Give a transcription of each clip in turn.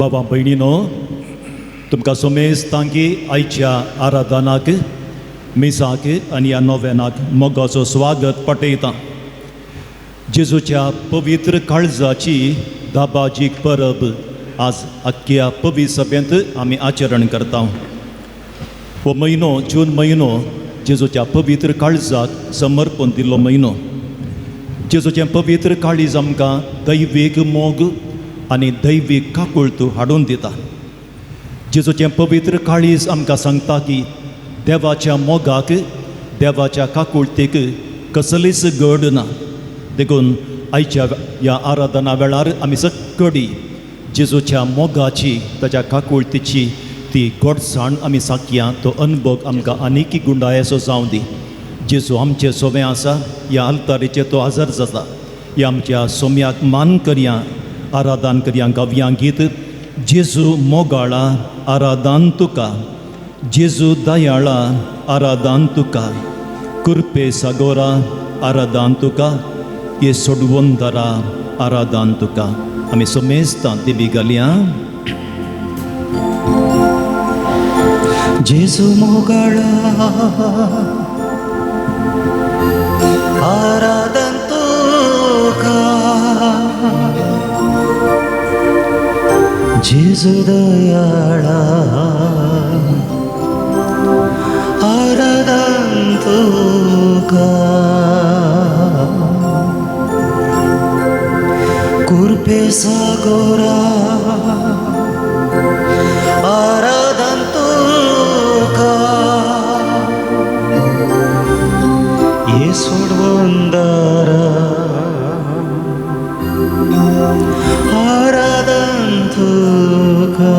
बाबा भयणीनो, तुमकां समेस्तांकी आयच्या आराधनाक, मिसाक आनी ह्या नोवेनाक मोगाचो स्वागत पटयता. जेजूच्या पवित्र काळजाची दाबाजीक परब आज आख्ख्या पवित्र सभेंत आमी आचरण करता. हो म्हयनो जून म्हयनो जेजूच्या पवित्र काळजाक समर्पण दिल्लो म्हयनो. जेजूचें पवित्र काळीज आमकां दैवीक मोग आनी दैवीक काकुळतू हाडून दिता. जेजूचें पवित्र काळीज आमकां सांगता की देवाच्या मोगाक, देवाच्या काकुळतीक कसलीच गड ना. देखून आयच्या ह्या आराधना वेळार आमी सगळी जेजूच्या मोगाची, ताच्या काकुळतीची ती गोडसाण आमी साकया. तो अनुभव आमकां आनीक गुंडायेचो जावं दी. जेजू आमचे सोवें आसा, ह्या आल्तारीचेर तो हजर जाता. ह्या आमच्या सोम्याक मान करया, आराधन करया, गावया गीत जेजू मोगाळा आराधन तुका, जेजू दयाळा आराधन तुका, कुरपे सागोरा आराधन तुका, ये सोडवंदरा आराधन तुका. आमी समेस्तां देवी घालया. जेजू मोगाळा आराधन तुका, जेजू दयाळा आराधन तुका, कुरपे सागोरा आराधन तुका, ये सोडवंदारा आराधन तुका,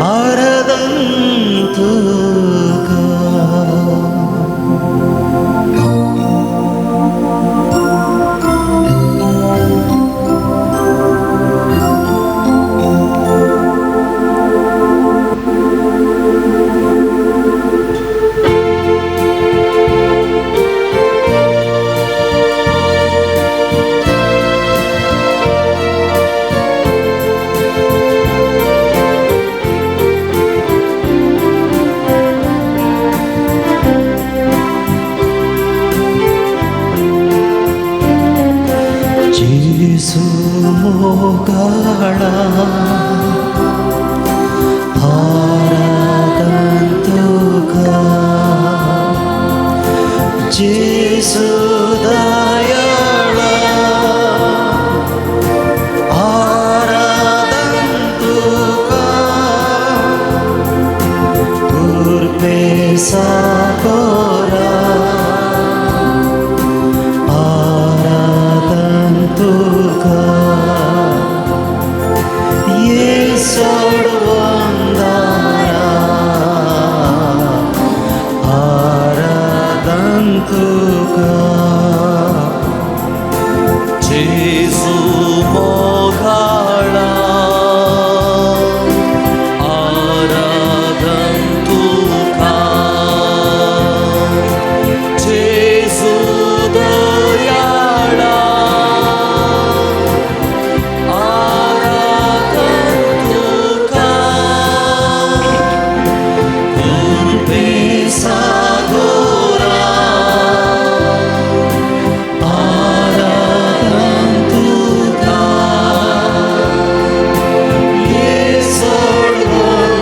आराधन तुका. जेजू मोगाळा आराधन तुका, जेजू दयाळा आराधन तुका, कुरपे सागोरा आराधन तुका, ये सोडवंदारा आराधन तुका. जेजू मोगाळा आराधन तुका, जेजू दयाळा आराधन तुका, कुरपे सागोरा आराधन तुका, ये सोडवंदारा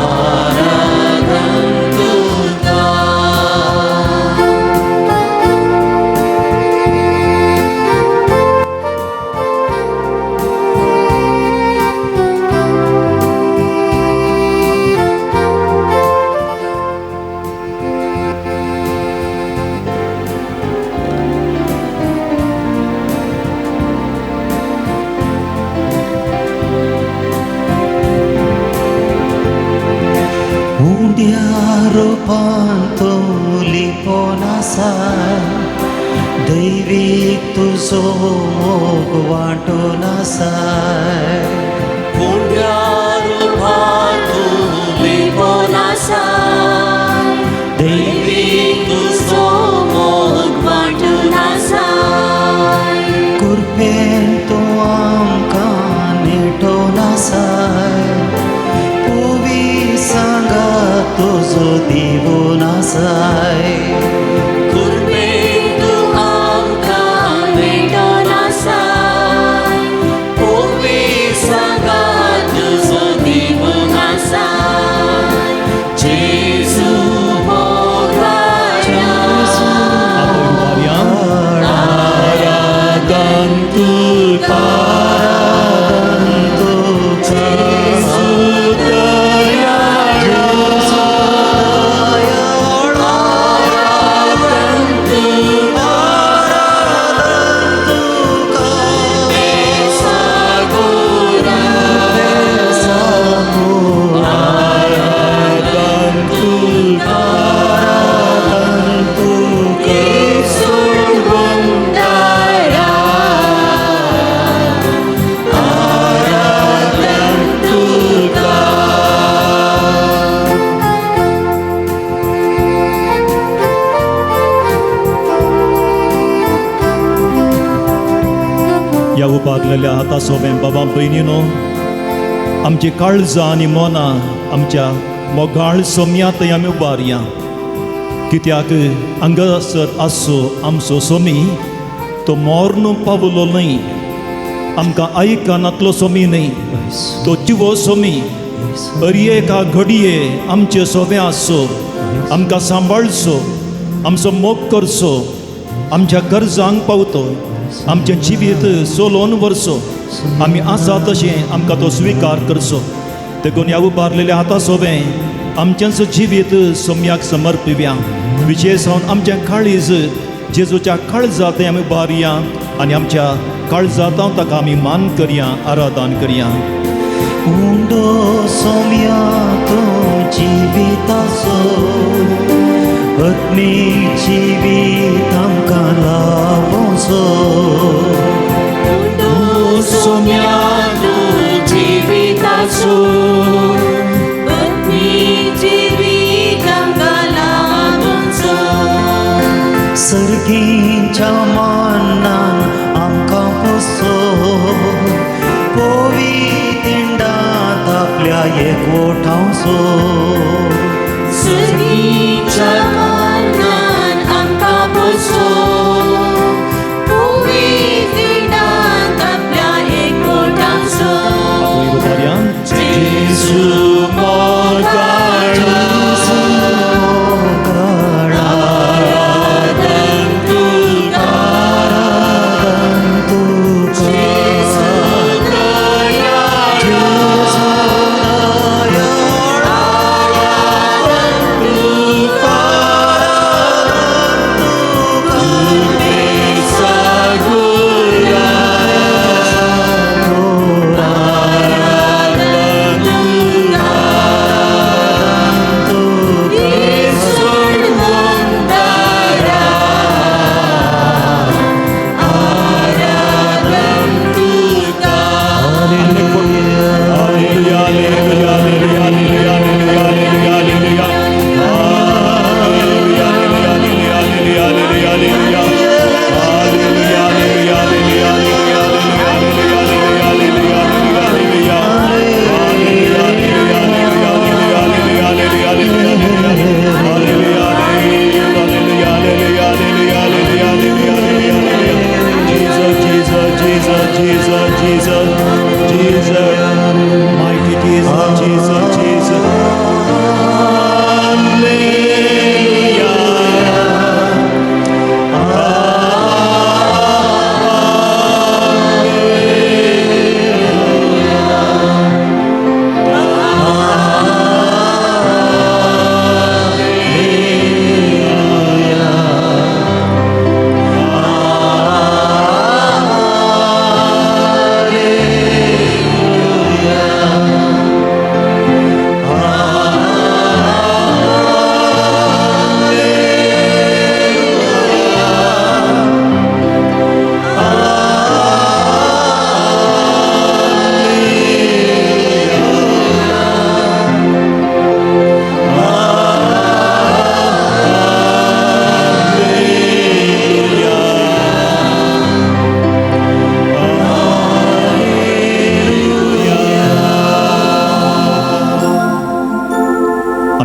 आराधन तुका. उंड्या रुपान तूं लिपोन आसाय, दैवीक तुजो मोग वांटून आसाय. उंड्या रुपान तूं लिपोन आसाय, दैवीक तुजो मोग वांटून आसाय. कृपेन तूं आमकां नेटोवन आसाय, पोवी सांगा तुजो दिवून आसाय. कृपेन तूं आमकां नेटोवन आसाय, पोवी सांगा तुजो दिवून आसाय. जेजू मोगाळा. आपूय उबारया. आराधन तुका, जेजू दयाळा, आराधन तुका, सोडवून आराधन तुका. ह्या उबारलेल्या हाता सोबें बाबा भयणीनो, आमची काळजां आनी मनां आमच्या मोगाळ सोम्या थंय आमी उबारया, कित्याक हांगासर आसो आमचो सोमी तो मोर्न पावलो न्हय, आमकां आयकनातलो सोमी न्हय, तो जिवो सोमी. हर एका घडये आमचे सोबे आसचो, आमकां सांबाळचो, आमचो मोग करचो, आमच्या गरजांक पावतो, आमचें जिवीत चलोवन व्हरचो. आमी आसा तशें आमकां तो स्विकार करचो. देखून ह्या उबारलेल्या हाता सोबें आमचेंच जिवीत सोम्याक समर्पिव्या. विशेश जावन आमचें काळीज जेजूच्या काळजा तें आमी उबारया आनी आमच्या काळजांत ताका आमी मान करया, आराधन करया. उंडो सोम्या तूं जिविताचो, आत्मीक जिवीत आमकां लाभोचो. सोम्या तूं जिविताचो, आत्मीक जिवीत आमकां लाभोचो. सर्गीच्या मानान आमकां पोसो, पोवी तिंडात आपल्या एकवटांचो. सर्गीच्या मानान आमकां पोसो, पोवी तिंडात आपल्या एकवटांचो. आपूय उबारया. जेजू मोगाळा, आराधन तुका, जेजू दयाळा, आराधन तुका,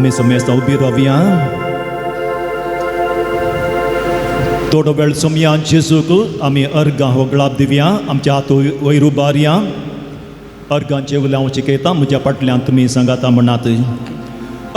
आमी समेस्तां उबी रावया. थोडो वेळ सोमया जेजूक आमी अर्गां होगळाप दिवया. आमच्या हात वयर उबारया. अर्गांचे उलें हांव शिकयता, म्हज्या फाटल्यान तुमी सांगाता म्हणात.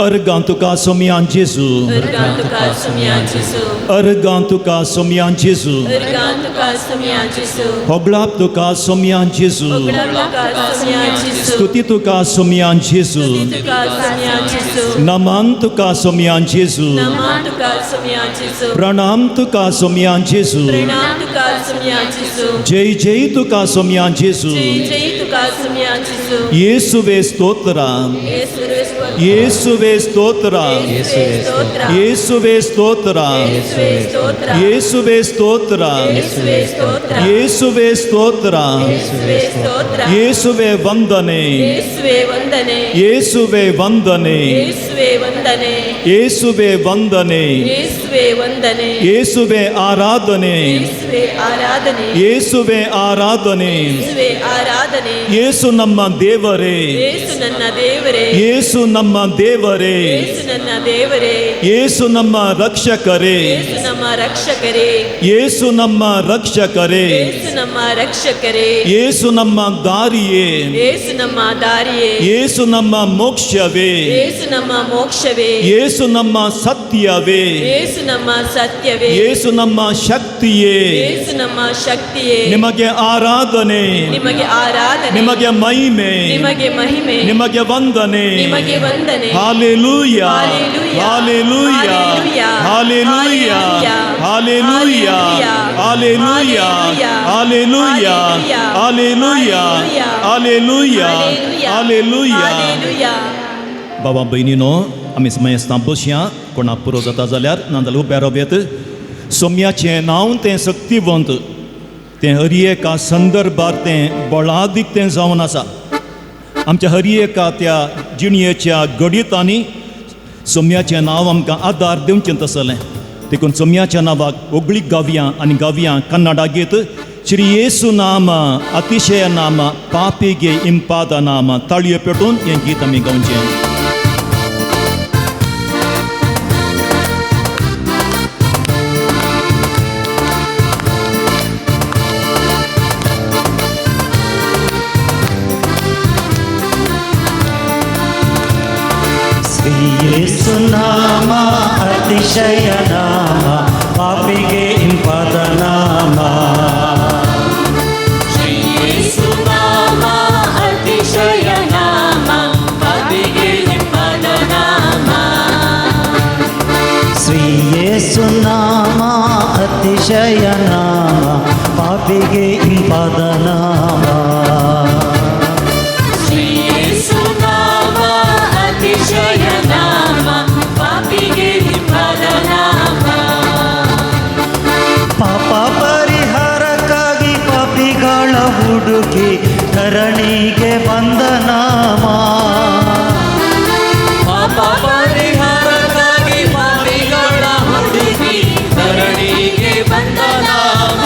अर्गां तुका सोमया जेजू, अर्गां तुका सोमया जेजू, अर्गां तुका सोमया जेजू, अर्गां तुका सोमया जेजू, होगळाप तुका सोमया जेजू, होगळाप तुका सोमया जेजू, स्तुती तुका सोमया जेजू, स्तुती तुका सोमया जेजू, नमन तुका सोमया जेजू, नमन तुका सोमया जेजू, प्रणाम तुका सोमया जेजू, प्रणाम तुका सोमया जेजू, जय जय तुका सोमया जेजू, जय जय तुका सोमया जेजू, येसुवे स्तोत्र, येसुवे स्तोत्र, येसुवे स्तोत्र, येसुवे स्तोत्र, येसुवे स्तोत्र, येसुवे स्तोत्र, येसुवे स्तोत्र, येसुवे स्तोत्र, येसुवे स्तोत्र, येसुवे स्तोत्र, येसुवे ವಂದನೆ, ಯೇಸುವೆ ವಂದನೆ, ಯೇಸುವೆ ವಂದನೆ, ಯೇಸುವೆ ವಂದನೆ, ಯೇಸುವೆ ವಂದನೆ, ಯೇಸುವೆ ವಂದನೆ, ಯೇಸುವೆ ಆರಾಧನೆ, ಯೇಸುವೆ ಆರಾಧನೆ, ಯೇಸುವೆ ಆರಾಧನೆ, ಯೇಸುವೆ ಆರಾಧನೆ, ಯೇಸು ನಮ್ಮ ದೇವರೇ, ಯೇಸು ನನ್ನ ದೇವರೇ, ಯೇಸು ನಮ್ಮ ದೇವರೇ, ಯೇಸು ನನ್ನ ದೇವರೇ, ಯೇಸು ನಮ್ಮ ರಕ್ಷಕರೇ, ಯೇಸು ನಮ್ಮ ರಕ್ಷಕರೇ, ಯೇಸು ನಮ್ಮ ರಕ್ಷಕರೇ, ಯೇಸು ನಮ್ಮ ರಕ್ಷಕರೇ, ಯೇಸು ನಮ್ಮ ದಾರಿಯೇ, ಯೇಸು ನಮ್ಮ ದಾರಿಯೇ, ಯೇಸು ನಮ್ಮ ಮೋಕ್ಷವೇ, ಯೇಸು ನಮ್ಮ ಮೋಕ್ಷವೇ, ಯೇಸು ನಮ್ಮ ಸತ್ಯವೇ, ಯೇಸು ನಮ್ಮ ಸತ್ಯವೇ, ಯೇಸು ನಮ್ಮ ಶಕ್ತಿಯೇ, ಯೇಸು ನಮ್ಮ ಶಕ್ತಿಯೇ, ನಿಮಗೆ ಆರಾಧನೆ, ನಿಮಗೆ ಆರಾಧನೆ, ನಿಮಗೆ ಮಹಿಮೆ, ನಿಮಗೆ ಮಹಿಮೆ, ನಿಮಗೆ ವಂದನೆ, ನಿಮಗೆ ವಂದನೆ. Hallelujah, hallelujah, hallelujah, hallelujah, hallelujah, hallelujah, hallelujah, hallelujah, hallelujah. बाबा भयणीनो, आमी समयस्तां बसया. कोणाक पुरो जाता जाल्यार नाजाल्यार उबे रावयात. सोम्याचें नांव तें शक्तिवंत, तें हर एका संदर्भार तें बळादीक तें जावन आसा. आमच्या हर एका त्या जिणयेच्या घडितांनी सोम्याचें नांव आमकां आदार दिवचें तसलें. देखून सोम्याच्या नांवाक होगळीक गावया आनी गावया कन्नडा गीत श्री येसू नाम अतिशय नाम पापी गे इंपाद नाम. ताळयो पेटून हें गीत आमी गावचें. ಯೇಸು ನಾಮ ಅತಿಶಯ ನಾಮ ಪಾಪಿಗೆ ಇಂಪಾದ ನಾಮ. ಶ್ರೀ ಯೇಸು ನಾಮ ಅತಿಶಯ ನಾಮ ಪಾಪಿಗೆ ಇಂಪಾದ ನಾಮ. ಶ್ರೀ ಯೇಸು ನಾಮ ಅತಿಶಯ ನಾಮ ಪಾಪಿಗೆ ಇಂಪಾದ ನಾಮ. ಶ್ರೀ ಯೇಸು ನಾಮ ಅತಿಶಯ ನಾಮ ಪಾಪಿಗೆ ಇಂಪಾದ ನಾಮ. ಪಾಪ ಪರಿಹಾರಕ್ಕಾಗಿ ಪಾಪಿಗಳ ಹುಡುಕಿ ಧರಣಿಗೆ ಬಂದ ನಾಮ. ಪಾಪ ಪರಿಹಾರಕ್ಕಾಗಿ ಪಾಪಿಗಳ ಹುಡುಕಿ ಧರಣಿಗೆ ಬಂದ ನಾಮ.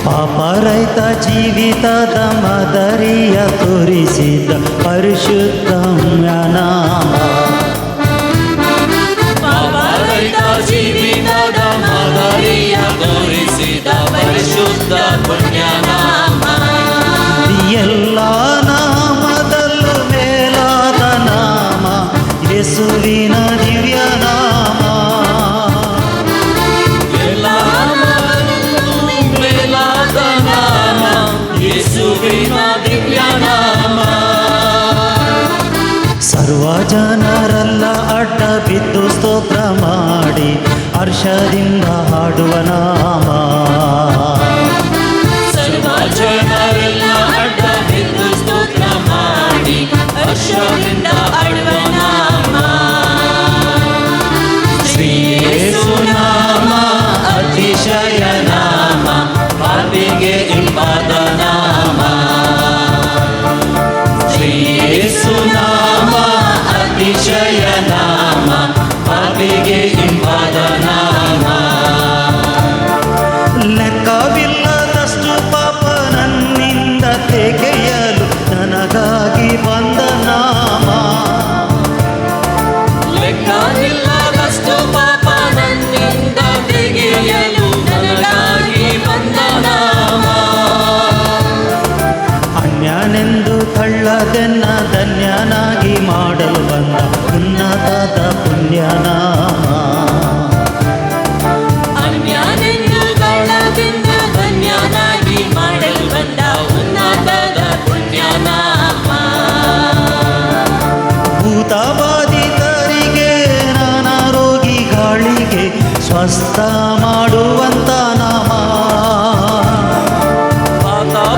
ಪಾಪರಹಿತ ಜೀವಿತದ ಮಾದರಿಯ ತೋರಿಸಿದ ಪರಿಶುದ್ಧ ನಾಮ. ಪಾಪರಹಿತ ಜೀವಿತದ ಮಾದರಿಯ ತೋರಿಸಿದ ಪರಿಶುದ್ಧ ಪುಣ್ಯ ನಾಮ. ಎಲ್ಲ ನಾಮದಲ್ಲೂ ಮೇಲಾದ ನಾಮ ಯೇಸುವಿನ ದಿವ್ಯ ನಾಮ. ಎಲ್ಲ ನಾಮದಲ್ಲೂ ಮೇಲಾದ ನಾಮ ಯೇಸುವಿನ ದಿವ್ಯ ನಾಮ. ಸರ್ವ ಜನರೆಲ್ಲ ಅಡ್ಡ ಬಿದ್ದು ಸ್ತೋತ್ರ ಮಾಡಿ ಹರ್ಷದಿಂದ ಹಾಡುವ ನಾಮ. ಸರ್ವ ಜನರೆಲ್ಲ ಅಡ್ಡ ಬಿದ್ದು ಸ್ತೋತ್ರ ಮಾಡಿ ಹರ್ಷದಿಂದ ಹಾಡುವ ನಾಮ. ಶ್ರೀ ಯೇಸು ನಾಮ ಅತಿಶಯ ನಾಮ ಪಾಪಿಗೆ ಇಂಪಾದ ನಾಮ. ಶ್ರೀ ಯೇಸು ನಾಮ ಅತಿಶಯ ನಾಮ ಪಾಪಿಗೆ ಇಂಪಾದ ನಾಮ. ಸ್ವಸ್ಥ ಮಾಡುವಂತ ನಾಮ.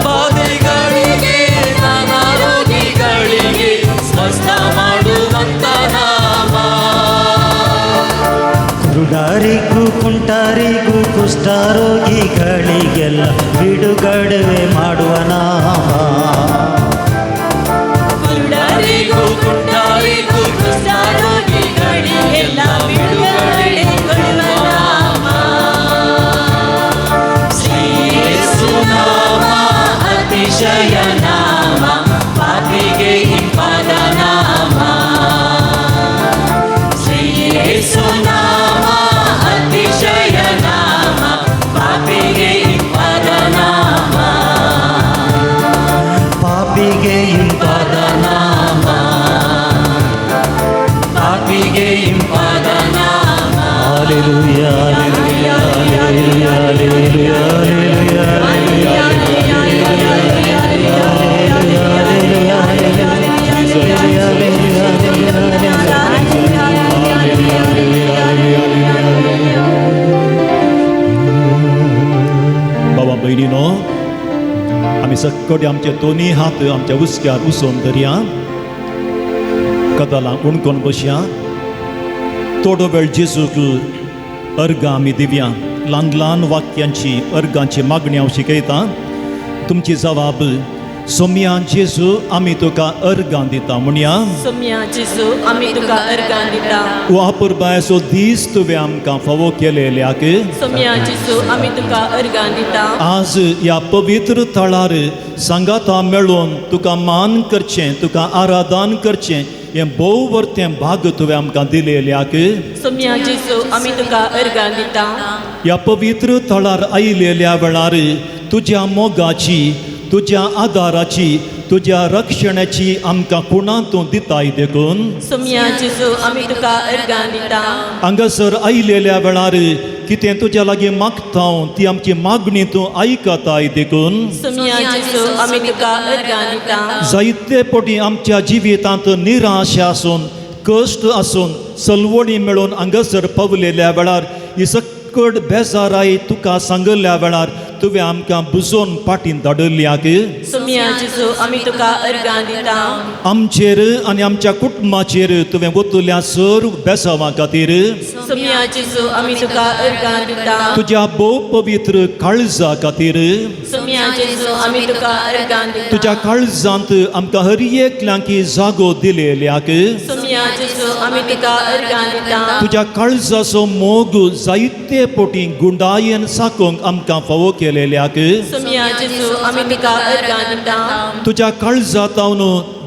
ಬಾಧೆಗಳಿಗೆ ನಾನಾ ರೋಗಿಗಳಿಗೆ ಸ್ವಸ್ಥ ಮಾಡುವಂತ ನಾಮ. ಕುರುಡರಿಗೂ ಕುಂಟರಿಗೂ ಕುಷ್ಠರೋಗಿಗಳಿಗೆಲ್ಲ ಬಿಡುಗಡೆ ಮಾಡುವ ನಾಮ. ಕುರುಡರಿಗೂ ಕುಂಟರಿಗೂ ಕುಷ್ಠರೋಗಿಗಳಿಗೆಲ್ಲ ಬಿಡುಗಡೆ ಕೊಡುವ ನಾಮ. ಶ್ರೀ ಯೇಸು ನಾಮ ಅತಿಶಯ ನಾಮ, ಪಾಪಿಗೆ ಇಂಪಾದ ನಾಮ. ಶ್ರೀ ಯೇಸು ನಾಮ ಅತಿಶಯ ನಾಮ, ಪಾಪಿಗೆ ಇಂಪಾದ ನಾಮ. ಪಾಪಿಗೆ ಇಂಪಾದ ನಾಮ, ಪಾಪಿಗೆ ಇಂಪಾದ ನಾಮ. Hallelujah, hallelujah, hallelujah, hallelujah, hallelujah, बाबा भयणीनो, आमी सक्कडी आमचे दोनी हात आमच्या हुस्क्यार उसोवन धरया, कदलां उणकोन बसया. थोडो वेळ जेजूक अर्गां आमी दिवया. ल्हान ल्हान वाक्यांची अर्गांची मागणी हांव शिकयतां. तुमची जवाब सोम्या जेजू आमी तुका अर्गां दिता म्हणया. सोम्या जेजू आमी तुका अर्गां दिता. वापुरबायचो दीस तुवें आमकां फावो केलेल्याक सोम्या जेजू आमी तुका अर्गां दिता. आज ह्या पवित्र थळार सांगाता मेळून तुका मान करचें, तुका आराधन करचें हें भोव वर्तें भाग तुवें आमकां दिलेल्याक सोम्या जेजू आमी तुका अर्गां दिता. ह्या पवित्र थळार आयिल्ल्या वेळार तुज्या मोगाची, तुज्या आदाराची, तुज्या रक्षणाची आमकां कुणां तूं दिताय देखून सोम्या जेजू आमी तुका अर्गां दिता. हांगासर आयिल्ल्या वेळार कितें तुज्या लागीं मागता हांव ती आमची मागणी तूं आयकताय देखून सोम्या जेजू आमी तुका अर्गां दिता. जायते पटी आमच्या जिवितांत निराश आसून, कश्ट आसून, सलवणी मेळून हांगासर पावलेल्या वेळार ही सकट बेजाराय तुका सांगल्या वेळार तुवें आमकां बुजोवन पाटीन धाडल्याक सोम्या जेजू आमी तुका अर्गां दिता. आमचेर आनी आमच्या कुटुंबाचेर तुवें वतल्या सर्व बेसांवा खातीर सोम्या जेजू आमी तुका अर्गां दिता. तुज्या भोव पवित्र काळजा खातीर सोम्या जेजू आमी तुका अर्गां दिता. तुज्या काळजांत आमकां हर एकल्यांकी जागो दिलेल्याक सोम्या जेजू आमी तुका अर्गां दिता. तुज्या काळजाचो मोग जायते पोटी गुंडायेन साकोंक आमकां फावो केलेल्याक सोम्या जेजू आमी तुका अर्गां दिता. तुज्या काळजांत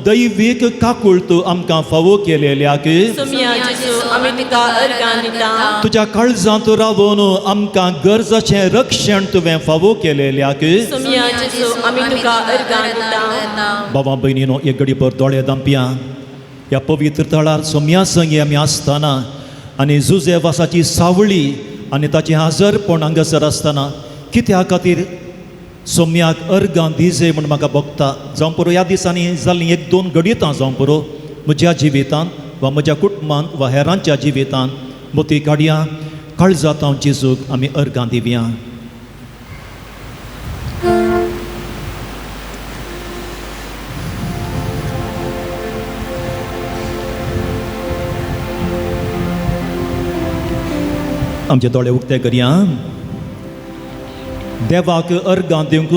दैवीक काकुळट आमकां फावो केलेल्याक सोम्या जेजू आमी तुका अर्गां दिता. तुज्या काळजांत रावून आमकां गरजाचें रक्षण तुवें फावो केलेल्याक सोम्या जेजू आमी तुका अर्गां दिता. बाबा भयणीनो, एक घडीभर दोळे दांपया. ह्या पवित्र थळार सोम्या संगी आमी आसतना आनी जुजेवासाची सावळी आनी ताचें हाजरपण हांगासर आसतना कित्या खातीर सोम्याक अर्गां दिजे म्हूण म्हाका भोगता. जावं पुरो ह्या दिसांनी जाल्लीं एक दोन घडितां जावं पुरो म्हज्या जिवितांत वा म्हज्या कुटुंबांत वा हेरांच्या जिवितांत मोती काडया. काळजांत हांव जेजूक आमी अर्गां दिवया. आमचे दोळे उक्ते करया. देवाक अर्गां दिवंक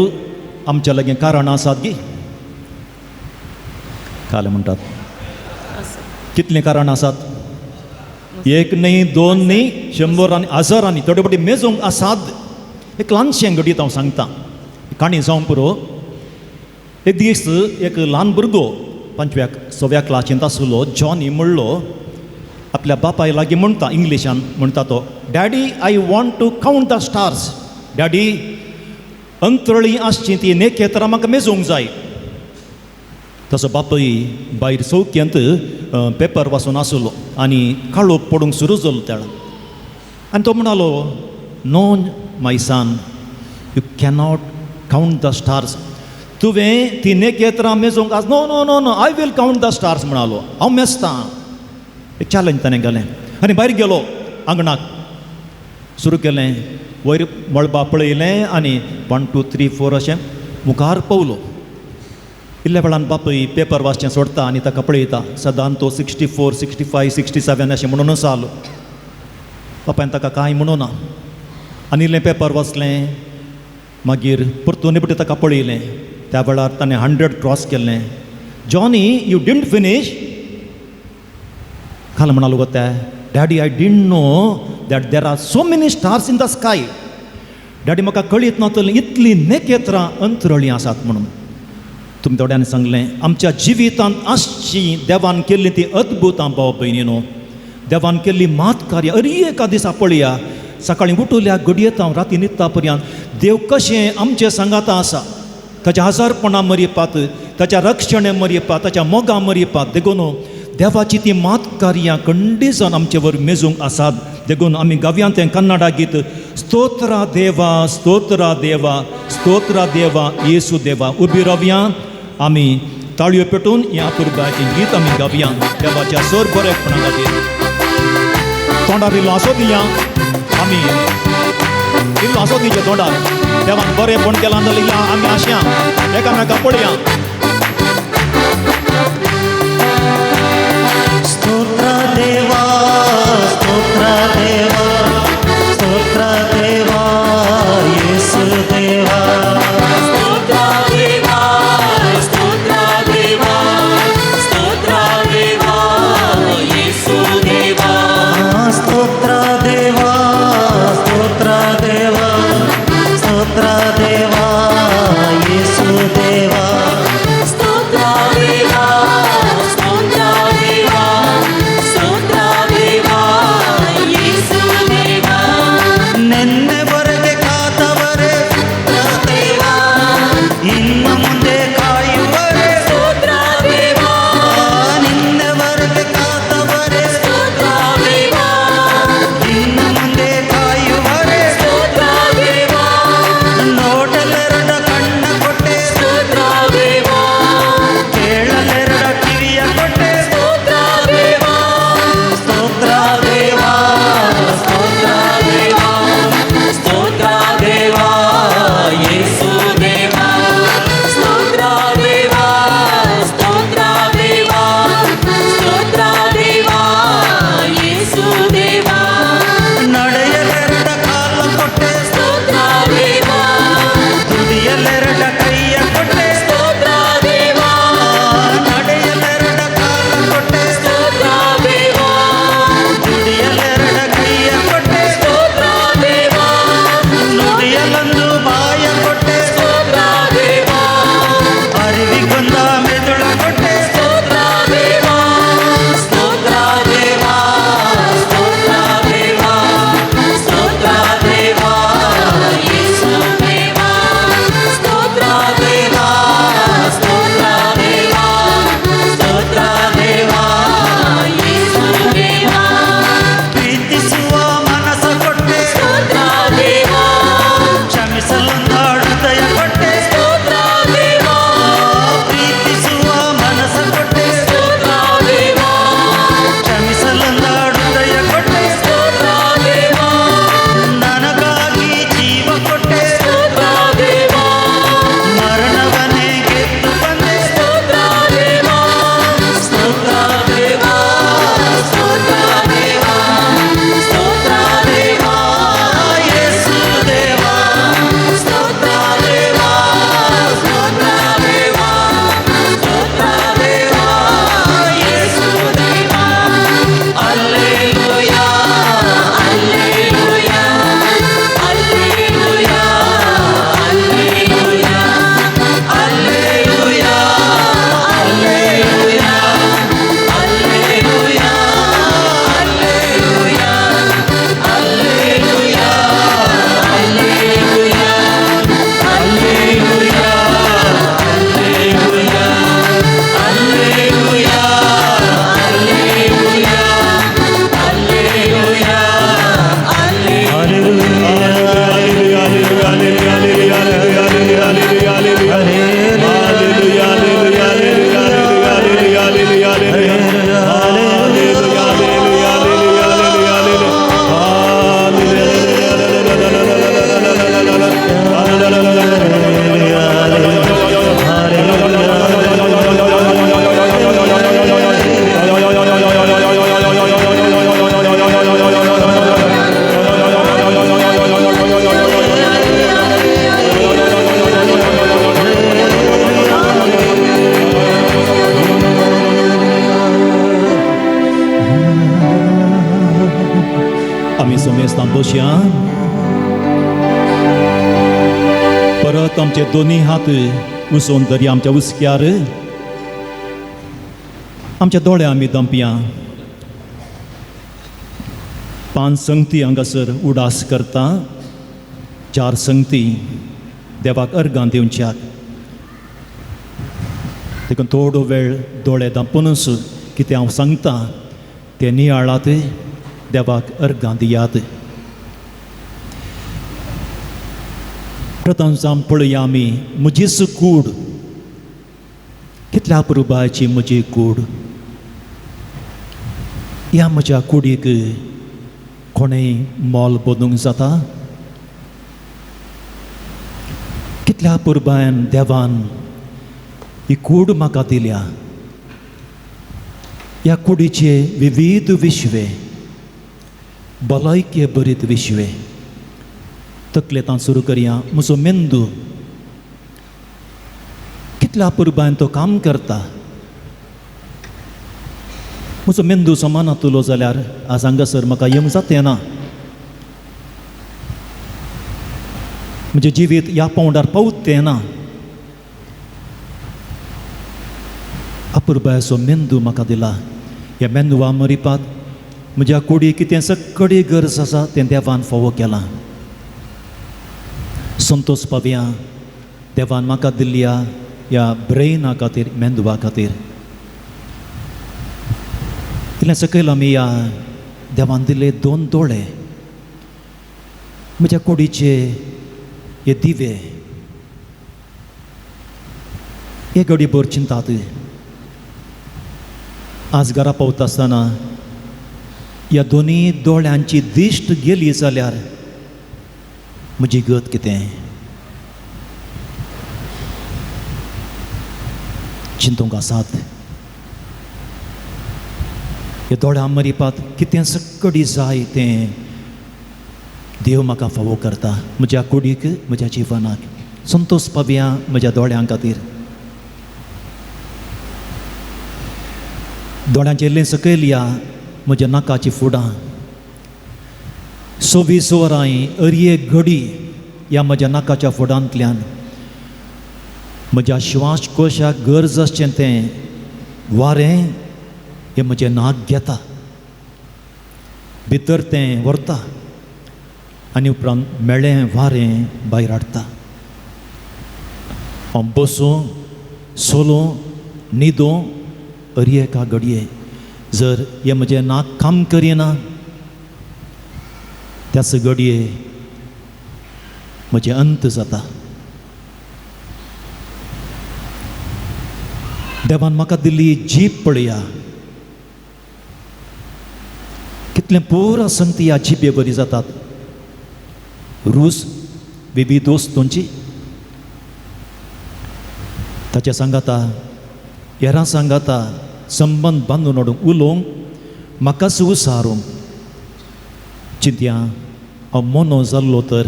आमच्या लागीं कारणां आसात गी काल म्हणटात कितलीं कारणां आसात? एक न्ही, दोन न्ही, 100 आनी हजारांनी थोडे फावटी मेजूंक आसात. एक ल्हानशें घडीत हांव सांगता, काणी जावं पुरो. एक दीस एक ल्हान भुरगो 5व्या 6व्या क्लासींत आसलो, जॉनी म्हणलो, आपल्या बापाय लागीं म्हणटा, इंग्लिशान म्हणटा तो, daddy I want to count the stars. Daddy अंतरळी आसची ती नखेत्रां म्हाका मेजूंक जाय. तसो बापूय भायर चौक्यांत पेपर वाचून आसलो आनी काळोख पडूंक सुरू जालो तेळा. आनी तो म्हणालो, no my son, you cannot count the stars. तुवें ती नखेत्रां मेजूंक आज, no no no no, I will count the stars म्हणालो, हांव मेजतां. एक चॅलेंज ताणें घालें आनी भायर गेलो आंगणाक. सुरू केलें, वयर मळबा पळयलें आनी 1 2 3 4 अशें मुखार पावलो. इल्ल्या वेळान बापूय पेपर वाचचें सोडता आनी ताका पळयता. सदान तो 64 65 67 अशें म्हणूनच आलो. बापायन ताका कांय म्हणूना आनी इल्लें पेपर वाचलें. मागीर परतून निपटे ताका पळयलें. त्या वेळार ताणें 100 क्रॉस केल्लें. Johnny, you didn't finish. काल म्हणालो गो त्या, daddy, I didn't know that there are so many stars in the sky. Daddy, म्हाका कळीत नातलें इतलीं नखेत्रां अंतरळीं आसात म्हणून. तुमी थोड्यांनी सांगलें आमच्या जिवितांत आसची देवान केल्ली ती अद्भुतां भाव भयणीनो, देवान केल्ली मात कार्य. अरे एका दिसा पळया, सकाळीं उठुल्या घडयेत हांव राती न्हिदता पर्यंत देव कशें आमचे सांगाता आसा. ताच्या हजारपणा मरिपात, ताच्या रक्षणे मरिपात, ताच्या मोगा मरिपात. देखून देवाची ती मात कार्यां कंडीजन आमचे वर मेजूंक आसात. देखून आमी गावया तें कन्नडा गीत, स्तोत्रा देवा स्तोत्रा देवा स्तोत्रा देवा येसू देवा. उबी रावया आमी ताळयो पेटून ह्या पुरबाचें गीत आमी गावया देवाच्या सर बरेपणा खातीर. तोंडार इल्लो हांसो दिया आमी, इल्लो हांसो दिवचें तोंडार. देवान बरेंपण केलां जाल्यार आमी आशया एकामेका पळया. स्तोत्र देवा स्तोत्र देवा स्तोत्र देवा येसू देवा. स्तोत्र देवा स्तोत्र देवा स्तोत्र देवा येसू देवा. स्तोत्र देवा स्तोत्र देवा स्तोत्र देवा येसू देवा. स्तोत्र देवा स्तोत्र देवा स्तोत्र देवा येसू देवा. ನೆನ್ನೆವರೆಗೆ ಕಾದವರೇ ದೇವಾ ಇನ್ನು ಮುಂದೆ ಕಾಯುವರೇ. ಸ್ತೋತ್ರ ದೇವಾ ನಿನ್ನೆವರೆಗೆ ಕಾದವರೇ ಸ್ತೋತ್ರ ದೇವಾ ಇನ್ನು ಮುಂದೆ ಕಾಯುವರೇ. ಸ್ತೋತ್ರ ದೇವಾ ನೋಟ बसया. परत आमचे दोनी हात उसोवन धरया आमच्या हुस्क्यार. आमच्या दोळे आमी दंपया. 5 संगती हांगासर उडास करता, 4 संगती देवाक अर्गां दिवच्याक. देखून थोडो वेळ दोळे दांपुनूच कितें हांव सांगता तें नियाळात, देवाक अर्गां दियात. प्रथम जावन पळया आमी म्हजीच कूड, कितल्या अपुरबायेची म्हजी कूड. ह्या म्हज्या कुडीक कोणेय मोल बदलूंक जाता? कितल्या अपुरबायेन देवान ही कूड म्हाका दिल्या. ह्या कुडीचे विविध विश्वे, भलायके बरीत विश्वे. तकलेंत सुरू करया म्हजो मेंदू कितल्या अपुरबायेन तो काम करता. म्हजो मेंदू समान आतुलो जाल्यार आज हांगासर म्हाका येवंक जातें ना. म्हजें जिवीत ह्या पांवड्यार पावतें ना. अपुरबायेचो मेंदू म्हाका दिला. ह्या मेंदवा मरिपात म्हज्या कुडी कितें सगळी गरज आसा तें देवान फावो केलां. संतोष पावया देवान म्हाका दिल्ल्या ह्या ब्रेना खातीर, मेंदवा खातीर. इतलें सकयल आमी ह्या देवान दिल्ले 2 दोळे, म्हज्या कुडीचे हे दिवे, हे घडीभर चिंतात. आज घरा पावता आसतना ह्या दोनी दोळ्यांची दिश्ट गेली जाल्यार म्हजी गत कितें? चिंतूंक आसात. ह्या दोळ्यां मरिपात कितें सगळी जाय तें देव म्हाका फावो करता. म्हज्या कुडीक, म्हज्या जिवनाक संतोष पावया म्हज्या दोळ्यां खातीर. दोळ्यांचे इल्लें सकयल या म्हज्या नाकाची फुडां. 24 वरां अरये घडी ह्या म्हज्या नाकाच्या फुडांतल्यान म्हज्या श्वासकोशाक गरज आसचें तें वारें हें म्हजें नाक घेता, भितर तें व्हरता आनी उपरांत मेळ्ळें वारें भायर हाडटा. हांव बसूं, सोलूं, न्हिदूं, अरये एका घडये जर हें म्हजें नाक काम करिना त्याच घडये म्हजें अंत जाता. देवान म्हाका दिल्ली जीब पळया, कितलें पुरा संगती ह्या जिबे बरी जातात. रूस विविध वस्तूंची ताच्या सांगाता, हेरां सांगाता संबंद बांदून हाडूंक, उलोवंक, म्हाकाच उसारूंक. चिंतया हांव मोनो जाल्लो तर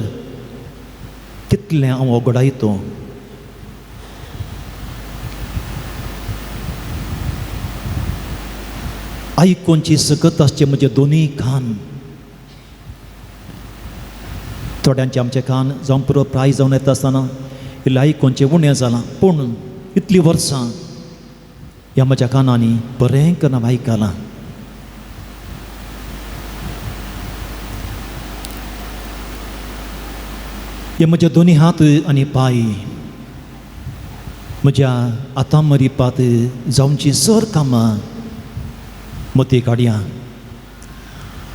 कितलें हांव ओगडायतो. आयकोनची सकत आसचे म्हजे दोनूय कान. थोड्यांचे आमचे कान जावं पुरो प्राय जावन येता आसतना इल्लें आयकोनचें उणें जालां, पूण इतलीं वर्सां ह्या म्हज्या कानांनी बरें करून हांव आयकलां. हे म्हजे दोनी हात आनी पांय म्हज्या आतां मरिपात जावची सर कामां मती काडया.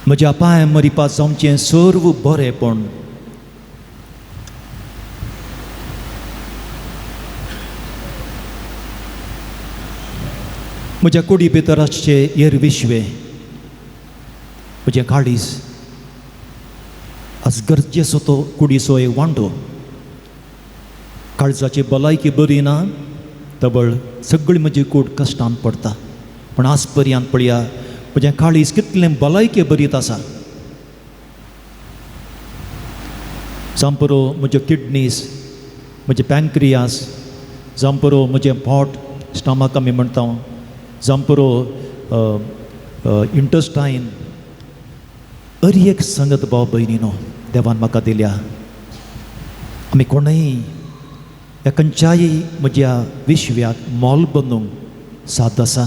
म्हज्या पांय मरिपात जावचें सर्व बरेंपण. म्हज्या कुडी भितर आसचे हेर विश्वे, म्हजें काळीज आज गरजेचो तो कुडीचो एक वांटो. काळजाची भलायकी बरी ना तबळ सगळी म्हजी कूड कश्टान पडटा. पूण आज पर्यंत पळया म्हजें काळीज कितलें भलायके बरीत आसा. जावं पुरो म्हज्यो किडनीज, म्हजें पॅनक्रियास, जावं पुरो म्हजें पोट, स्टमक आमी म्हणटा, जावं पुरो इंटस्टायन, अरी एक संगत भाव भयणीनो देवान म्हाका दिल्या. आमी कोणूय ह्या खंयच्याय म्हज्या विश्व्याक मोल बंदूंक साद आसा.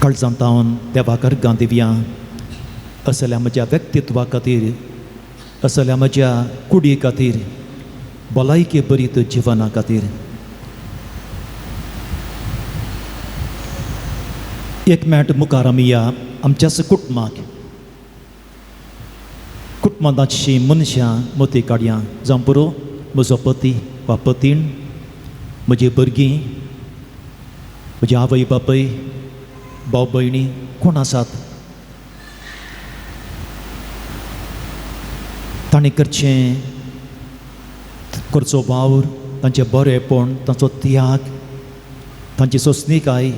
काळजांत हांव देवाक अर्गां दिवया असल्या म्हज्या व्यक्तित्वा खातीर, असल्या म्हज्या कुडी खातीर, भलायके बरीत जिवना खातीर. एक मेट मुखार आमी या आमच्याच कुटुंबाक, कुटुंबांतशी मनशां मोती काडया, जावं पुरो म्हजो पती वा पतीण, म्हजी भुरगीं, म्हजी आवय बापूय, भाव भयणी कोण आसात, तांणी करचें करचो वावर, तांचें बरेंपण, तांचो त्याग, तांची सोंसणीकाय,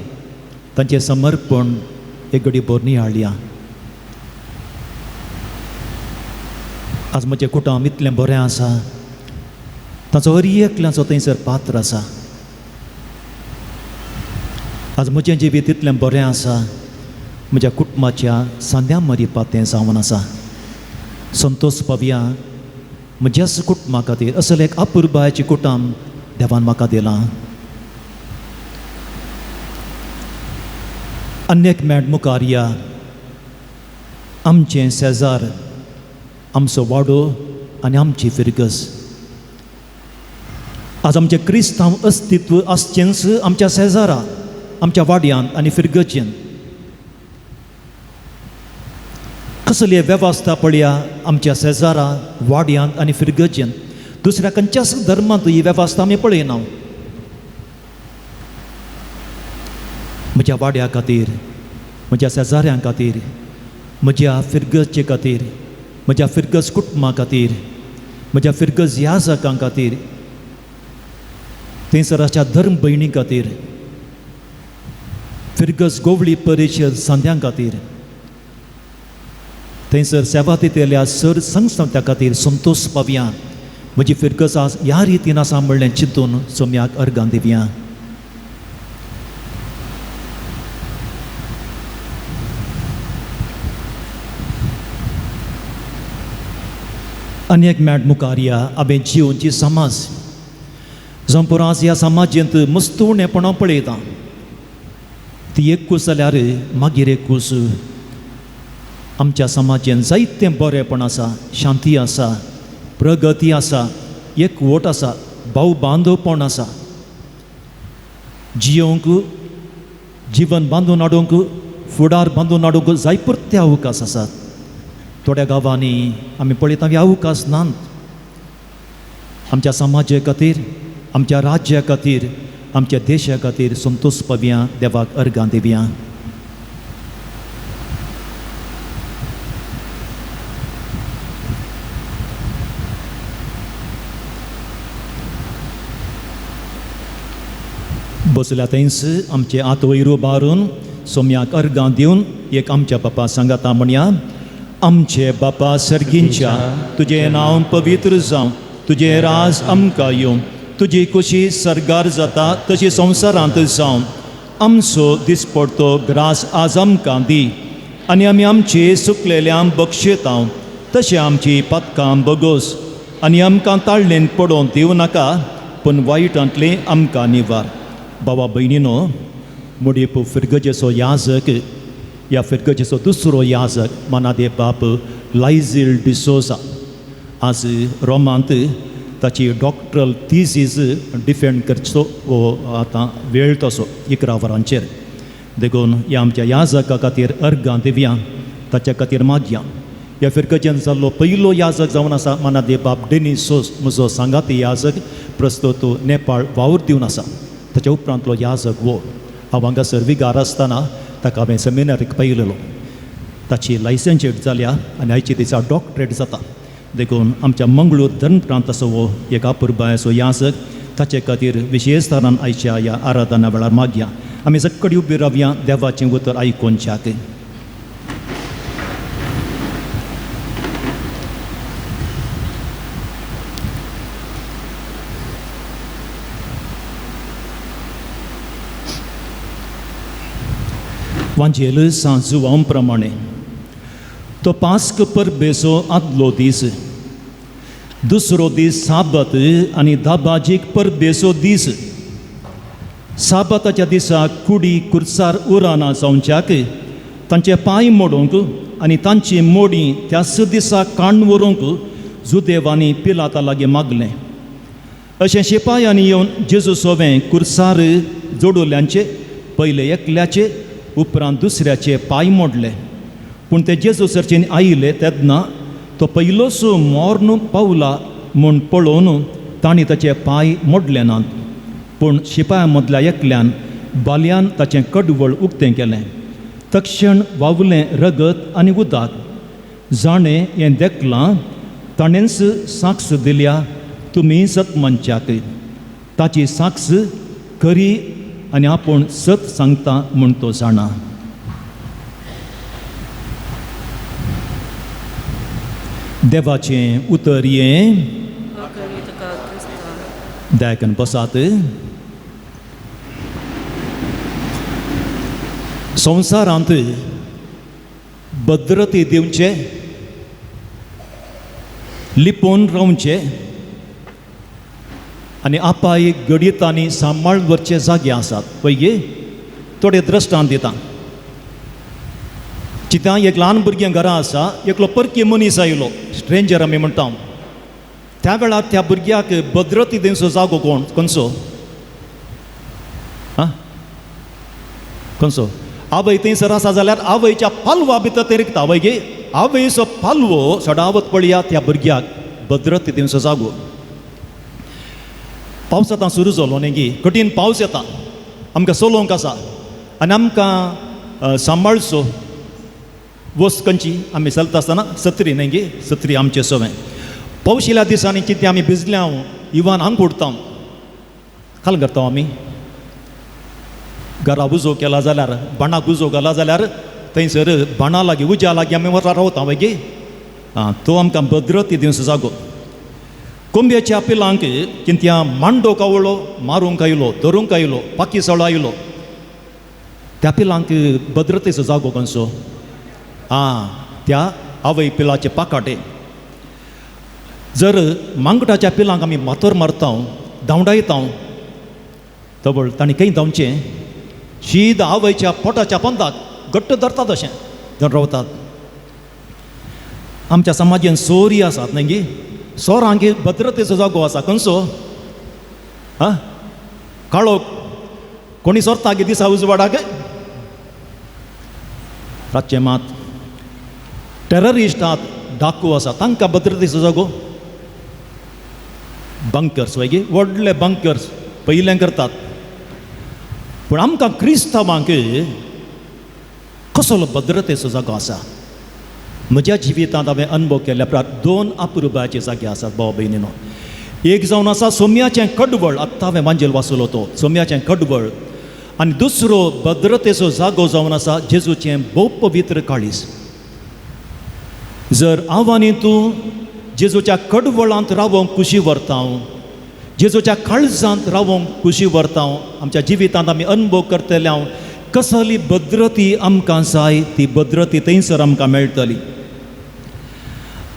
तांचें समर्पण एक घडी भर हाडल्या. आज म्हजें कुटुंब इतलें बरें आसा, ताचो हर एकल्याचो थंयसर पात्र आसा. आज म्हजें जिवीत इतलें बरें आसा, म्हज्या कुटुंबाच्या सांद्या मरिपा तें जावन आसा. संतोश पावया म्हज्याच कुटुंबा खातीर असलें एक अपुरबायेचें कुटुंब देवान म्हाका दिलां. आनी एक मेट मुखार या आमचें शेजार, आमचो वाडो आनी आमची फिरगज. आज आमचें क्रिस्तांव अस्तित्व आसचेंच आमच्या शेजारा, आमच्या वाड्यांत आनी फिरगजेन. कसली वेवस्था पळया आमच्या शेजारा, वाड्यांत आनी फिरगजेन. दुसऱ्या खंयच्याच धर्मांत ही वेवस्था आमी पळयना. म्हज्या वाड्या खातीर, म्हज्या शेजाऱ्यां खातीर, म्हज्या फिरगजे खातीर, म्हज्या फिरगज कुटुंबा खातीर, म्हज्या फिरगज याजकां खातीर, थंयसर धर्म भयणी खातीर, फिरगज गोवळी परिशद सांद्यां खातीर, थंयसर सेवा दितल्या सर संस्थां खातीर संतोश पावया. म्हजी फिरगज आज ह्या रितीन आसा म्हणलें चिंतून सोम्याक अर्गां दिवया. आनी एक मेट मुखार या हांवें जिवनची समाज जावं पुरो आज ह्या समाजेंत मस्त उणेपणां पळयता. ती एकूच जाल्यार मागीर एकूच आमच्या समाजेन जायतें बरेंपण आसा, शांती आसा, प्रगती आसा, एकवट आसा, भाव बांदवपण आसा. जियोंक जिवन बांदून हाडूंक, फुडार बांदून हाडूंक जाय पुरते अवकाश आसात. थोड्या गांवांनी आमी पळयता हे अवकाश नात. आमच्या समाजा खातीर, आमच्या राज्या खातीर, आमच्या देशा खातीर संतोश पावया, देवाक अर्गां दिवया. बसल्या थंयच आमचे हात वयर उबारून सोम्याक अर्गां दिवन एक आमच्या बापा सांगाता म्हणया. आमचे बापा सर्गींच्या, तुजें नांव पवित्र जावं, तुजें राज आमकां येवं, तुजी खुशी सर्गार जाता तशी संवसारांत जावं. आमचो दिसपडतो ग्रास आज आमकां दी आनी आमी आमचे सुकलेल्यांक बक्षयता तशें आमची पातकां बगोस आनी आमकां ताळणेन पडोवन दिवं नाका, पूण वायटांतलें आमकां निवार. बाबा भयणीनो, मुडीप फिरगजेचो याजक ह्या फिरगजेचो दुसरो याजक मनादे बाप लायझील डिसोजा आज रोमांत ताची डॉक्टरल थिसीस डिफेंड करचो हो आतां वेळ तसो 11 वरांचेर. देखून ह्या आमच्या याजका खातीर अर्गां दिवया, ताच्या खातीर मागया. ह्या फिरगजेन जाल्लो पयलो याजक जावन आसा मनादे बाप डेनीस सोज, म्हजो सांगाती याजक, प्रस्तुत नेपाळ वावर दिवन आसा. ताच्या उपरांतलो याजक वो हांव हांगासर विगार आसतना ताका हांवें सेमिनारीक पळयलेलो. ताची लायसन्सेट जाल्या आनी आयची दिसा डॉक्टरेट जाता. देखून आमच्या मंगळूर धर्म प्रांताचो हो एक अपुरबायेचो याजक, ताचे खातीर विशेश तरान आयच्या ह्या आराधना वेळार मागया. आमी सकडी उबी रावया देवाचें उतर आयकुच्याक. वांजेल सांजुवां प्रमाणे तो पास्क परबेचो आदलो दीस, दुसरो दीस साबत आनी दाबाजीक परबेचो दीस. साबाताच्या दिसा कुडी कुर्सार उराना जावच्याक तांचे पांय मोडूंक आनी तांची मोडी त्याच दिसा काण व्हरूंक जुदेवांनी पिलाता लागीं मागलें. अशें शिपायांनी येवन जेजू सोवें कुर्सार जोडुल्यांचे पयले एकल्याचे उपरांत दुसऱ्याचे पांय मोडले. पूण ते जेजू सरचेन आयिल्ले तेन्ना तो पयलोच मोर्न पावला म्हूण पळोवन तांणी ताचे पांय मोडले नात. पूण शिपायां मदल्या एकल्यान बालयान ताचें कडवळ उक्तें केलें. तक्षण वावलें रगत आनी उदक. जाणें हें देखलां ताणेंच साक्ष दिल्या तुमी सत मनच्याक. ताची साक्ष खरी आनी आपूण सत सांगता म्हूण तो जाणा. देवाचें उतर हें. दयाकन बसात. संवसारांत भद्रते दिवचे, लिपोवन रावचे आनी आपाय गडितांनी सांबाळ व्हरचे जागे आसात. पळय थोडे द्रश्टांत दिता. चिंता एक ल्हान भुरगें घरा आसा, एकलो परकी मनीस आयलो, स्ट्रेंजर आमी म्हणटा. त्या वेळार त्या भुरग्याक भद्रती दिवचो जागो कोण खंयचो? आं, खंयचो? आवय थंयसर आसा जाल्यार आवयच्या पालवा भितर थंय रिगता. आवय गे, आवयचो पालवो सडावत पळया त्या भुरग्याक भद्रती दिवचो जागो. पावस आतां सुरू जालो न्ही गी, कठीण पावस येता, आमकां चलोवंक आसा आनी आमकां सांबाळचो वस्त खंयची आमी चलता आसतना सत्री न्ही गी, सत्री आमचे सवें. पावस येयल्या दिसांनी कितें आमी भिजल्या इवान हांग उडटा, काल करता आमी घरा उजो केला जाल्यार, बाणाक उजो घाला जाल्यार थंयसर बाणा लागीं उज्या लागीं आमी वता रावता मागीर. आं, तो आमकां भद्रती दिवचो जागो. कोंबयेच्या पिलांक कित्या मांडो कावळो मारूंक आयलो, धरूंक आयलो, पाकिसाळो आयलो, त्या पिलांक भद्रतेचो जागो खंयचो? आं, त्या आवय पिलाचे पाकाटे. जर मांगटाच्या पिलांक आमी मातोर मारता, धांवडायता, तबळ तांणी खंय धांवचें? शीद आवयच्या पोटाच्या पंदाक घट्ट धरतात, अशें धरून रावतात. आमच्या समाजान सोरी आसात न्ही गी, सोरांक भद्रतेचो जागो आसा खंयचो? आं, काळोख कोणी सोरता गी दिसा उजवाडाक? रातचें मात टेररिस्ट आहात, डाकू आसा, तांकां भद्रतेचो जागो बंकर्स वय गी, व्हडले बंकर्स पयलें करतात. पूण आमकां क्रिस्तांवांक कसलो भद्रतेचो जागो आसा? म्हज्या जिवितांत हांवें अनुभव केल्ल्या उपरांत दोन अपुरबायाचे जागे आसात भाव भयणीनो. एक जावन आसा सोम्याचें कडवळ, आत्तां हांवें वांजेल वाचलो तो सोम्याचें कडवळ, आनी दुसरो भद्रतेचो जागो जावन आसा जेजूचें भोव पवित्र काळीज. जर हांव आनी तूं जेजूच्या कडवळांत रावोंक खुशी व्हरता, जेजूच्या काळजांत रावोंक खुशी व्हरता, आमच्या जिवितांत आमी अनुभव करतले हांव कसली भद्रती आमकां जाय ती भद्रती थंयसर आमकां मेळटली.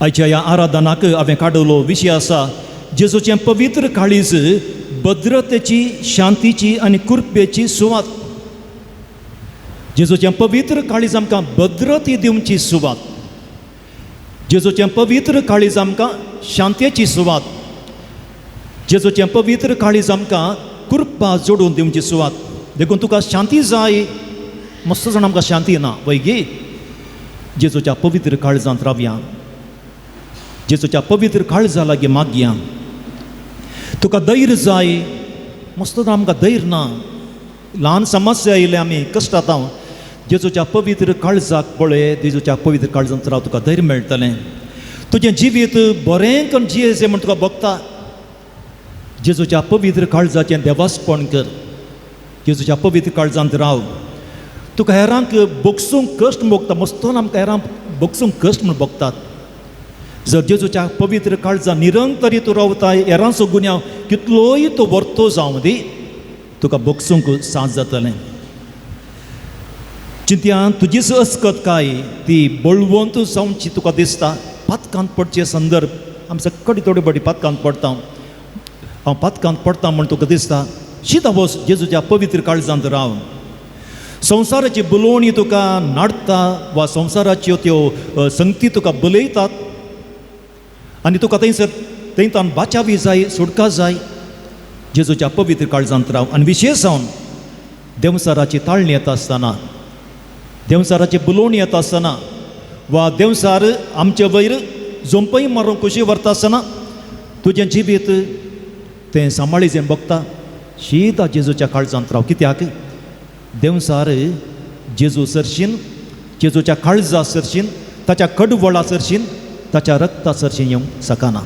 आयच्या ह्या आराधनाक हांवें काडलो विशय आसा जेजूचें पवित्र काळीज भद्रतेची, शांतीची आनी कृपेची सुवात. जेजूचें पवित्र काळीज आमकां भद्रती दिवची सुवात. जेजूचें पवित्र काळीज आमकां शांतेची सुवात. जेजूचें पवित्र काळीज आमकां कृपा जोडून दिवची सुवात. देखून तुका शांती जाय, मस्त जाण आमकां शांती ना वय गी, जेजूच्या पवित्र काळजांत रावया, जेजूच्या पवित्र काळजा लागीं मागया. तुका धैर्य जाय, मस्त जाण आमकां धैर्य ना, ल्हान समस्या आयले आमी कश्टात, जेजूच्या पवित्र काळजाक पळय, जेजूच्या पवित्र काळजांत राव, तुका धैर्य मेळटलें. तुजें जिवीत बरें करून जियेचें म्हूण तुका भोगता. जेजूच्या पवित्र काळजाचें देवासपण कर, जेजूच्या पवित्र काळजांत राव. तुका हेरांक भोगसूंक कश्ट भोगता, मस्तोन आमकां हेरांक भोगसूंक कश्ट म्हूण भोगतात. जर जेजूच्या पवित्र काळजान निरंतरी तूं रावताय, हेरांचो गुन्यांव कितलोय तो व्हरतो जावं दी, तुका भोगसूंक साथ जातलें. चिंतया तुजीच अस्कत काय ती बळवंत जावची तुका दिसता. पातकांत पडचे संदर्भ आमी सगळी थोडी बडी पातकांत पडटा. हांव पातकांत पडटा म्हूण तुका दिसता, शिता बस जेजूच्या पवित्र काळजांत राव. संवसाराची बलोवणी तुका नाडटा वा संवसाराच्यो त्यो संगती तुका बलयतात आनी तुका थंयसर थंयतान बाचावी जाय, सुटका जाय. जेजूच्या पवित्र काळजांत राव. आनी विशेश जावन देंवचाराची ताळणी येता आसतना, देंवचाराची बलोवणी येता आसतना वा देंवचार आमचे वयर झोंपय मारून खुशी व्हरता आसतना तुजें जिवीत तें सांबाळी बघता. शीता जेजूच्या काळजांत राव. कित्याक देंवचार जेजू सरशीन, जेजूच्या काळजा सरशीन, ताच्या कडवळा सरशीन, ताच्या रक्ता सरशीन येवंक शकना.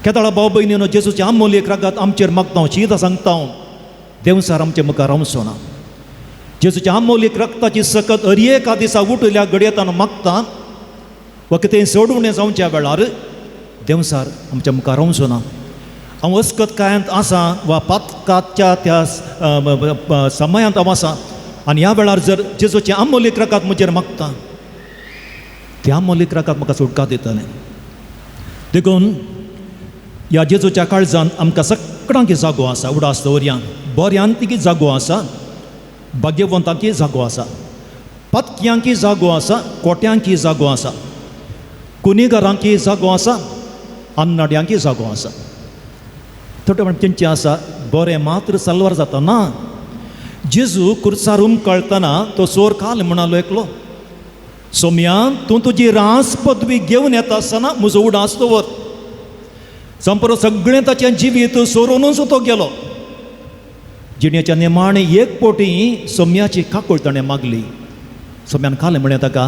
केदाळा भाव भयणीनो जेजूच्या आमोलेक रागात आमचेर मागता हांव, शीता सांगता हांव, देंवचार आमचे मुखार रावचो ना. जेजूच्या आमोलेक रक्ताची सकत हर एका दिसा उठल्या घडयेतान मागता वा कितें सोडवणें जावच्या वेळार देंवचार आमच्या मुखार रावचो ना. हांव अस्कत कायांत आसा वा पातकाच्या त्या समयांत हांव आसा आनी ह्या वेळार जर जेजूचें आमोलीक रकात म्हजेर मागता, त्या आमोलीक रकात म्हाका सुटका दितलें. देखून ह्या जेजूच्या काळजांत आमकां सगळ्यांक जागो आसा. उडास दवरया, बऱ्यांत जागो आसा, भाग्यवंतांकी जागो आसा, पातक्यांकी जागो आसा, कोट्यांकी जागो आसा, गुनेगारांकी जागो आसा, अन्नाड्यांकी जागो आसा. थोडे म्हण तेंचें आसा बरें मात्र साल्वार जाता ना. जेजू कुर्सार उमकळतना तो चोर काल म्हणालो एकलो, सोम्या तूं तुजी रास पदवी घेवन येता आसतना म्हजो उडास दवर. संपरो सगळें ताचें जिवीत सोरोनूच तो गेलो. जिणेच्या निमाणें एक पोटी सोम्याची काकूळ ताणें मागली. सोम्यान काल म्हणलें ताका,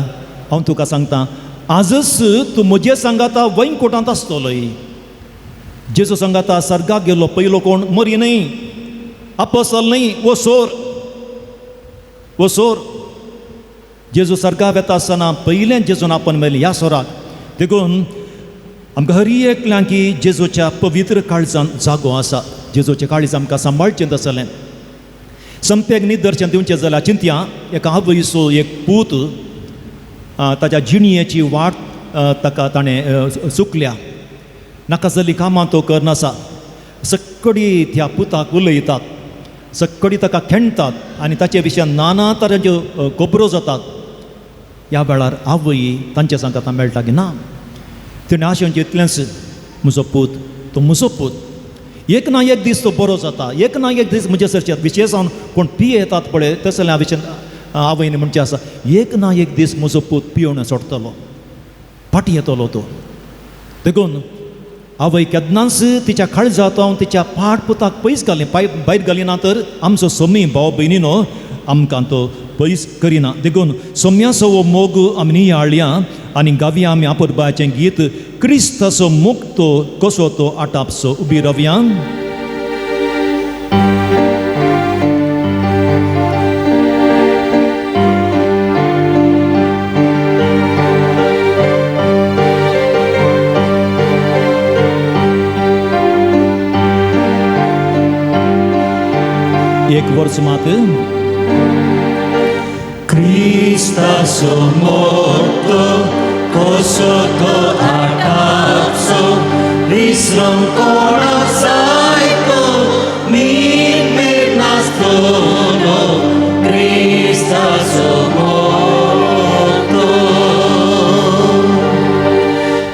हांव तुका सांगता आजच तूं म्हजे सांगाता वैंकोटांत आसतलोय. जेजू सांगाता सर्गाक गेलो पयलो कोण? मरी न्हय, आपोसल न्हय, वो सोर, वो सोर. जेजू सर्गाक वेता आसतना पयलें जेजून आपण मेलें ह्या सोराक. देखून आमकां हर एकल्यांकी जेजूच्या पवित्र काळजान जागो आसा. जेजूचें काळीज आमकां सांबाळचें तसलें. संपेक निदर्शन दिवचें जाल्यार चिंतया, एका आवयचो एक पूत ताच्या जिणयेची वाट ताका ताणें चुकल्या. नाका जाल्लीं कामां तो करनासा. सगळी त्या पुताक उलयतात, सगळी ताका खेणटात आनी ताचे विशयान नाना तरांच्यो खबरो जातात. ह्या वेळार आवय तांच्या सांगाता मेळटा की ना, तिणें आशेवन इतलेंच, म्हजो पूत तो म्हजो पूत, एक ना एक दीस तो बरो जाता, एक ना एक दीस म्हजे सरचे. विशेश जावन कोण पियेतात पळय तसलें विशयान आवयन म्हणचें आसा, एक ना एक दीस म्हजो पूत पियोवन सोडटलो, फाटीं येतलो तो. देखून आवय केन्नाच तिच्या काळजांत तिच्या पाट पुताक पयस घाली, भायर घालिना तर आमचो सोमी भाव भयणीनो आमकां तो पयस करिना. देखून सोम्याचो हो मोग आमी नियाळया आनी गावया आमी आपुरबाचें गीत, क्रिस्ताचो मोग तो कसो तो आटापसो. उबी रावया. एक वर्स मात क्रिस्ताचो मोग तो कसो तो आटापसो, विसरूंक कोणाक जायतो मीन नासतलो. क्रिस्ताचो मोग तो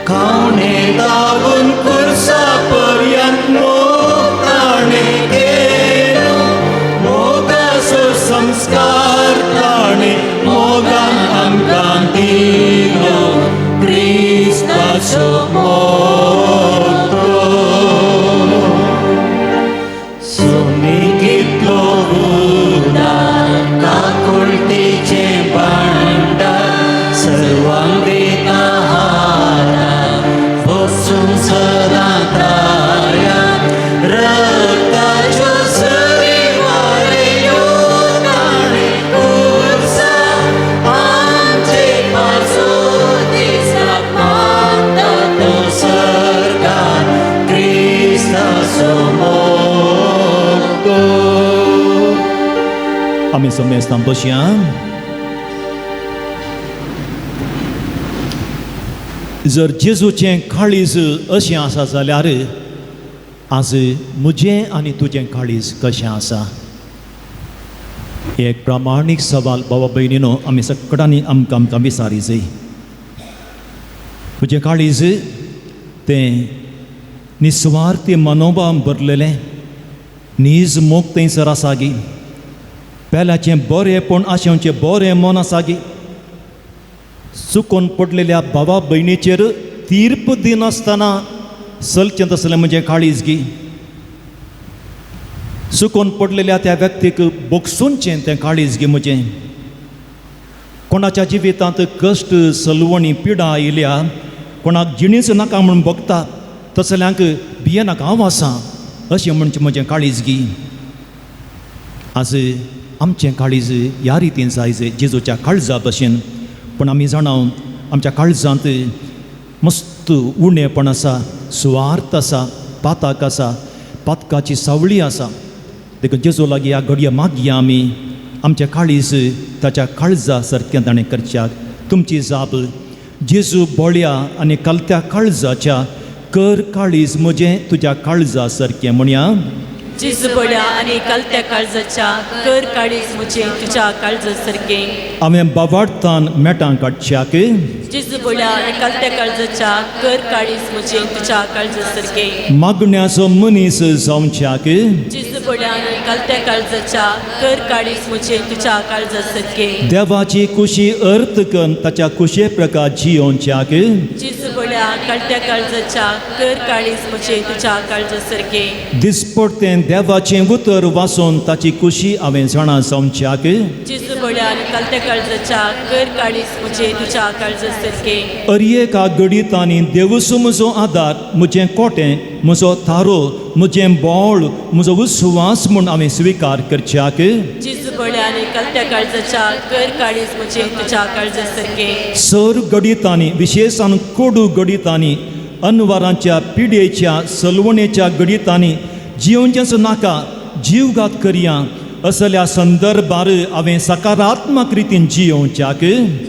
खावणे दाबून कुर्सा पर्यंत मोग ताणें केलो, मोगाचो संस्कार ताणें मोगान आमकां दिलो. क्रिस्ताचो मोग तो सोमी कितलो उदार, काकुळटेचें भांडार, सर्वांक दिता हातार, बसून सदां ताऱ्यार. रक्ताच्यो सरी वारयो ताणें कुर्सा आमचे पासून दिसाक मागता तो सर्गार. क्रिस्ताचो मोग तो. आमी समेस्तां बसया. जर जेजूचें काळीज अशें आसा जाल्यार आज म्हजें आनी तुजें काळीज कशें आसा? एक प्रामाणीक सवाल बाबा भयणीनो आमी सगळ्यांनी आमकां आमकां विचारी जाय. म्हजें काळीज तें निस्वार्थी मनोभाव भरलेलें, नीज मोग थंयसर आसा गी, पेल्याचें बरेंपण आशेवचें बरें मन आसा गी, चुकोन पडलेल्या भावा भयणीचेर तीर्प दिनासतना चलचें तसलें म्हजें काळीज गी, चुकोन पडलेल्या त्या व्यक्तीक बोगसूनचें तें काळीज गी म्हजें. कोणाच्या जिवितांत कश्ट सलवणी पिडा आयल्या, कोणाक जिणेच नाका म्हूण भोगता, तसल्यांक भियेनाका हांव आसा अशें म्हणचें म्हजें काळीज गी. आज आमचें काळीज ह्या रितीन जाय जेजूच्या काळजा भशेन, पूण आमी जाणा आमच्या काळजांत मस्त उणेपण आसा, सुवार्थ आसा, पाताक आसा, पातकाची सावळी आसा. देखून जेजू लागीं ह्या घडये मागया आमी आमचें काळीज ताच्या काळजा सारकें ताणें करच्याक. तुमची जाप जेजू बोळ्या आनी कलत्या काळजाच्या कर काळीज म्हजें तुज्या काळजा सारकें म्हणया. जेजू बळ्या आनी कलत्या काळजाच्या कर काळीज म्हजें तुज्या काळजा सारकें. हांवें बाबाडतान मेटां काडच्याक जेजू बळ्या आनी कलत्या काळजाच्या कर काळीज म्हजें तुज्या काळजा सारकें. मागण्याचो मनीस जावच्याक जेजू बळ्या आनी कलत्या काळजाच्या कर काळीज म्हजें तुज्या काळजा सारकें. देवाची कुशी अर्थ करून ताच्या कुशे प्रकार जियोवच्याक जेजू बळ्या कलत्या काळजाच्या कर काळीज म्हजें तुज्या काळजा सारकें. दिसपडतें देवाचें उतर वाचून ताची कुशी हांवें जाणा जावच्याक जेजू बळ्या आनी कलत्या काळजाच्या कर काळीज म्हजें तुज्या काळजा सारकें. अरयेका घडितांनी देवूस म्हजो आदार, म्हजें कोटें, म्हजो थारो, म्हजें बोळ, म्हजो विस्वास म्हूण हांवें स्विकार करच्याक जेजू बळ्या आनी कलत्या काळजाच्या कर काळीज म्हजें तुज्या काळजा सारकें. सर घडितांनी विशेषान कोडू घडितांनी अनवारांच्या पिडयेच्या सलवणेच्या घडितांनी जियोवचेंच नाका जीवघात करया असल्या संदर्भार हांवें सकारात्मक रितीन जियोवच्याक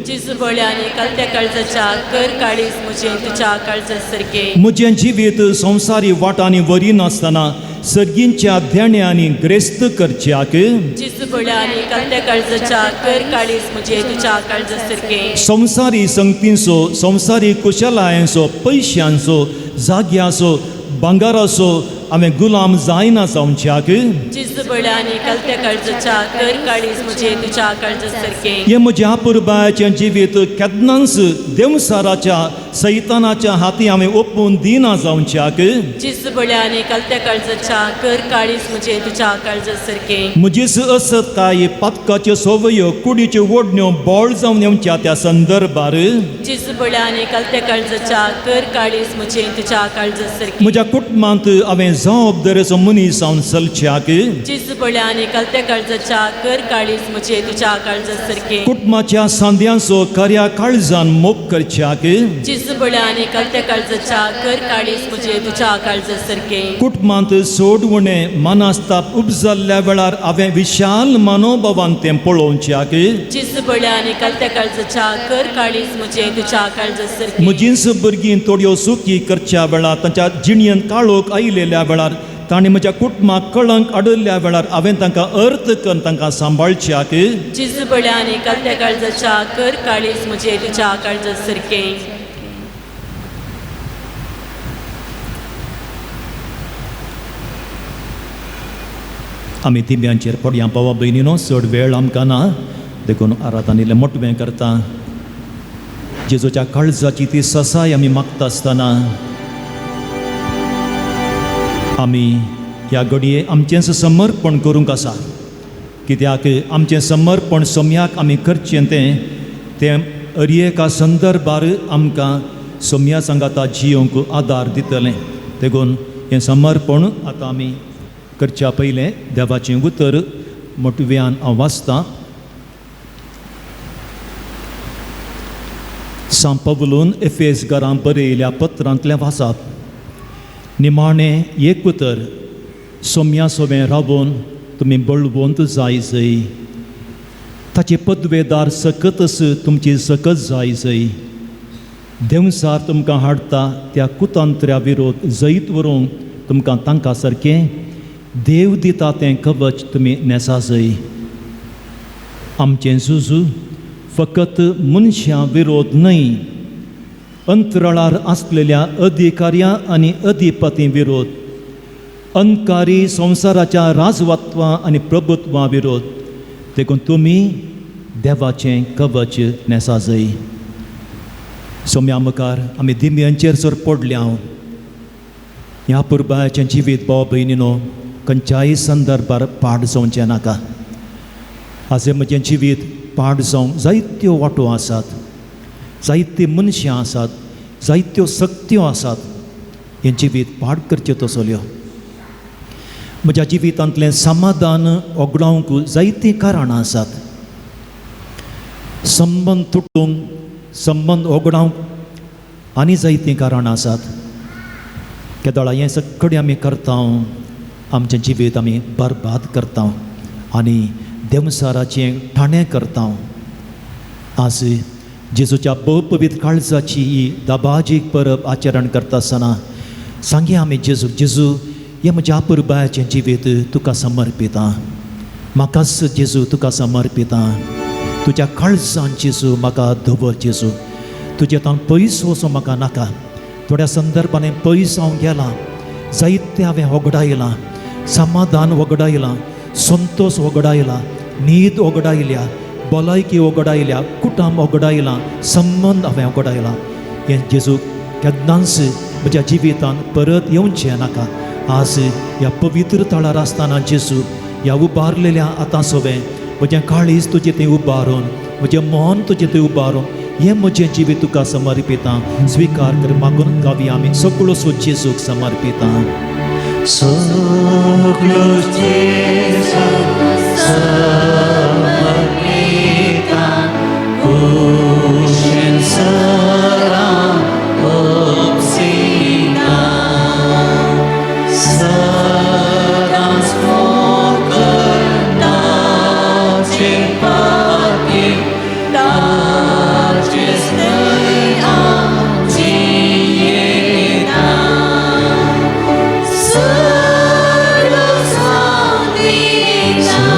जेजू बळ्या आनी कलत्या काळजाच्या कर काळीज म्हजें तुज्या काळजा सारकें. म्हजें जिवीत संवसारी वाटांनी वरिनासतना सर्गींच्या देण्यांनी ग्रेस्त करच्याक जेजू बळ्या आनी कलत्या काळजाच्या कर काळीज म्हजें तुज्या काळजा सारकें. संवसारी संगतींचो, संवसारी कुशलायांचो, पयशांचो, जाग्याचो, भांगाराचो हांवें गुलाम जायना जावच्याक जेजू बळ्या आनी कलत्या काळजाच्या कर काळीज म्हजें तुज्या काळजा सारकें. हें म्हज्या अपुरबायाचें जिवीत केन्नाच देवसाराच्या सैतानाच्या हाती हांवें ओपून दिना जावच्याक जेजू बळ्या आनी कलत्या काळजाच्या कर काळीज म्हजें तुज्या काळजा सारकें. म्हजीच असत्काय, पातकाच्यो संवयो, कुडीच्यो ओडण्यो बोळ जावन येवच्या त्या संदर्भार जेजू बळ्या आनी कलत्या काळजाच्या कर काळीज म्हजें तुज्या काळजा सारकें. म्हज्या कुटुंबांत हांवें जबाबदारेचो मनीस जावन चलच्याक जेजू बळ्या आनी कलत्या काळजाच्या कर काळीज म्हजें तुज्या काळजा सारकें. कुटुंबाच्या सांद्यांचो खऱ्या काळजान मोग करच्याक जेजू बळ्या आनी कलत्या काळजाच्या कर काळीज म्हजें तुज्या काळजा सारकें. कुटुंबांत सोडवणें मानास्ताप उपजाल्ल्या वेळार हांवें विशाल मनोभावान तें पळोवच्याक जेजू बळ्या आनी कलत्या काळजाच्या कर काळीज म्हजें तुज्या काळजा सारकें. म्हजींच भुरगीं थोड्यो सुखी करच्या वेळार तांच्या जिणेंत काळोख आयिल्ल्या वेळार तांणी म्हज्या कुटुंबाक कळंक हाडिल्ल्या वेळार हांवें तांकां अर्थ करून तांकां सांबाळच्याक जेजू बळ्या आनी कलत्या काळजाच्या कर काळीज म्हजें तुज्या काळजा सारकें. आमी दिव्यांचेर पडया बाबा भयणीनो, चड वेळ आमकां ना देखून आराधानीले मोटवें करता. जेजूच्या काळजाची ती ससाय आमी मागता आसतना आमी ह्या घडये आमचेंच समर्पण करूंक आसा, कित्याक आमचें समर्पण सोम्याक आमी करचें तें तें अरयेका संदर्भार आमकां सोम्या सांगाता जियोंक आदार दितलें. देखून हें समर्पण आतां आमी करच्या पयलें देवाचें उतर मोटव्यान हांव वाचतां. सांत पावलून एफेस घरां बरयल्या पत्रांतलें वाचाप. निमाणें एक उतर सोम्या सोवें रावून तुमी बळवंत जाय जय, ताचे पदवेदार सकतच तुमची सकत जाय जय. देंवसार तुमकां हाडटा त्या कुतंत्र्या विरोध जैत व्हरूंक तुमकां तांकां सारकें देव दिता तें कवच तुमी न्हेसा जय। आमचें झुजू फकत मनशां विरोध न्हय, अंतराळार आसलेल्या अधिकाऱ्यां आनी अधिपती विरोध, अंधकारी संवसाराच्या राजवत्वां आनी प्रभुत्वां विरोध। देखून तुमी देवाचें कवच न्हेसा जय। सोम्या मुखार आमी दिमयांचेर जर पडल्या ह्या पुरबायाचें जिवीत भाव भयणीनो खंयच्याय संदर्भार पाड जावचें नाका। आज म्हजें जिवीत पाड जावंक जायत्यो वाटो आसात, जायतीं मनशां आसात, जायत्यो शक्त्यो आसात, हें जिवीत पाड करच्यो तसल्यो। म्हज्या जिवितांतलें समाधान ओगडावंक जायतीं कारणां आसात, संबंद तुटूंक, संबंद ओगडावंक आनी जायतीं कारणां आसात। केदोळा हें सगळें आमी करता, आमचें जिवीत आमी बरबाद करता आनी देंवसाराचें ठाणें करता। आज जेजूच्या भोवपवीत काळजाची ही दबाजीक परब आचरण करता आसतना सांगया आमी जेजू, जेजू हें म्हज्या पुरबायाचें जिवीत तुका समर्पिता, म्हाकाच जेजू तुका समर्पिता, तुज्या काळजान जेजू म्हाका दवर जेजू, तुजें तान पयस वचूं म्हाका नाका। थोड्या संदर्भांनी पयस हांव गेलां, जायतें हांवें वगडायलां, समाधान वगडायलां, संतोश वगडायला, न्हीद वगडायल्या, भलायकी वगडायल्या, कुटुंब वगडायलां, संबंद हांवें वगडायला। हें जेजू केन्नाच म्हज्या जिवितांत परत येवचें नाका। आज ह्या पवित्र थळार आसतना जेजू ह्या उबारलेल्या आतां सोवें म्हजें काळीज तुजें थंय उबारून, म्हजें मन तुजें थंय उबारून हें म्हजें जिवीत तुका समर्पिता, स्विकार कर मागून गावया आमी सगळो सो जेजूक समर्पिता। सगळो जेजूक समर्पिता, कुशीन सरां उपसिता, सदांच मोग ताचेर पातयेवन, ताचेच न्हय हांव जियेतां। सगळो हांव दितां,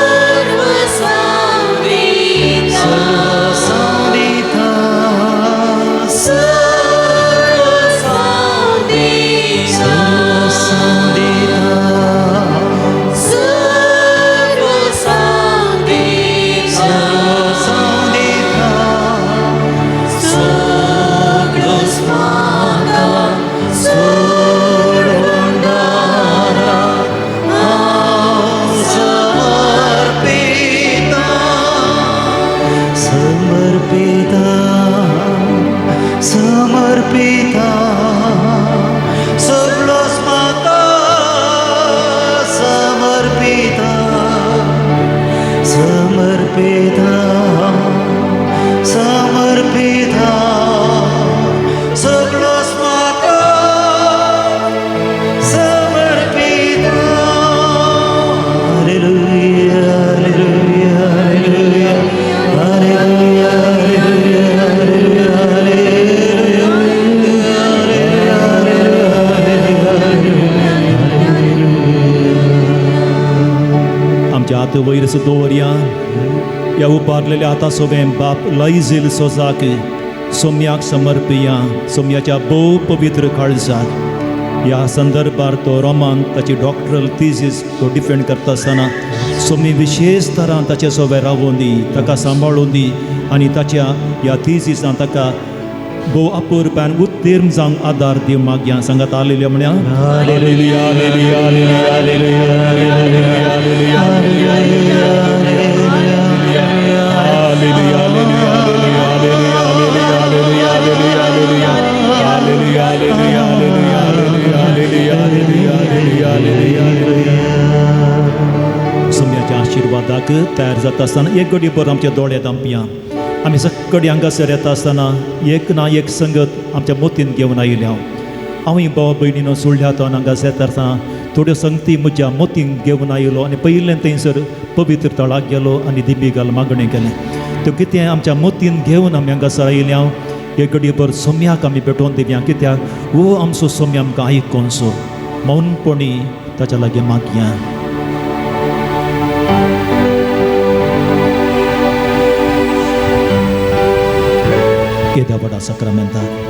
सर्वस्व हांव दितां, सर्वस्व हांव दितां, सर्वस्व हांव दितां, सगळोच म्हाका सोडून दारा हांव समर्पिता, समर्पिता, समर्पिता, सगळोच म्हाका समर्पिता, समर्पिता, समर्पिता, सगळोच म्हाका समर्पिता। Hallelujah, hallelujah, hallelujah, hallelujah, hallelujah, hallelujah, आमच्या हात वयर दवरया। ह्या उबारलेल्या हाता सोवें बाप लैझील सोजाक सोम्याक समर्पिया, सोम्याच्या भोव पवित्र काळजाक। ह्या संदर्भार तो रोमान ताची डॉक्टरल थिजीस तो डिफेंड करता आसतना सोमी विशेश तरान ताचे सोवे रावोन दी, ताका सांबाळून दी आनी ताच्या ह्या थिजीसान ताका भोव अपुरबायेन उत्तीर्ण जावंक आदार दी मागया। सांगात हालेलुया म्हण्या। Hallelujah, hallelujah, hallelujah, hallelujah, hallelujah, hallelujah, hallelujah, hallelujah, hallelujah, hallelujah, hallelujah, hallelujah, hallelujah, hallelujah, hallelujah, hallelujah. सोम्याच्या आशिर्वादाक तयार जाता आसतना एक घडी भर आमचे दोळे दांपया। आमी सगळी हांगासर येता आसतना एक ना एक संगत आमच्या मोतीन घेवन आयिल्ले हांव। हांवूय भाव भयणीनो सुळ्या तो हांगासर येता आसतना थोड्यो संगती म्हज्या मोतीन घेवन आयलो आनी पयलें थंयसर पवित्र तळाक गेलो आनी दिमी घाल मागणें केलें। त्यो कितें आमच्या मतीन घेवन आमी हांगासर आयिल्ले हांव हे घडयेभर सोम्याक आमी भेटोवन दिवया, कित्याक हो आमचो सोम्या आमकां आयकोनसो मौनपणी ताच्या लागीं मागया. येद्या व्हडा साक्रामेंताक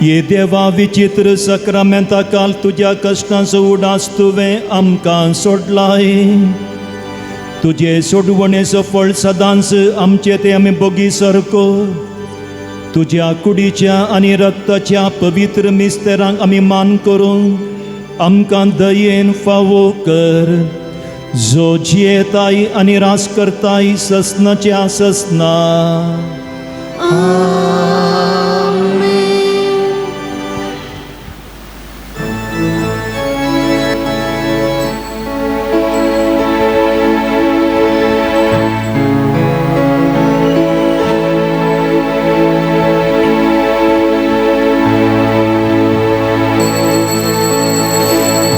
ये देवा विचित्र साक्रामेंता काल तुज्या कश्टांचो उडास तुवें आमकां सोडलाय. तुजे सोडवणेचो फळ सदांच आमचे ते आमी बोगी सारको तुज्या कुडीच्या आनी रक्ताच्या पवित्र मिस्तेरांक आमी मान करूंक आमकां दयेन फावो कर, जो जियेताय आनी रास करताय ससनाच्या ससना.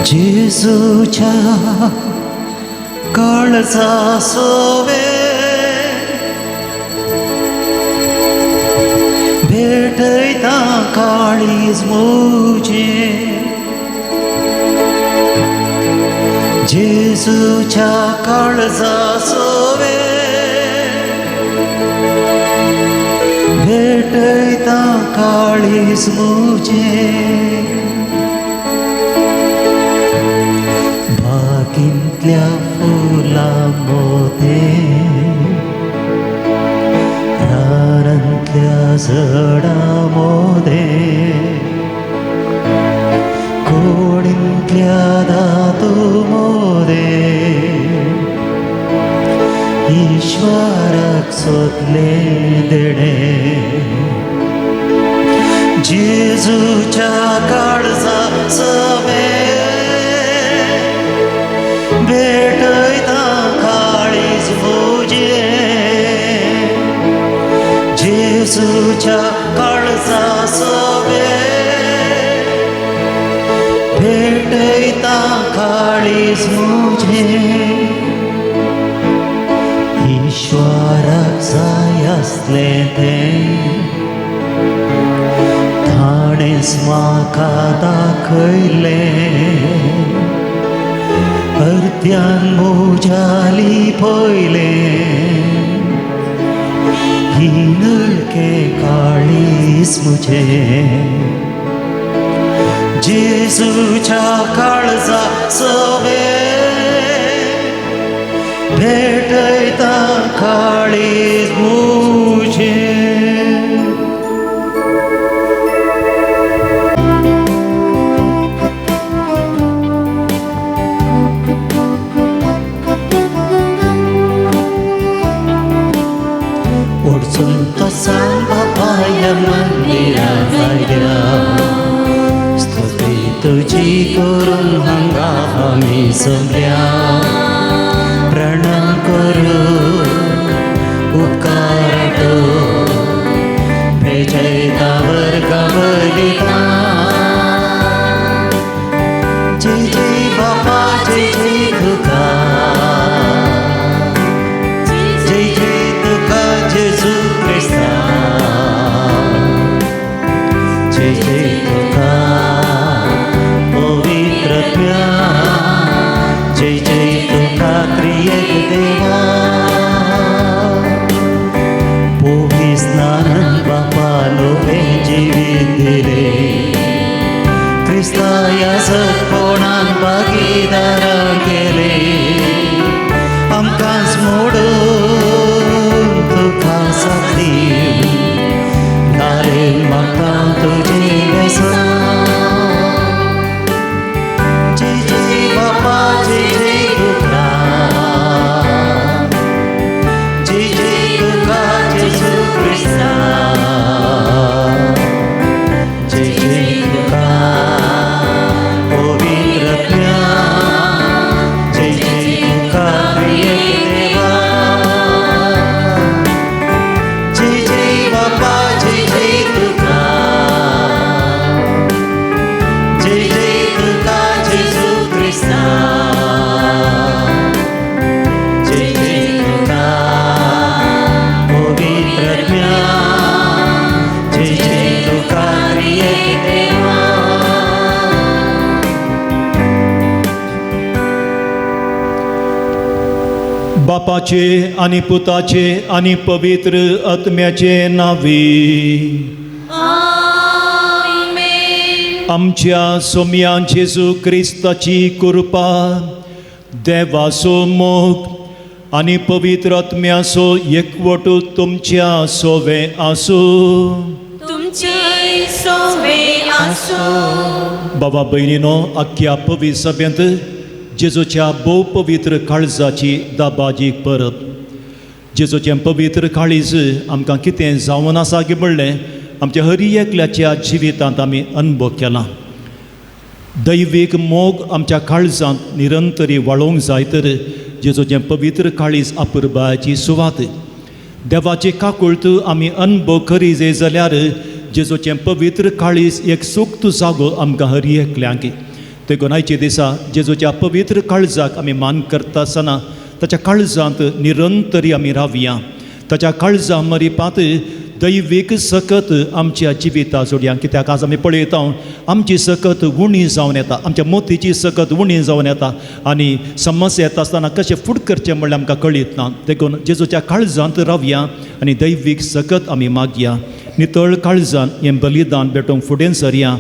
जेजूच्या काळजा सोवे भेटयता काळीज म्हजें, जेजूच्या काळजा सोवे भेटयता काळीज म्हजें. बागेंतल्या फुलां मोदें रानांतल्या झाडां मोदें कोडींतल्या धातू मोदें ईश्वराक सोदलें देणें. जेजूच्या काळजा सवे भेटयता काळीज म्हजें, जेजूच्या काळजा सोवे भेटयता काळीज म्हजें. ईश्वराक जाय आसलें तें ताणेंच म्हाका दाखयलें, अर्द्यान म्हज्याली पयलें ही नळकें काळीज म्हजें. जेजूच्या काळजा सवे भेटयता काळीज म्हजें. ओडचून तो सांग बापाया मंदिरा जायल्या स्तुती तुजी करून हांगा आमी जमल्या. प्रणाम करू उपकार भेजयता वर्गा बलिता. जय जय बापा जय जय तुका जय जय तुका जेजू क्रिस्ता जय जय तुका पवित्र आत्म्या जय जय तुका त्रिएक देवा. पोवी स्नान बापा नोवें जिवीत दिलें क्रिस्ता याजकपणान भागीदारां केलें. आमकांच मोडून तुका साथी घालें म्हाका तुजें बेसां. जय जय बापा जय जय तुका जय जय तुका जेजू क्रिस्ता जय जय तुका पवित्र आत्म्या जय जय तुका त्रिएक देवा. जय जय बापा जय जय तुका जय जय तुका जेजू क्रिस्ता जय जय तुका पवित्र आत्म्या जय जय तुका त्रिएक देवा. बापाचे आनी पुताचे आनी पवित्र आत्म्याचे नांवी आमेन. आमच्या सोम्या जेजू क्रिस्ताची कृपा देवाचो मोग आनी पवित्र आत्म्याचो एकवट तुमच्या सोवे आसूं. तुमचे सोवे आसूं. बाबा भयणीनो आख्ख्या पवित्र सभेंत जेजूच्या भोव पवित्र काळजाची दाबाजी परब. जेजूचें पवित्र काळीज आमकां कितें जावन आसा की म्हणलें आमच्या हरी एकल्याच्या जिवितांत आमी अनुभव केला. दैवीक मोग आमच्या काळजांत निरंतरी वाळोवंक जाय तर जेजूचें पवित्र काळीज अपुरबायाची सुवात. देवाची काकुळट आमी अनुभव करी जाय जाल्यार जेजूचें पवित्र काळीज एक सुक्त जागो आमकां हरी एकल्यांक. देखून आयच्या दिसा जेजूच्या पवित्र काळजाक आमी मान करता आसतना ताच्या काळजांत निरंतरी आमी रावया. ताच्या काळजा मरिपात दैवीक सकत आमच्या जिविता जोडया. कित्याक आज आमी पळयता आमची सकत उणी जावन येता, आमच्या मोतीची सकत उणी जावन येता आनी समस्या येता आसतना कशें फुड करचें म्हणल्यार आमकां कळीत ना. देखून जेजूच्या काळजांत रावया आनी दैवीक सकत आमी मागया. नितळ काळजान हें बलिदान भेटोवंक फुडें सरया.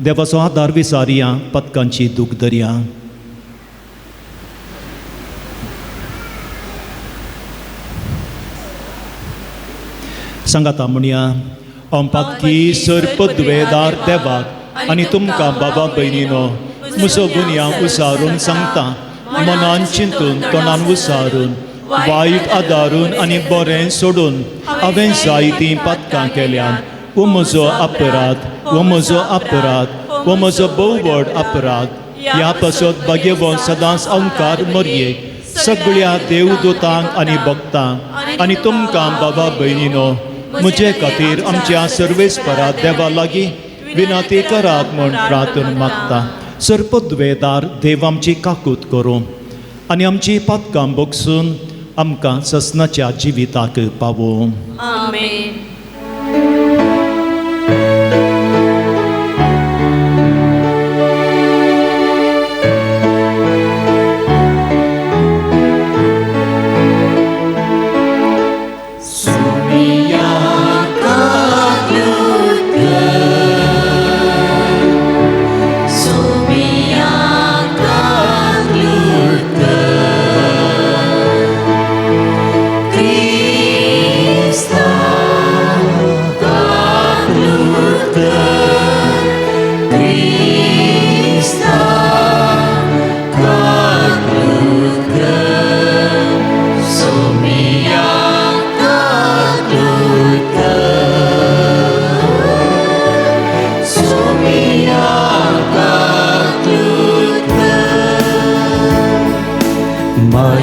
देवाचो आदार विसारया, पदकांची दूख धरया. सांगाता म्हणया हांव पातकी सर्पद्वेदार देवाक आनी तुमकां बाबा भयणीनो म्हजो गुन्यांव उसारून सांगता. मनान चिंतून तोंडान उसारून वायट आदारून आनी बरें सोडून हांवें जायतीं पातकां केल्यात. वो म्हजो अपराध, वो म्हजो अपराध, वो म्हजो भोव व्हड अपराध. ह्या पासत भाग्यवंत सदांच अंकार मरये सगळ्या देवदूतांक आनी भक्तांक आनी तुमकां बाबा भयणीनो म्हजे खातीर आमच्या सर्वेस्परा देवा लागीं विनंती करात म्हूण प्रार्थना मागता. सर्पद्वेदार देव आमची काकूत करूं आनी आमची पातकां बगसून आमकां ससनाच्या जिविताक पावोवं. आमेन.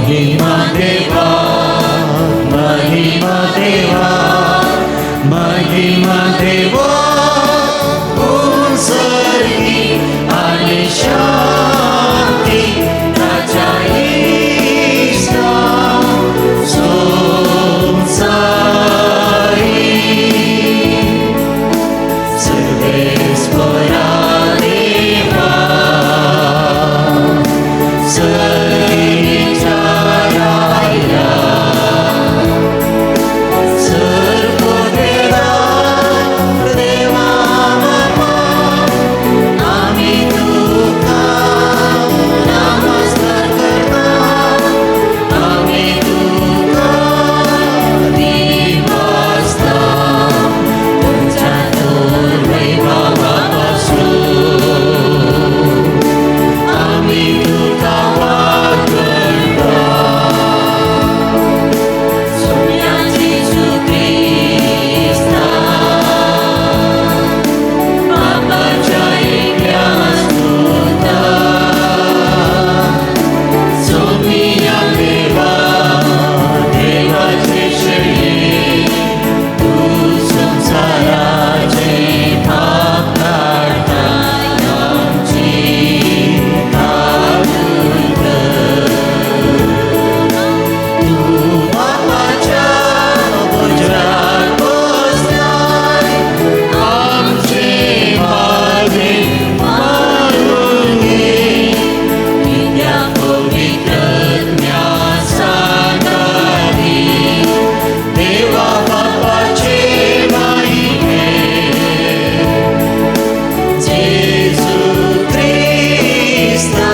महिमा देवा, महिमा देवा, महिमा देवा, उंचरगी आनी शांती ताच्या इश्टा संवसारी. सर्वेस्परा देवा, सर्गीच्या राया, सर्वदेवा देवा बापा, आमी तुका नमस्कार करता, आमी तुका दिवासता, तुमच्या थोर वैभवा पासून आमी तुका वागणता. सोम्या जेजू क्रिस्ता, बापाच्या एकल्या सुता, सोमिया देवा, देवाचे श्रेय, तूं संवसाराचे पाप काडटा, आमची काबूल कर. तूं बापाच्या भुजार बसलाय, आमचे मागे मारून घे, कित्याक पवित्र सांगारी, देवा बापाचे महिमे, जेजू क्रिस्ता,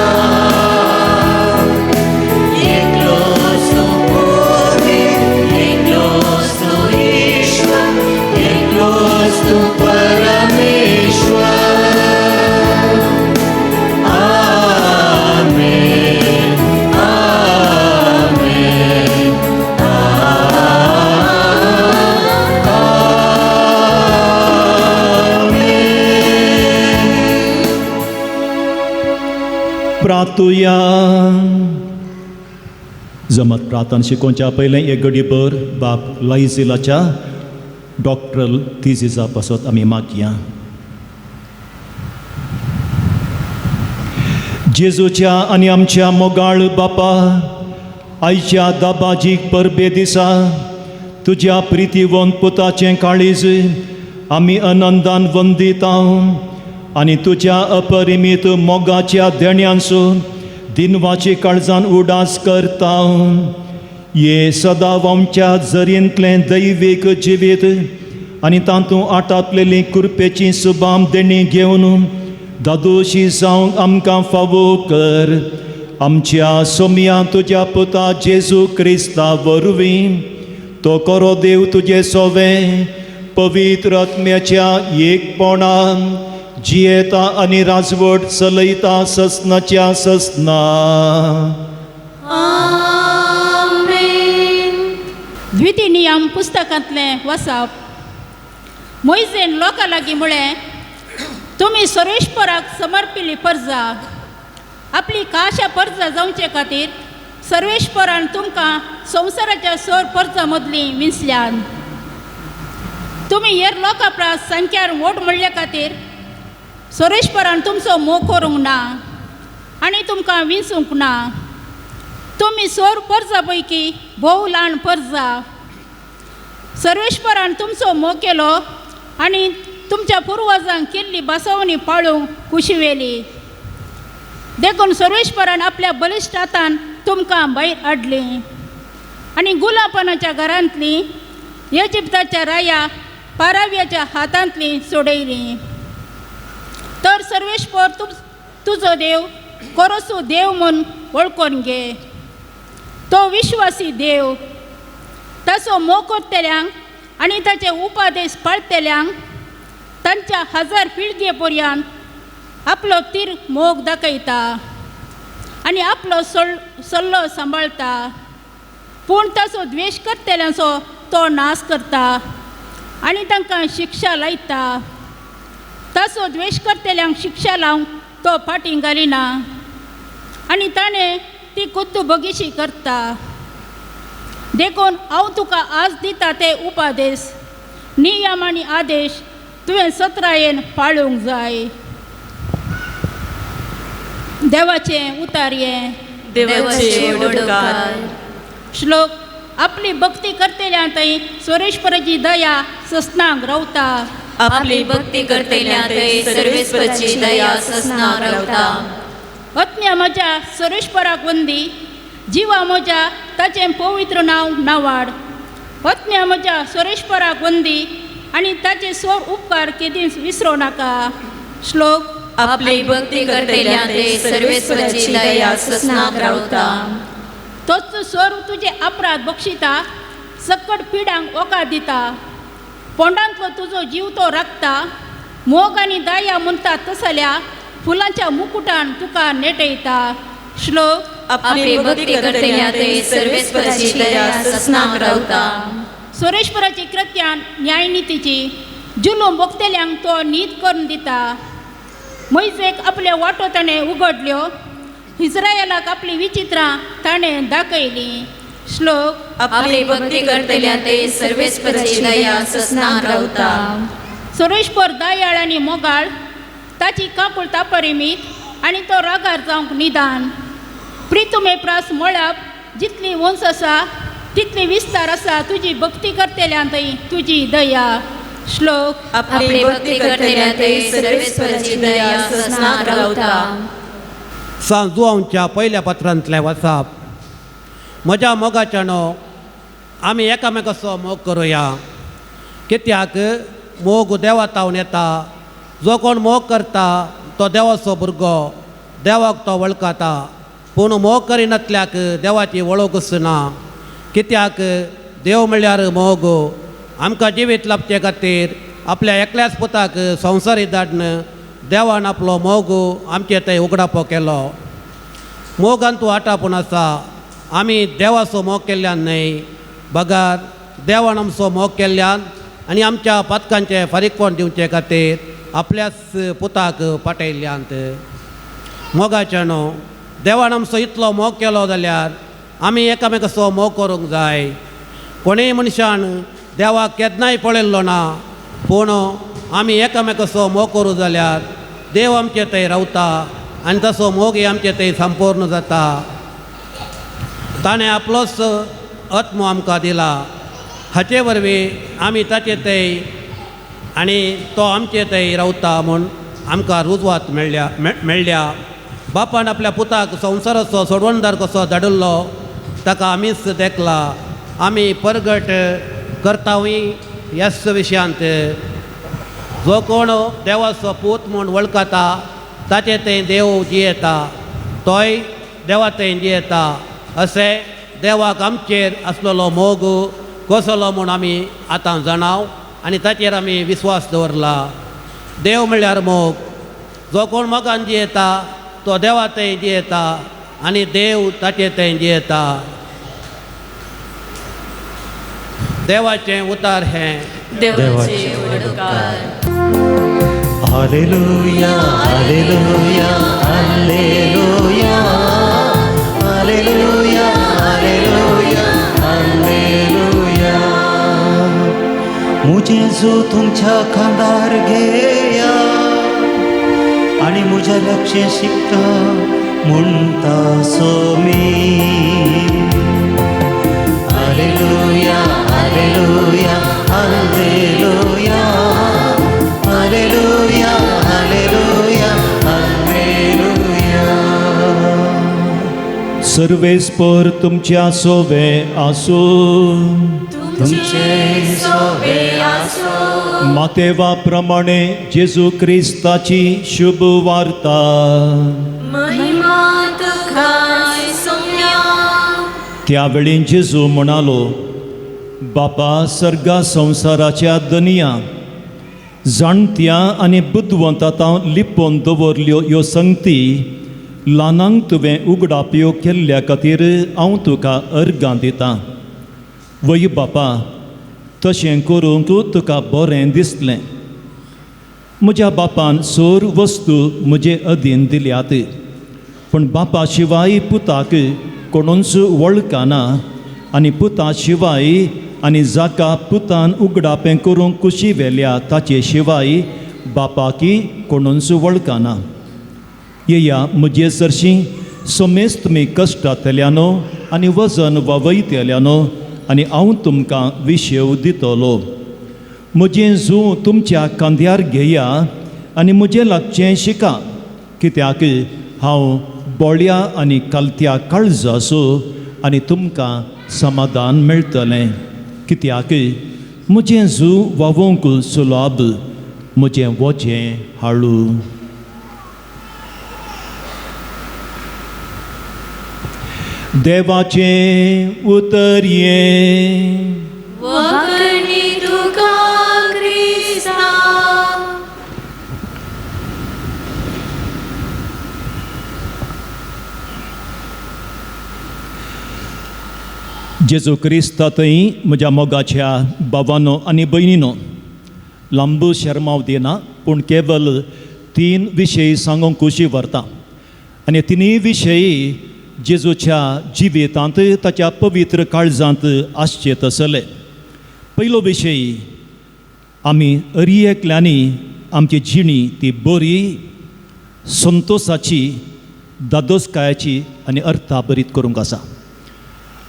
एकलोच तूं पुरोहीत, एकलोच तूं ईश्वर, एकलोच तूं परमेश्वर. आमेन, आमेन, आमेन. प्रातुया. जमत प्रार्थना शिकोवच्या पयलें एक घडीभर बाप लायझिलाच्या डॉक्टरल थिजीसा पासत आमी मागया. जेजूच्या आनी आमच्या मोगाळ बापा, आयच्या दाबाजीक परबे दिसा तुज्या प्रितीवंत पुताचें काळीज आमी आनंदान वंदिता आनी तुज्या अपरिमीत मोगाच्या देण्यांचो दिनवाची काळजान उडास करता. ये सदां आमच्या जरींतलें दैवीक जिवीत आनी तातूंत आटापलेली कृपेची सुबाम देणी घेवन दादोशी जावंक आमकां फावो कर. आमच्या सोमया तुज्या पुता जेजू क्रिस्ता वरवीं तो करो देव तुजे सोवे पवित्र आत्म्याच्या एकपणान जियेता आनी राजवट चलयता ससनाच्या ससना. आमेन. द्वितीय नियम पुस्तकांतलें वसाप. मोयजेन लोकां लागीं म्हळें, तुमी सर्वेश्वराक समर्पिल्ली परजा, आपली खाशा परजा जावचे खातीर सर्वेश्वरान तुमकां संवसाराच्या सोर परजा मदली विंचल्यान. तुमी हेर लोकां परस संख्यार व्हड म्हणले खातीर सर्वेश्वरान तुमचो मोग करूंक ना आनी तुमकां विंचूंक ना. तुमी सोर परजा पैकी भोव ल्हान परजा. सर्वेश्वरान तुमचो मोग केलो आनी तुमच्या पुर्वजांक केल्ली बसवणी पाळूंक खुशी वेली. देखून सर्वेश्वरान आपल्या बलिश्ट हातान तुमकां भायर हाडली आनी गुलापणाच्या घरांतली इजिप्ताच्या राया पाराव्याच्या हातांतली सोडयली. तर सर्वेश्वर तुजो देव कोरोसू देव म्हूण वळखून घे. तो विश्वासी देव, ताचो मोग करतल्यांक आनी ताचे उपादेश पाळटल्यांक तांच्या हजार पिळगे पर्यंत आपलो तीर मोग दाखयता आनी आपलो सल्लो सांबाळटा. पूण ताचो द्वेश करतल्यांचो तो नाश करता आनी तांकां शिक्षा लायता. ताचो द्वेश करतल्यांक शिक्षा लावंक तो फाटीं घालिना आनी ताणें ती खुद्द बगीशी करता. देखून हांव तुका आज दिता ते उपादेश, नियम आनी आदेश तुवें सत्रायेन पाळूंक जाय. देवाचें उतार हें. देवाचे उपकार. श्लोक. आपली भक्ती करतल्या थंय सर्वेश्वराची दया ससनाक रावता. आपली भक्ती करतल्या थंय सर्वेस्पराची दया ससनाक रावता. आत्म्या म्हज्या सर्वेश्वराक वंदी, जिवा म्हज्या ताचें पवित्र नांव नावाड. आत्म्या म्हज्या सर्वेश्वराक वंदी आनी ताचे स्वर उपकार केदींच विसरूं नाका. श्लोक. आपली भक्ती करतल्या थंय सर्वेस्पराची दया ससनाक रावता. तोच स्वर तुजे अपराध बक्षिता, सकट पिडांक ओका दिता. पोंडांतलो तुजो जीव तो राखता. मोग आनी दया म्हणटा तसल्या फुलांच्या मुकुटान तुका नेटयता. श्लोक. आपली भक्ती करतल्या थंय सर्वेस्पराची दया ससनाक रावता. सर्वेश्वराची कृत्यान न्यायनितीची जुलूम भोगतल्यांक तो नीत करून दिता. मोयजेक आपल्यो वाटो ताणें उगडल्यो, इस्रायलाक आपली विचित्रां ताणें दाखयलीं. श्लोक. आपली भक्ती करतल्या थंय सर्वेस्पराची दया ससनाक रावता. सर्वेश्वर दयाळ आनी मोगाळ, ताची काकुळट अपरिमीत आनी तो रागार जावंक निदान. प्रितुमे प्रास मळप जितली उंच आसा तितली विस्तार आसा तुजी भक्ती करतल्या थंय तुजी दया. श्लोक. आपली भक्ती करतल्या थंय सर्वेस्पराची दया ससनाक रावता. सांत जुवांच्या पयल्या पत्रांतलें वाचप. म्हज्या मोगाच्यानो, आमी एकामेकाचो मोग करुया, कित्याक मोग देवा तावन येता. जो कोण मोग करता तो देवाचो भुरगो, देवाक तो वळखता. पूण मोग करिनातल्याक देवाची वळखूच ना, कित्याक देव म्हणल्यार मोग. आमकां जिवीत लाबचे खातीर आपल्या एकल्याच पुताक संवसारी धाडून देवान आपलो मोग आमचे थंय उगडापो केलो. मोगान तूं आटापून आसा. आमी देवाचो मोग केल्ल्यान न्हय, बगर देवान आमचो मोग केल्ल्यान आनी आमच्या पातकांचें फारीकपण दिवचे खातीर आपल्याच पुताक पाटयल्ल्यान. मोगाचें न्हू, देवान आमचो इतलो मोग केलो जाल्यार आमी एकामेकाचो मोग करूंक जाय. कोणूय मनशान देवाक केन्नाय पळयल्लो ना, पूण आमी एकामेकाचो मोग करूं जाल्यार देव आमचे थंय रावता आनी तसो मोग आमचे थंय संपूर्ण जाता. ताणें आपलोच आत्मो आमकां दिला, हाचे वरवीं आमी ताचे थंय आनी तो आमचे थंय रावता म्हूण आमकां रुजवात मेळ्ळ्या. बापान आपल्या पुताक संवसाराचो सोडवणदार कसो धाडिल्लो ताका आमीच देखला. आमी परगट करतावूय ह्याच विशयांत. जो कोण देवाचो पूत म्हूण वळखता ताचे थंय देव जियेता, तोय देवा थंय जियेता. अशें देवाक आमचेर आसलेलो मोग कसलो म्हूण आमी आतां जाणाव आनी ताचेर आमी विस्वास दवरला. देव म्हणल्यार मोग. जो कोण मोगान जियेता तो देवा थंय जियेता आनी देव ताचे थंय जियेता. देवाचें उतार हें. देवाचे उपकार. Hallelujah, hallelujah, hallelujah, hallelujah, hallelujah, hallelujah. मुझे जो तुमच्या खांदार घेया आणि मुझ्या लक्ष शिकता म्हणता Somi. Hallelujah, hallelujah, hallelujah, hallelujah, hallelujah, hallelujah. सर्वेस्पर तुमच्या सोवे आसूं. तुमचे सोवे आसूं. मातेवा प्रमाणे जेजू क्रिस्ताची शुभ वार्ता. महिमा तुका सोम्या. त्यावेळी जेजू म्हणालो, बापा सर्गा संवसाराच्या दनिया जाणत्या आनी बुदवंतां लिपोवन दवरल्यो ह्यो संगती ल्हानांक तुवें उगडाप्यो केल्ल्या खातीर हांव तुका अर्गां दितां. वय बापा, तशें करूंक तुका बरें दिसलें. म्हज्या बापान सोर वस्तू म्हजे अधीन दिल्यात, पूण पूण बापा शिवाय पुताक कोणूच वळखना आनी पुता शिवाय आनी जाका पुतान उगडापें करूंक कुशी व्हेल्या ताचे शिवाय बापाकी कोणूच वळखना. येया म्हजे सरशीं समेस्त तुमी कश्टांतल्यानो आनी वजन वावयतल्यानो आनी हांव तुमकां विशेव दितलो. म्हजें जूं तुमच्या खांद्यार घेया आनी म्हजें लागचें शिका, कित्याक हांव बोळ्या आनी कालत्या काळजाचो आनी तुमकां समाधान मेळटलें. कित्याक म्हजें जूं वावोवंक सुलाब, म्हजें वजें हाळू. देवाचें उतर हें. वखणी तुका क्रिस्ता. जेजू क्रिस्ता थंय म्हज्या मोगाच्या बाबानो आनी भयणीनो, लांबू शर्माव दिना पूण केवल तीन विशय सांगूंक खुशी व्हरता आनी तिनूय विशय जेजूच्या जिवितांत ताच्या पवित्र काळजांत आसचे तसले. पयलो विशय, आमी अरी एकल्यांनी आमची जिणी ती बरी संतोसाची, दादोसकायाची आनी अर्थाभरीत करूंक आसा.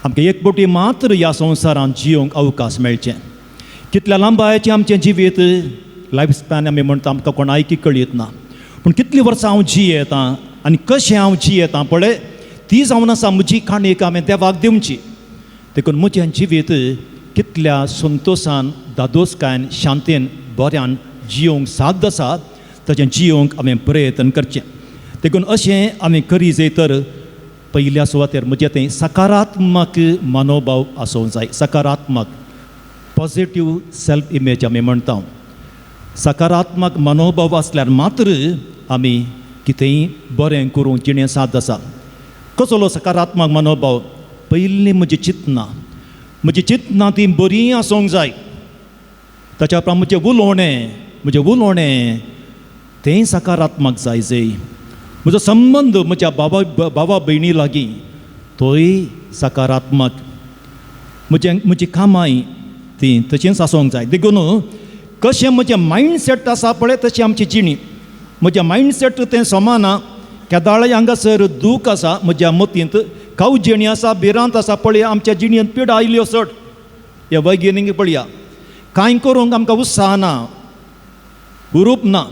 आमकां एक बोटी मात्र ह्या संवसारांत जियोंक अवकाश मेळचें. कितल्या लांबायेचें आमचें जिवीत, लायफ स्पॅन आमी म्हणटा, आमकां कोणायकी कळीत ना, पूण कितलीं वर्सां हांव जियेतां आनी कशें हांव जियेतां पळय ती जावन आसा म्हजी काणयेक हांवें देवाक दिवची. देखून म्हजें जिवीत कितल्या संतोसान, दादोसकायन, शांतीन, बऱ्यान जियोंक साध्य आसा ताचें जियोंक हांवें प्रयत्न करचें. देखून अशें आमी करी जाय तर पयल्या सुवातेर म्हजें तें सकारात्मक मनोभाव आसूंक जाय. सकारात्मक, पॉजिटीव सेल्फ इमेज आमी म्हणटा. सकारात्मक मनोभाव आसल्यार मात्र आमी कितेंय बरें करूंक जिणें साध्य आसा. कसलो सकारात्मक मनोभाव? पयलीं म्हजी चिंतनां, म्हजी चिंतनां तीं बरीं आसूंक जाय. ताच्या उपरांत म्हजें उलोवणें, म्हजें उलोवणें तें सकारात्मक जाय जय. म्हजो संबंद म्हज्या बाबा बाबा भयणी लागीं तोय सकारात्मक. म्हजें म्हजी कामांय तीं तशेंच आसूंक जाय. देखून कशें म्हजें मायंडसेट आसा पळय तशें आमची जिणी. म्हजें मायंडसेट तें समान केदाळय हांगासर दूख आसा म्हज्या मतींत, कावजेणी आसा, भिरांत आसा पळय आमच्या जिणेंत पिडा आयल्यो चड. हे वैज्ञानीक पळया कांय करूंक आमकां उत्साह ना, उरूप ना,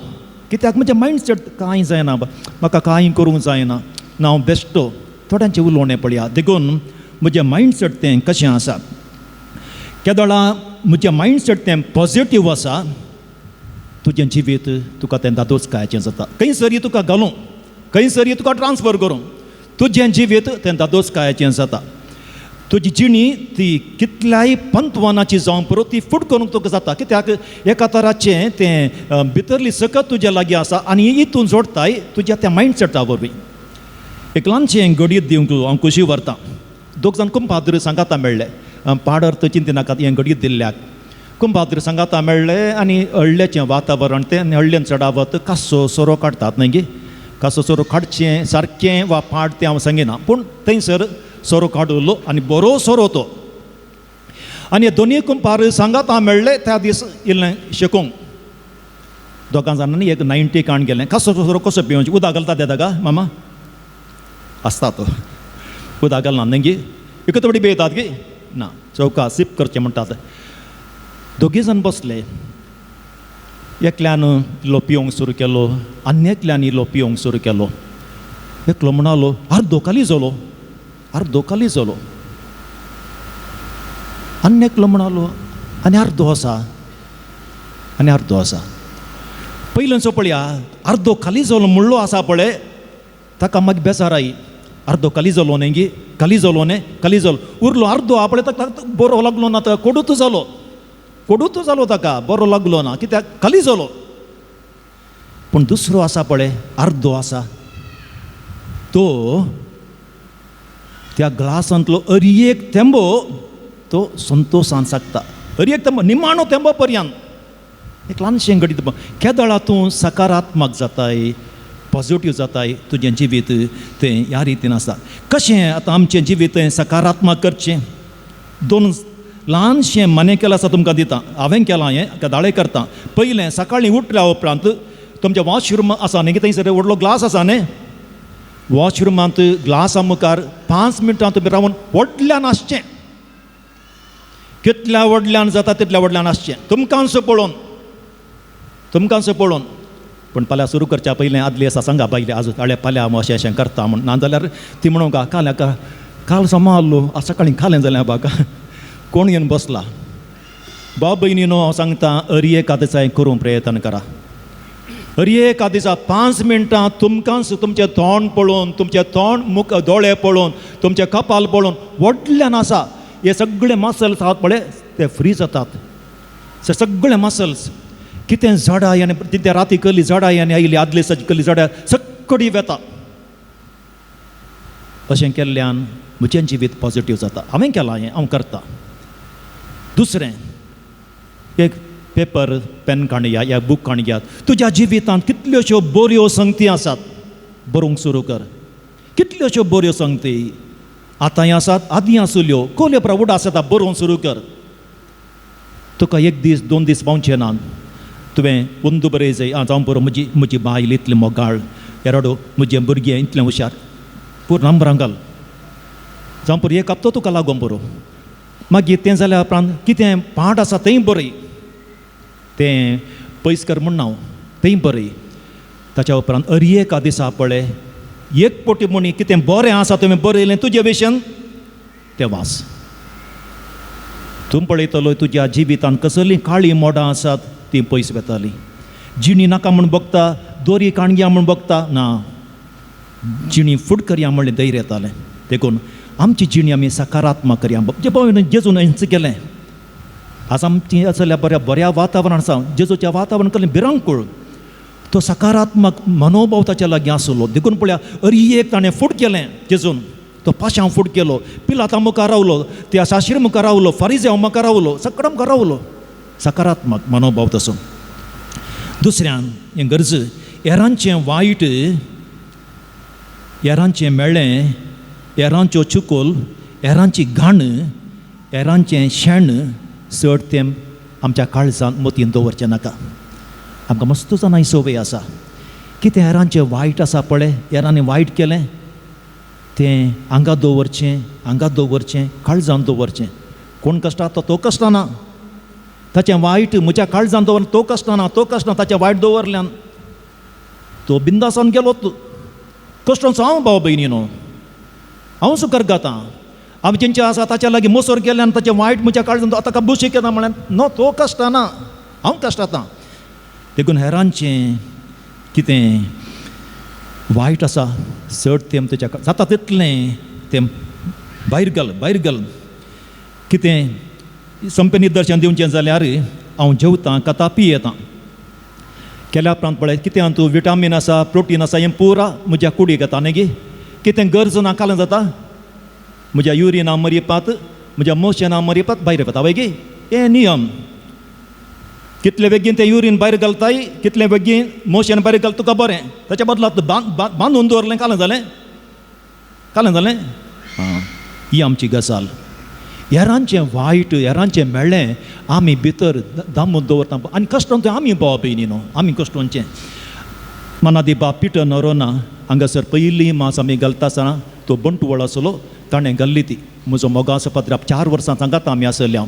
कित्याक म्हजें मायंडसेट कांय जायना, म्हाका कांय करूंक जायना ना, हांव बेश्टो. थोड्यांचें उलोवणें पळया. देखून म्हजें मायंडसेट तें कशें आसा, केदोळा म्हजें मायंडसेट तें पॉजिटीव आसा, तुजें जिवीत तुका तें दादोसकायेचें जाता. खंयसरी तुका घालूं, खंयसरी तुका ट्रान्सफर करूं, तुजें जिवीत तें दादोसकायेचें जाता. तुजी जिणी ती कितल्याय पंतवानाची जावं पुरो ती फूट करूंक तुका जाता. कित्याक एका तराचें तें भितरली सकत तुज्या लागीं आसा आनी हितून जोडटाय तुज्या त्या मायंडसेटा वरवीं. एक ल्हानशें घडीत दिवंक हांव खुशी व्हरतां. दोग जाण कुंपाद्र सांगाता मेळ्ळे, पाड अर्थ चिंतिनाकात हें घडीत दिल्ल्याक. कुंपाद्र सांगाता मेळ्ळे आनी हळ्ळेचें वातावरण तें, आनी हळ्ळेन चडावत कासो सोरो काडटात न्हय गे. कासो सोरो काडचें सारकें वा पाड तें हांव सांगिना, पूण थंयसर सोरो काडलो आनी बरो सोरो तो. आनी दोनूय कुंपार सांगाता मेळ्ळे त्या दीस इल्लें शेकूंक. दोगां जाणांनी एक 90 काण गेलें. कासो सोरो कसो पिवचें, उदक घालता तें ताका मामा आसता तो, उदक घालना न्हय गे, एक थोडी पियेतात गे ना, चौका सिप करचें म्हणटात. दोगी जाण बसले, एकल्यान इल्लो पिवंक सुरू केलो आनी एकल्यान इल्लो पिवंक सुरू केलो. एकलो म्हणालो अर्दो खाली जालो, अर्दो खाली जालो. आनी एकलो म्हणालो आनी अर्दो आसा, आनी अर्दो आसा. पयलेंचो पळया अर्दो खाली जालो म्हणलो आसा पळय, ताका मागीर बेजार आई, अर्दो खाली जालो न्हय गे, खाली जालो न्हय, खाली जालो, उरलो अर्दो आ पळय ताका बरो लागलो ना, ताका कोडूत जालो, कोडूत जालो, ताका बरो लागलो ना, कित्याक खाली जालो. पूण दुसरो आसा पळय अर्दो आसा, तो त्या ग्लासांतलो अरी एक थेंबो तो संतोशान सागता, अरी एक थेंबो निमाणो थेंबो पर्यंत. एक ल्हानशें घडीत केदळा तूं सकारात्मक जाताय, पॉजिटीव जाताय तुजें जिवीत तें ह्या रितीन आसा. कशें आतां आमचें जिवीत सकारात्मक करचें? दोन ल्हानशें मनेकेल आसा तुमकां दिता, हांवें केलां हें गदाळे करता. पयलें सकाळीं उठल्या उपरांत तुमचें वॉशरूम आसा न्ही, थंयसर व्हडलो ग्लास आसा न्ही, वॉशरुमांत ग्लासा मुखार 5 मिनटां तुमी रावन व्हडल्यान आसचें, कितल्या व्हडल्यान जाता तितल्या व्हडल्यान आसचें, तुमकांसो पळोवन, तुमकांसो पळोवन. पूण फाल्यां सुरू करच्या पयलें आदली आसा सांगा बायले आज हाळे फाल्यां हांव अशें अशें करता म्हूण, नाजाल्यार ती म्हणूंक काल काल सोमा आहलो आज सकाळीं खालें जाल्यार बाका कोण येवन बसला. भाव भयणीनो हांव सांगता अरी एका दिसा हें करूंक प्रयत्न करा. अरी एका दिसा 5 मिनटां तुमकांच तुमचें तोंड पळोवन, तुमचें तोंड मुख दोळे पळोवन, तुमचें कपाल पळोवन व्हडल्यान आसा हे सगळे मसल्स आहात पळय ते फ्री जातात. सगळे मसल्स कितें झाडां आनी त्या राती कसली झाडां आनी आयली आदले दिसा कसली झाडां सगळी वेता. अशें केल्ल्यान म्हजें जिवीत पॉजिटीव जाता. हांवें केलां हें, हांव करता. दुसरें एक पेपर पेन काडया या बूक काडया, तुज्या जिवितांत कितल्योश्यो बऱ्यो संगती आसात बरोवंक सुरू कर. कितल्योश्यो बऱ्यो संगती आतांय आसात, आदीं आसल्यो, कोल्यो प्रवड आसात, बरोवंक सुरू कर. तुका एक दीस 2 दीस पावचे ना, तुवें अंदू बरय जाय आं जावं बरो म्हजी म्हजी बायल इतली मोगाळ, येराडो म्हजें भुरगें इतलें हुशार, पूर नंबरां घाल, जावं पुरो एक हप्तो तुका लागोन बरो. मागीर तें जाल्या उपरांत कितें पाठ आसा तेंय बरय, तें पयस कर म्हण हांव तेंय बरय. ताच्या उपरांत अरी एका दिसा पळय एक पोटी म्हणी कितें बरें आसा तुवें बरयलें तुजे भशेन तें वाच. तूं पळयतलो तुज्या जिवितांत कसलीं काळीं मोडां आसात तीं पयस वेतालीं. जिणी नाका म्हूण बगता, दोरी काणग्या म्हूण बगता ना, जिणी फुड करया म्हणलें धैर्य येतालें. देखून आमची जिणी आमी सकारात्मक करया. जे पळय जेजून हेंच केलें. आज आमची आसल्या बऱ्या बऱ्या वातावरण आसा, जेजूच्या वातावरण कसलें भिरांकूळ, तो सकारात्मक मनोभाव ताच्या लागीं आसलो. देखून पळया अरी एक ताणें फूड केलें जेजून, तो पाशांव फूड केलो, पिलाता मुखार रावलो, त्या साश्री मुखार रावलो, फारिजेव मुखार रावलो, सगळ्या मुखार रावलो. सकारात्मक मनोभाव तसो. दुसऱ्यान हें गरज हेरांचें वायट, हेरांचें मेळ्ळें, हेरांच्यो चुकोल, हेरांची घाण, हेरांचें शेण चड तें आमच्या काळजांत मतीन दवरचें नाका. आमकां मस्त जाणां ही संवय आसा, कितें हेरांचें वायट आसा पळय, हेरांनी वायट केलें तें हांगा दवरचें, हांगा दवरचें, काळजांत दवरचें. कोण कश्टां तो कश्टां ना, ताचें वायट म्हज्या काळजांत दवर, तो कश्टां ना, तो कश्टां ताचें वायट दवरल्यान तो बिंदासान गेलो. तूं कश्टांचो हांव भाव भयणीनो, हांव सुकर गातां. आमी जेंचे आसा ताच्या लागीं मोसोर केल्यान ताचें वायट म्हज्या काळजांत ताका बशी केला म्हळ्यार नो, तो कश्टां ना, हांव कश्टां. देखून हेरांचें कितें वायट आसा चड तें तुज्या जाता तितलें तें भायर घाल, भायर घाल. कितें सोंपें निदर्शन दिवचें जाल्यार हांव जेवतां खाता पियेतां केल्या उपरांत पळय कितें हातूंत विटामीन आसा, प्रोटीन आसा, हें पुरा म्हज्या कुडीक येता न्ही गे. कितें गरज ना कालें जाता म्हज्या युरिना मरिपात, म्हज्या मोशना मरिपात भायर वता वय गे. हें नियम. कितले बेगीन तें युरीन भायर घालताय, कितले बेगीन मोशन भायर घालता तुका बरें. ताच्या बदला बांदून दवरलें कालें जालें, कालें जालें. आं, ही आमची गजाल. हेरांचें वायट, हेरांचें मेळ्ळें आमी भितर दामून दवरता आनी कश्टांचें आमी भाव भयणी न्हू, आमी कश्टांचें. मनादी बाब पिटर नरोना हांगासर पयलीं मास आमी घालता आसतना तो बंटवळ आसलो, ताणें घाल्ली ती. म्हजो मोगाचो पाद्राप 4 वर्सां सांगात आमी आसले. हांव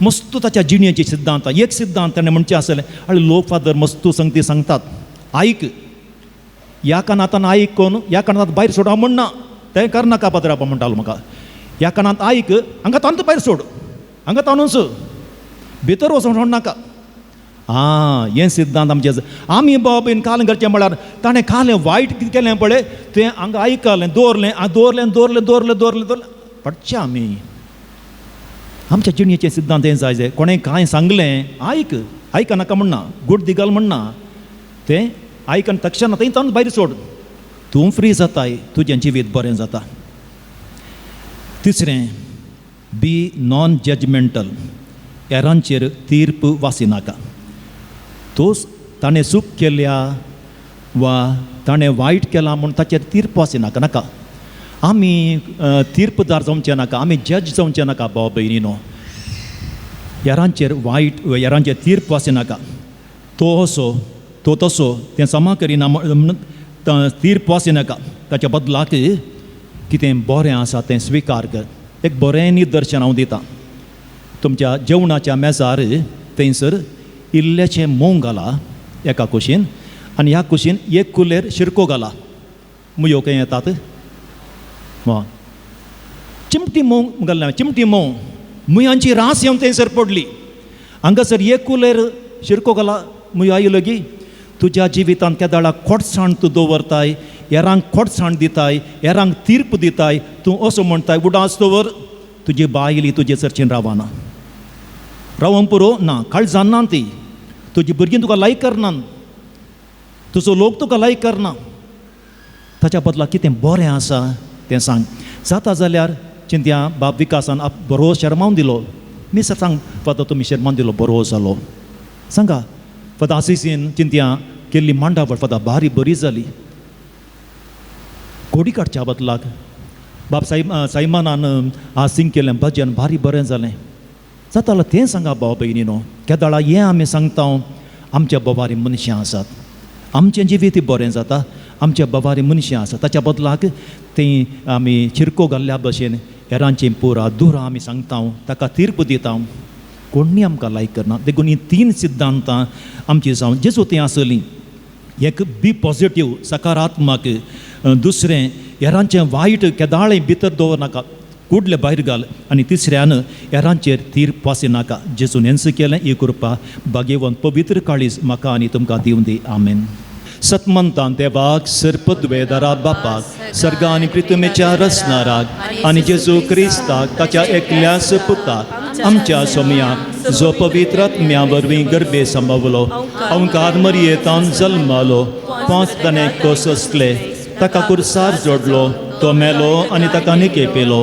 मस्त ताच्या जिणेची सिद्धांत, एक सिद्धांत ताणें म्हणचें आसलें, आनी लोक फादर मस्तू संगती सांगतात आयक, ह्या कानांतान आयकून ह्या कानांत भायर सोड हांव म्हणना, तें करनाका पाद्राप म्हणटालो म्हाका. ह्या कानांत आयक, हांगा तांतू भायर सोड, हांगा ताणूच भितर वचून सोडनाका. आं, हें सिद्धांत आमचें. आमी बाबीन कालें करचें म्हळ्यार ताणें कालें वायट कितें केलें पळय तें हांगा आयकलें, दवरलें, दवरलें, दवरलें, दवरलें, दवरलें, दवरलें, पडचें आमी. आमच्या जिणेचें सिद्धांत हें जाय. कोणें कांय सांगलें आयक, आयकनाका म्हणना, गुड दिगाल म्हणना, तें आयकन तक्षण थंय ताणूच भायर सोड, तूं फ्री जाताय, तुजें जिवीत बरें जाता. तिसरें, बी नॉन जजमेंटल. हेरांचेर तीर्प वासिनाका. तो ताणें चूक केल्या, वा ताणें वायट केलां म्हूण ताचेर तीर्प आसिनाका नाका. आमी तीर्पदार जावचें नाका, आमी जज जावचें नाका भाव भयणीनो. हेरांचेर वायट हेरांचेर तीर्प आसिनाका. तो असो तो तसो तें समा करिना म्हणून तीर्प आसिनाका. ताच्या बदलाक कितें बरें आसा तें स्विकार कर. एक बरें निदर्शन हांव दितां. तुमच्या जेवणाच्या मेजार थंयसर इल्लेचें म्होंव घाला एका कुशीन आनी ह्या कुशीन एक कुलेर शिरको घाला. मुयो खंय येतात वा चिमटी म्होंव घालना, चिमटी म्होंव मुयांची रास येवन थंयसर पडली. हांगासर एक कुलेर शिरको घाला मुयो आयलो की तुज्या जिवितांत केदाळा खोटसाण तूं दवरताय, हेरांक खोटसाण दिताय, हेरांक तीर्प दिताय. तूं असो म्हणटाय उडास दवर, तुजी बायली तुजे चर्चेन रावना, रावोंक पुरो ना, काळजान ना ती, तुजी भुरगीं तुका लायक करना, तुजो लोक तुका लायक करना. ताच्या बदला कितें बरें आसा तें सांग. जाता जाल्यार चिंत्या बाब विकासान आप बरो शर्मावन दिलो, मिसर सांग फादर तुमी शर्मावन दिलो बरो जालो. सांगा फादर आसिसीन चिंत्या केल्ली मांडावळ फादर भारी बरी जाली. कोडी काडच्या बदलाक बाब सायमानान आज सिंग केलें भजन भारी बरें जालें. जातालो तें सांगा भाव भयणीनो. केदाळा हें आमी सांगता आमच्या बोवारी मनशां आसात, आमचें जिवीत बरें जाता, आमच्या बोवारी मनशां आसात. ताच्या बदलाक तीं आमी चिरको घाल्ल्या भशेन हेरांची पुरा दुरा आमी सांगता, ताका तीर्प दिता, कोणी आमकां लायक करना. देखून हीं तीन सिद्धांतां आमची जावन जेजू तीं आसलीं. एक बी पॉजिटीव सकारात्मक, दुसरें हेरांचें वायट केदाळें भितर दवरनाका, कुडले भायर घाल, आनी तिसऱ्यान हेरांचेर तीर पासिनाका. जेजून हेंच केलें. ही कृपा भाग्यवंत पवित्र काळीज म्हाका आनी तुमकां दिवं दी. आमेन. सतमंतान देवाक सर्पद्वेदारा बापाक सर्ग आनी पृथ्वीच्या रचणाराक आनी जेजू क्रिस्ताक ताच्या एकल्याच पुताक आमच्या सोमयाक जो पवित्र आत्म्या वरवीं गर्भे संभवलो, अंकार मरयेतान जल्मालो, पांच ताणें कोससले, ताका कुर्सार जोडलो, तो मेलो आनी ताका निकेपेलो,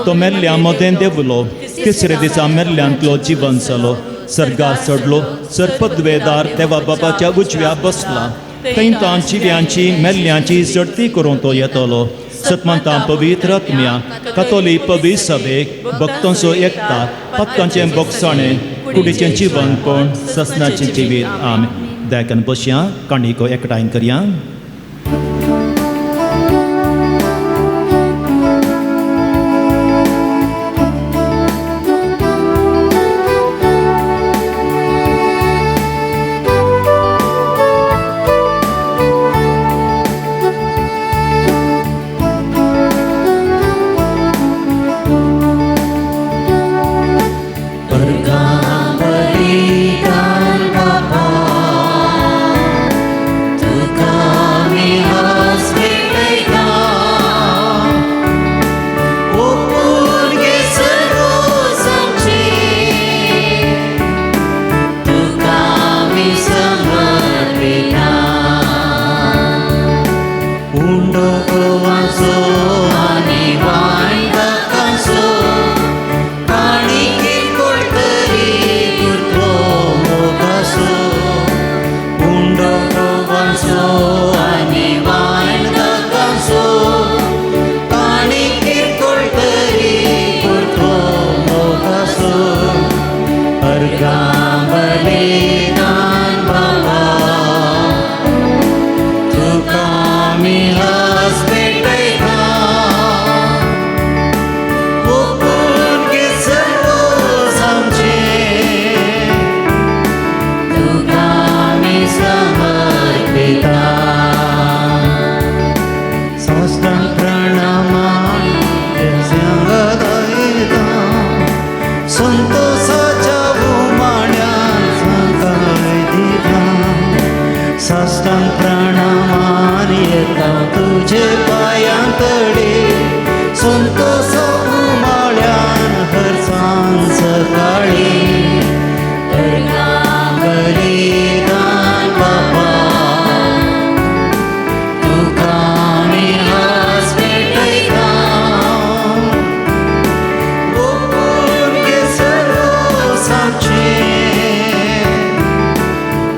तो मेल्ल्या मदें देवलो, तिसरे दिसा मेल्ल्यांतलो जिवन जालो, सर्गार चडलो, सर्पद्वेदार देवा बाबाच्या उजव्या बसला, थंय तां जिव्यांची मेल्ल्यांची चडती करून तो येतलो. सतमंता पवित्र आत्म्या कातोलीक पवित्र सभेक भक्तांचो एकता पक्कांचें बोगसाणें कुडीचें जिवनपण ससनाचें जिवीत. आमी देखून बसया काणिको एकठांय करया.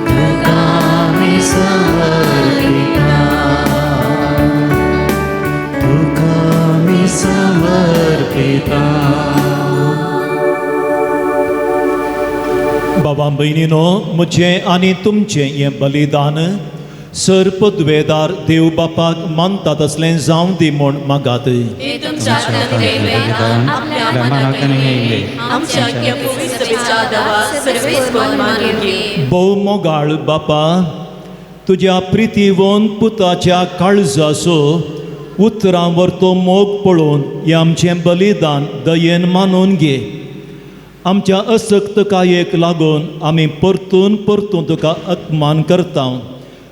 तुका मी समर्पिता. आपयता. बाबा भयणीनो, म्हजें आनी तुमचें हें बलिदान सर पदवेदार देव बापाक मानता तसलें जावं दी म्हूण मागात. हे तुमच्या हातांत घेयलें, आपल्या मनाक येयलें, आमच्या आख्या पवित्र सभेच्या देवा सर्वेस्पर मानून घे. भोव मोगाळ बापा, तुज्या प्रितीवन पुताच्या काळजाचो उतरां वरतो मोग पळोवन हें आमचें बलिदान दयेन मानून घे. आमच्या असक्तकायेक लागून आमी परतून परतून तुका अपमान करता,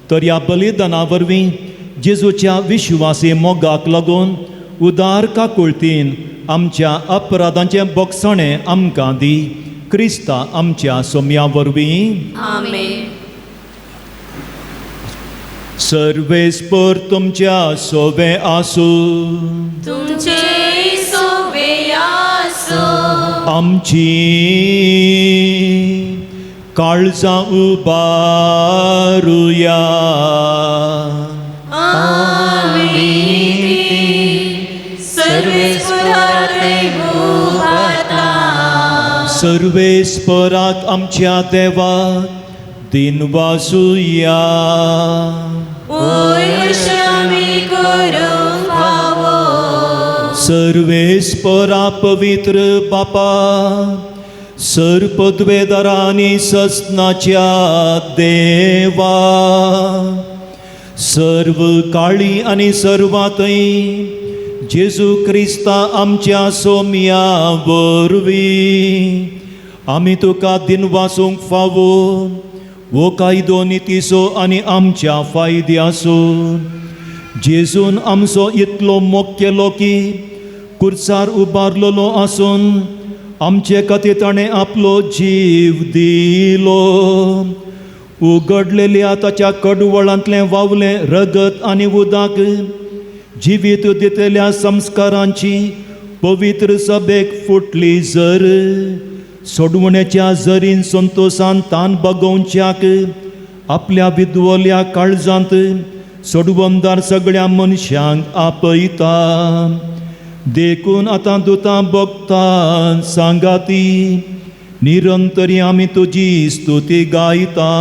तर ह्या बलिदाना वरवीं जेजूच्या विश्वासी मोगाक लागून उदार काकुळतीन आमच्या अपराधांचें बोगसणें आमकां दी. क्रिस्ता आमच्या सोम्या वरवीं. आमेन. सर्वेस्पर तुमच्या सोवे आसूं. तुमचे सोवे आसूं. आमची काळजां उबारुया. आमी सर्वेस्पराक उबारता. सर्वेस्पराक आमच्या देवाक दिनवासुया. वयर अशें आमी करूंक फावो. सर्वेस्परा पवित्र बापा, सर पदवेदारांनी ससनाच्या देवा, सर्व काळी आनी सर्वांतय जेजू क्रिस्ता आमच्या सोम्या वरवीं आमी तुका दिनवासूंक फावो. वो कायदो नितीचो आनी आमच्या फायद्याचो. जेजून आमचो इतलो मोग केलो की कुर्सार उबारलेलो आसून आमचे खातीर ताणें आपलो जीव दिलो. उगडलेल्या ताच्या कडवळांतलें वावलें रगत आनी उदक जिवीत दितल्या संस्कारांची पवित्र सभेक फुटली जर सोडवण्याच्या जरीन संतोसान तान बगोवच्याक आपल्या विद्वल्या काळजांत सोडवमदार सगळ्या मनशांक आपयता. देखून आतां दुतां भोगता सांगाती निरंतरी आमी तुजी स्तुती गायता.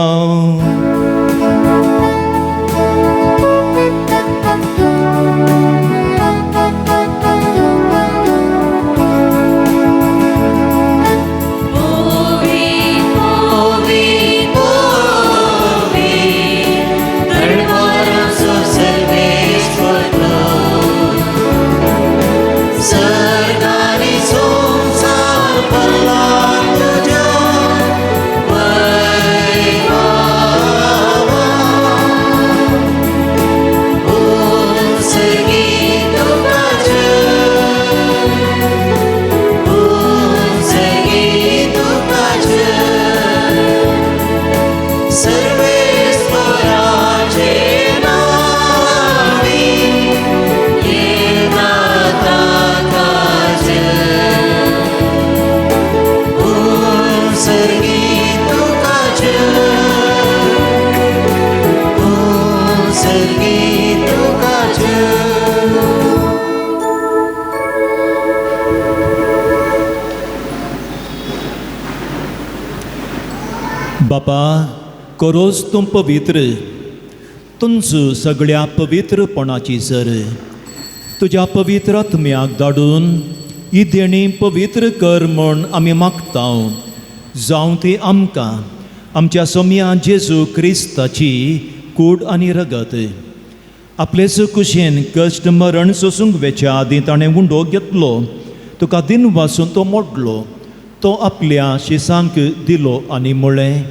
बापा, करोस तूं पवित्र, तुमचो सगळ्या पवित्रपणाची सर तुज्या पवित्र आत्म्याक धाडून ही देणी पवित्र कर म्हूण आमी मागता. जावं ती आमकां आमच्या सोम्या जेजू क्रिस्ताची कूड आनी रगत. आपलेच कुशेन कश्ट मरण सोसूंक वेच्या आदीं ताणें उंडो घेतलो, तुका दिन वासून तो मोडलो, तो आपल्या शिसांक दिलो आनी म्हळें,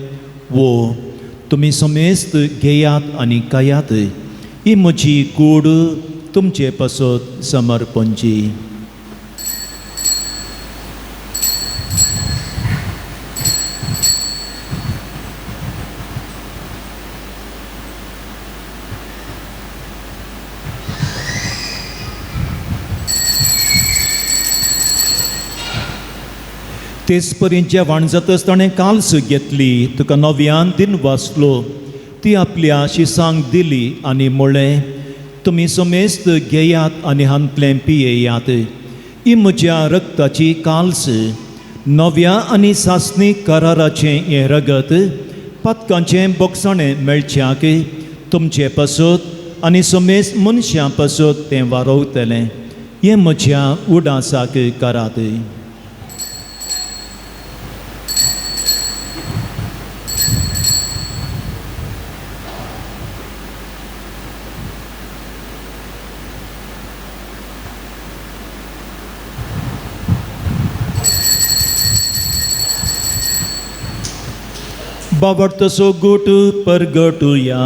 वो तुमी समेस्त घेयात आनी खायात, ही म्हजी कूड तुमचे पासत समर्पणची. तेच परी जेवण जातच ताणें काल्स घेतली, तुका नव्यान दिन वाचलो, ती आपल्या शिसांक दिली आनी म्हळें, तुमी समेस्त घेयात आनी हांतलें पियेयात, ही म्हज्या रक्ताची काल्स. नव्या आनी सासणी कराराचें हें रगत पातकांचें बोगसाणें मेळच्याक तुमचे पासत आनी समेस्त मनशां पासत तें वारोवतलें. हें म्हज्या उडासाक करात. बाबडतसो गुट परगटुया.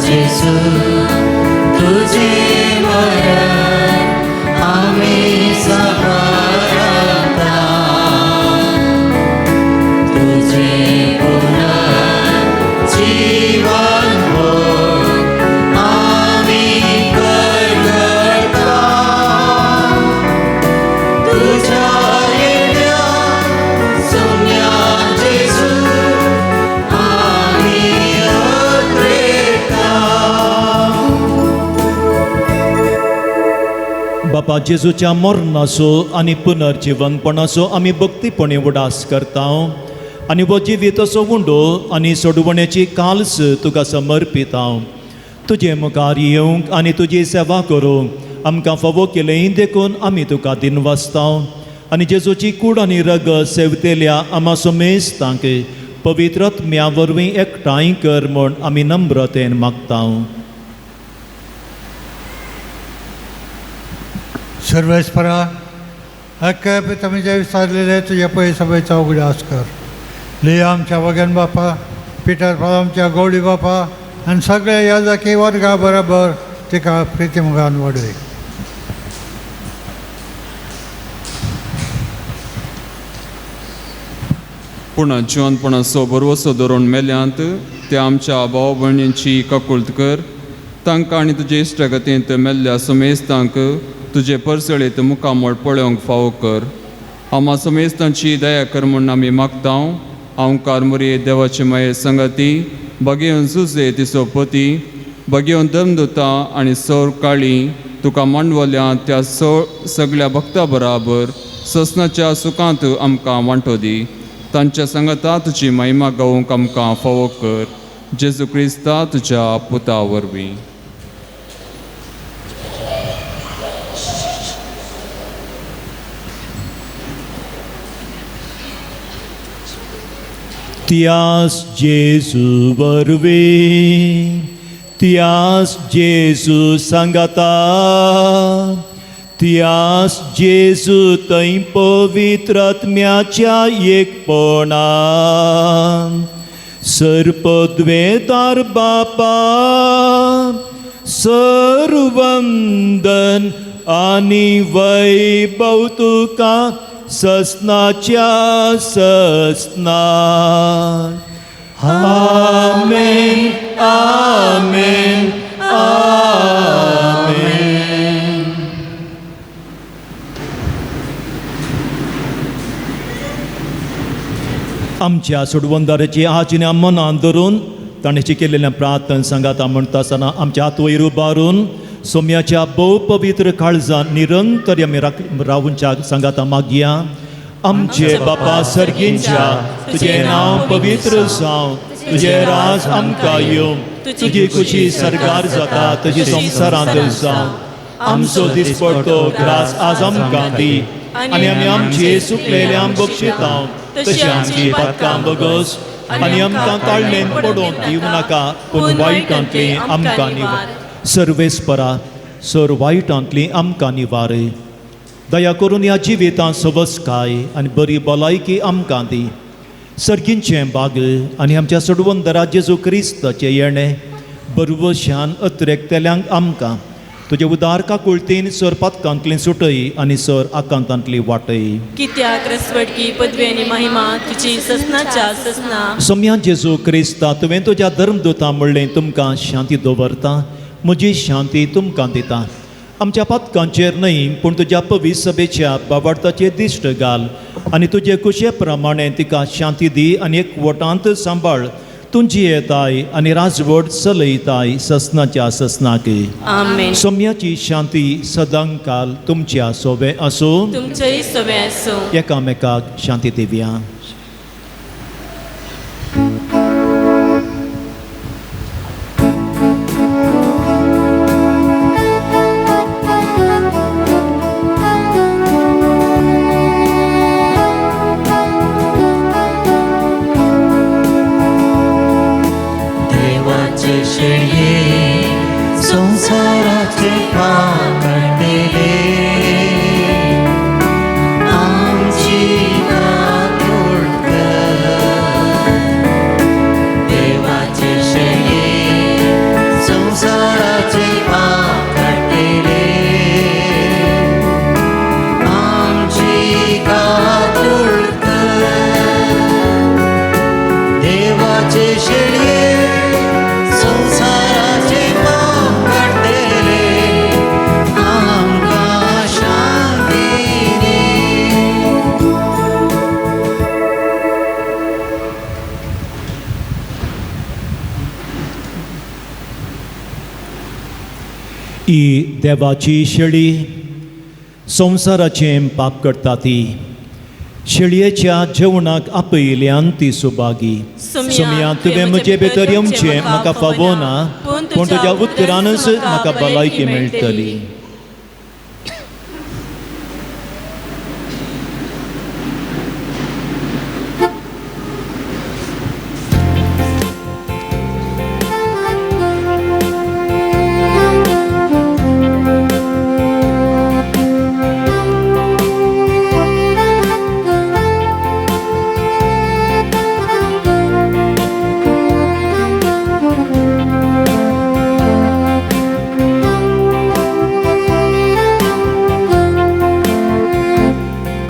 जेजू तुझे मरण आमी साबारता, तुझे पुनर्जीवन होय आमी करता, तुझ्या येण्या सुम्या जेजू आमी अत्रेता. बापा जेजूच्या मरणाचो आनी पुनर्जिवनपणाचो आमी भक्तीपणी उडास करता आनी हो जिविताचो उंडो आनी सोडवण्याची काल्स तुका समर्पिता. तुजे मुखार येवंक आनी तुजी सेवा करूंक आमकां फावो केलें देखून आमी तुका दिनवासता आनी जेजूची कूड आनी रगत सेवतेल्या आमा समेस्तांक पवित्र आत्म्या वरवीं एकठांय कर म्हूण आमी नम्रतेन मागता. सर्वेस्परा हक्क तुमी जे विचारलेले तुज्या पळय सभेचो उगडास कर. लिया आमच्या वगन बापा, पिटर आमच्या गौडी बापा आनी सगळे याजकी वर्गा बरोबर तिका प्रितीमुखान वाडय. पूण जिवनपणाचो भरवसो धरून मेल्यांत त्या आमच्या भाव भयणींची काकुळट कर. तांकां आनी तुजे इश्टागतींत मेल्ल्या समेस्तांक तुजे परसळीत मुखामळ पळोवंक फावो कर. आमा समेस्तांची दया कर म्हूण आमी मागता. हांवकार मुरये देवाचे माये संगती बगेवन जुजे तिचो पती बगेवन दमदुता आनी सौर काळी तुका मांडवल्या त्या सगळ्या भक्ता बराबर ससनाच्या सुखांत आमकां वांटो दी. तांच्या संगता तुजी महिमा गावंक आमकां फावो कर. जेजू क्रिस्ता तुज्या पुता वरवीं. त्यास जेजू वरवीं, त्यास जेजू सांगाता, त्यास जेजू थंय पवित्र आत्म्याच्या एकपणान सर्पद्वेदार बापा सर्वंदन आनी वैभव तुका ससनाच्या ससना. आमेन आमेन आमेन. आमच्या सोडवंदाराची आज्ञा मनान धरून ताणें शिकयलेल्या प्रार्थना सांगाता म्हणटा आसतना आमच्या हात वयर उबारून सोम्याच्या भोव पवित्र काळजान निरंतर आमी रावूंच्या सांगाता मागया. आमचे बापा सर्गींच्या, तुजें नांव पवित्र जावं, तुजें राज आमकां येवं, तुजी खुशी सरकार जाता तुजी संवसारांत जावं. आमचो दिसपडतो ग्रास आज आमकां दी आनी आमी आमचे सुकलेल्या बक्षिता तशी आमची पातकां बगस आनी आमकां ताळणेन पडोवंक दिवं नाका, पूण वायटांतली आमकां निवार. सर्वेस्परा सर वायटांतली आमकां निवार. दया करून ह्या जिवितांत सवसकाय आनी बरी भलायकी आमकां दी. सर्गींचें बाग आनी आमच्या सोडवंदरा जेजू क्रिस्ताचें येणें बरवशान अत्रेकतेल्यांक आमकां तुजे उदार काकुळतीन सर पातकांतली सुटय आनी सर आकांतांतली वाटय. कित्याक रसवटकी पदवी आनी महिमा तुजी ससनाच्या ससना. सोम्या जेजू क्रिस्ता, तुवें तुज्या धर्मदूता म्हणलें तुमकां शांती दवरता, म्हजी शांती तुमकां दिता. आमच्या पातकांचेर न्हय पूण तुज्या पवित्र सभेच्या बाबार्थाचेर दिश्ट घाल आनी तुजे कुशे प्रमाणे तिका शांती दी आनी एकवटांत सांबाळ. तुमची येताय आनी राजवट चलयताय ससनाच्या ससनाक. आमेन. सोम्याची शांती सदांकाल तुमच्या सोबे आसूं. तुमचेय सोबे आसूं. एकामेकाक शांती दिवया. देवाचे शेळये संसाराचे पाप काडलेले आमची काकूळ कर. देवाचे शेळये संसाराचे पाप काडलेले आमची काकूळ कर. देवाचे शेळये संसाराचे पाप काडलेले आमकां शांती दी. ही देवाची शेळी संवसाराचें पाप करता ती शेळयेच्या जेवणाक आपयल्यान ती सुभागी. सोमया तुवें म्हजे भितर येवचें म्हाका फावो ना, पूण तुज्या उतरानच म्हाका भलायकी मेळटली.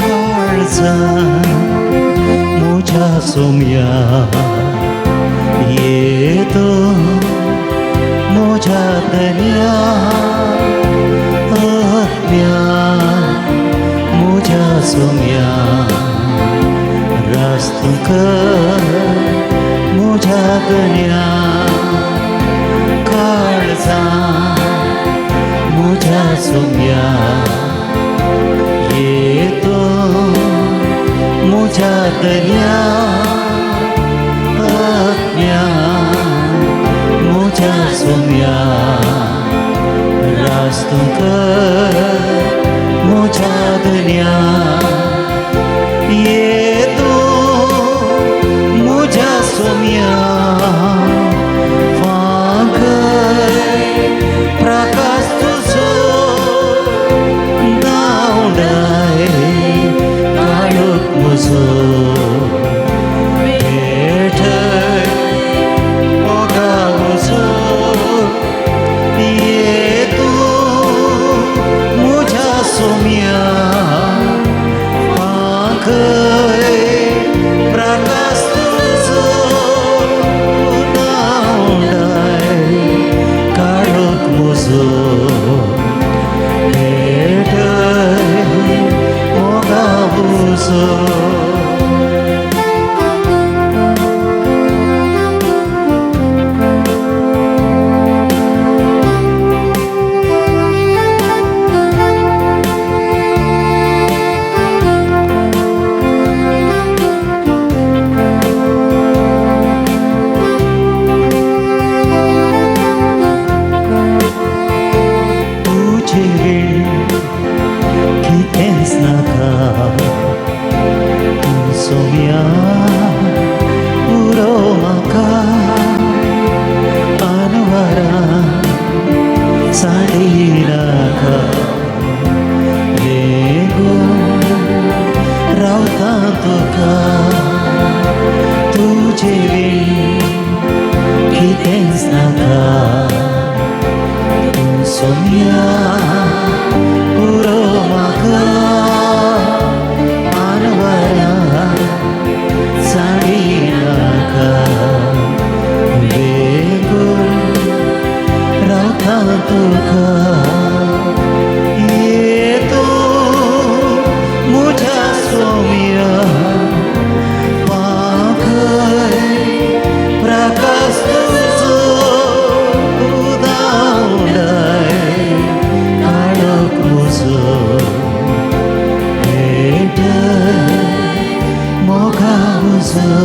काळजा मुझ्या सोम्या येतो मुझ्या दर्या आत्म्या मुझ्या सोम्या रास्तुक मुझ्या दर्या. काळजा मुझ्या सोम्या येतो मुझ्या दर्या आत्म्या मुझ्या सोम्या रास्तुक मुझ्या दर्या. येतो मुझ्या सोम्या फांकय प्रकाश तुझो दावडाय काळोख म्हजो पेटय मोगा म्हजो. ये तूं म्हज्या सोम्या फांकय प्रकाश तुझो दावडाय काळोख म्हजो पेटय मोगा म्हजो. तुजे वेळ कितेंच नाका तूं सोम्या पुरो म्हाका आनवरा साडी नाका वेगून रावता तुका. तुजे वेळ कितेंच नाका तूं सोम्या पुरो म्हाका आनवरा साडी नाका वेगून रावता तुका. ये तूं म्हज्या सोम्या मुजो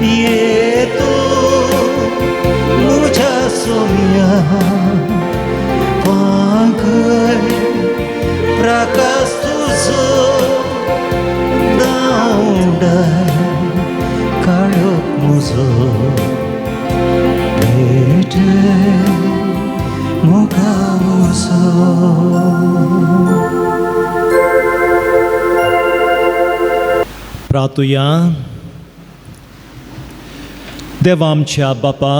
ये तूं म्हज्या सोम्या पांकय प्रकाश तुजो दावंडाय काळोख मुजो पेटय मोगा उजो. प्रातुया. देवा आमच्या बापा,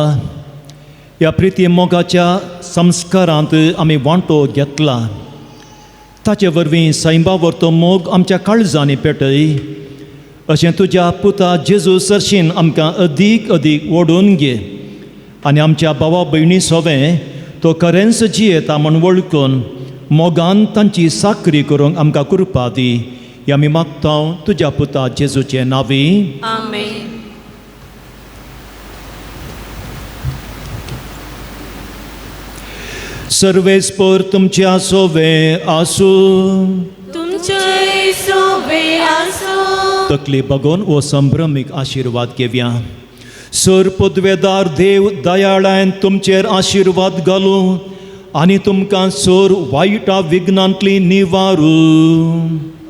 ह्या प्रिती मोगाच्या संस्कारांत आमी वांटो घेतला, ताचे वरवीं सैंबा वरतो मोग आमच्या काळजांनी पेटय अशें तुज्या पुता जेजू सरशीन आमकां अदीक अदीक ओडून घे आनी आमच्या भावा भयणी सोवें तो खरेंच जियेता म्हूण वळखून मोगान तांची साकरी करूंक आमकां कृपा दी. ह्या आमी मागता तुज्या पुता जेजूचे नांवी. आमेन. सर्वेस्पर तुमच्या सोवे आसूं. तुमचे सोवे आसूं. तकली बगोन वो संभ्रमीक आशिर्वाद घेवया. सर पदवेदार देव दयाळान तुमचेर आशिर्वाद घालूं आनी तुमकां सर वायटा विघ्नांतली निवारू.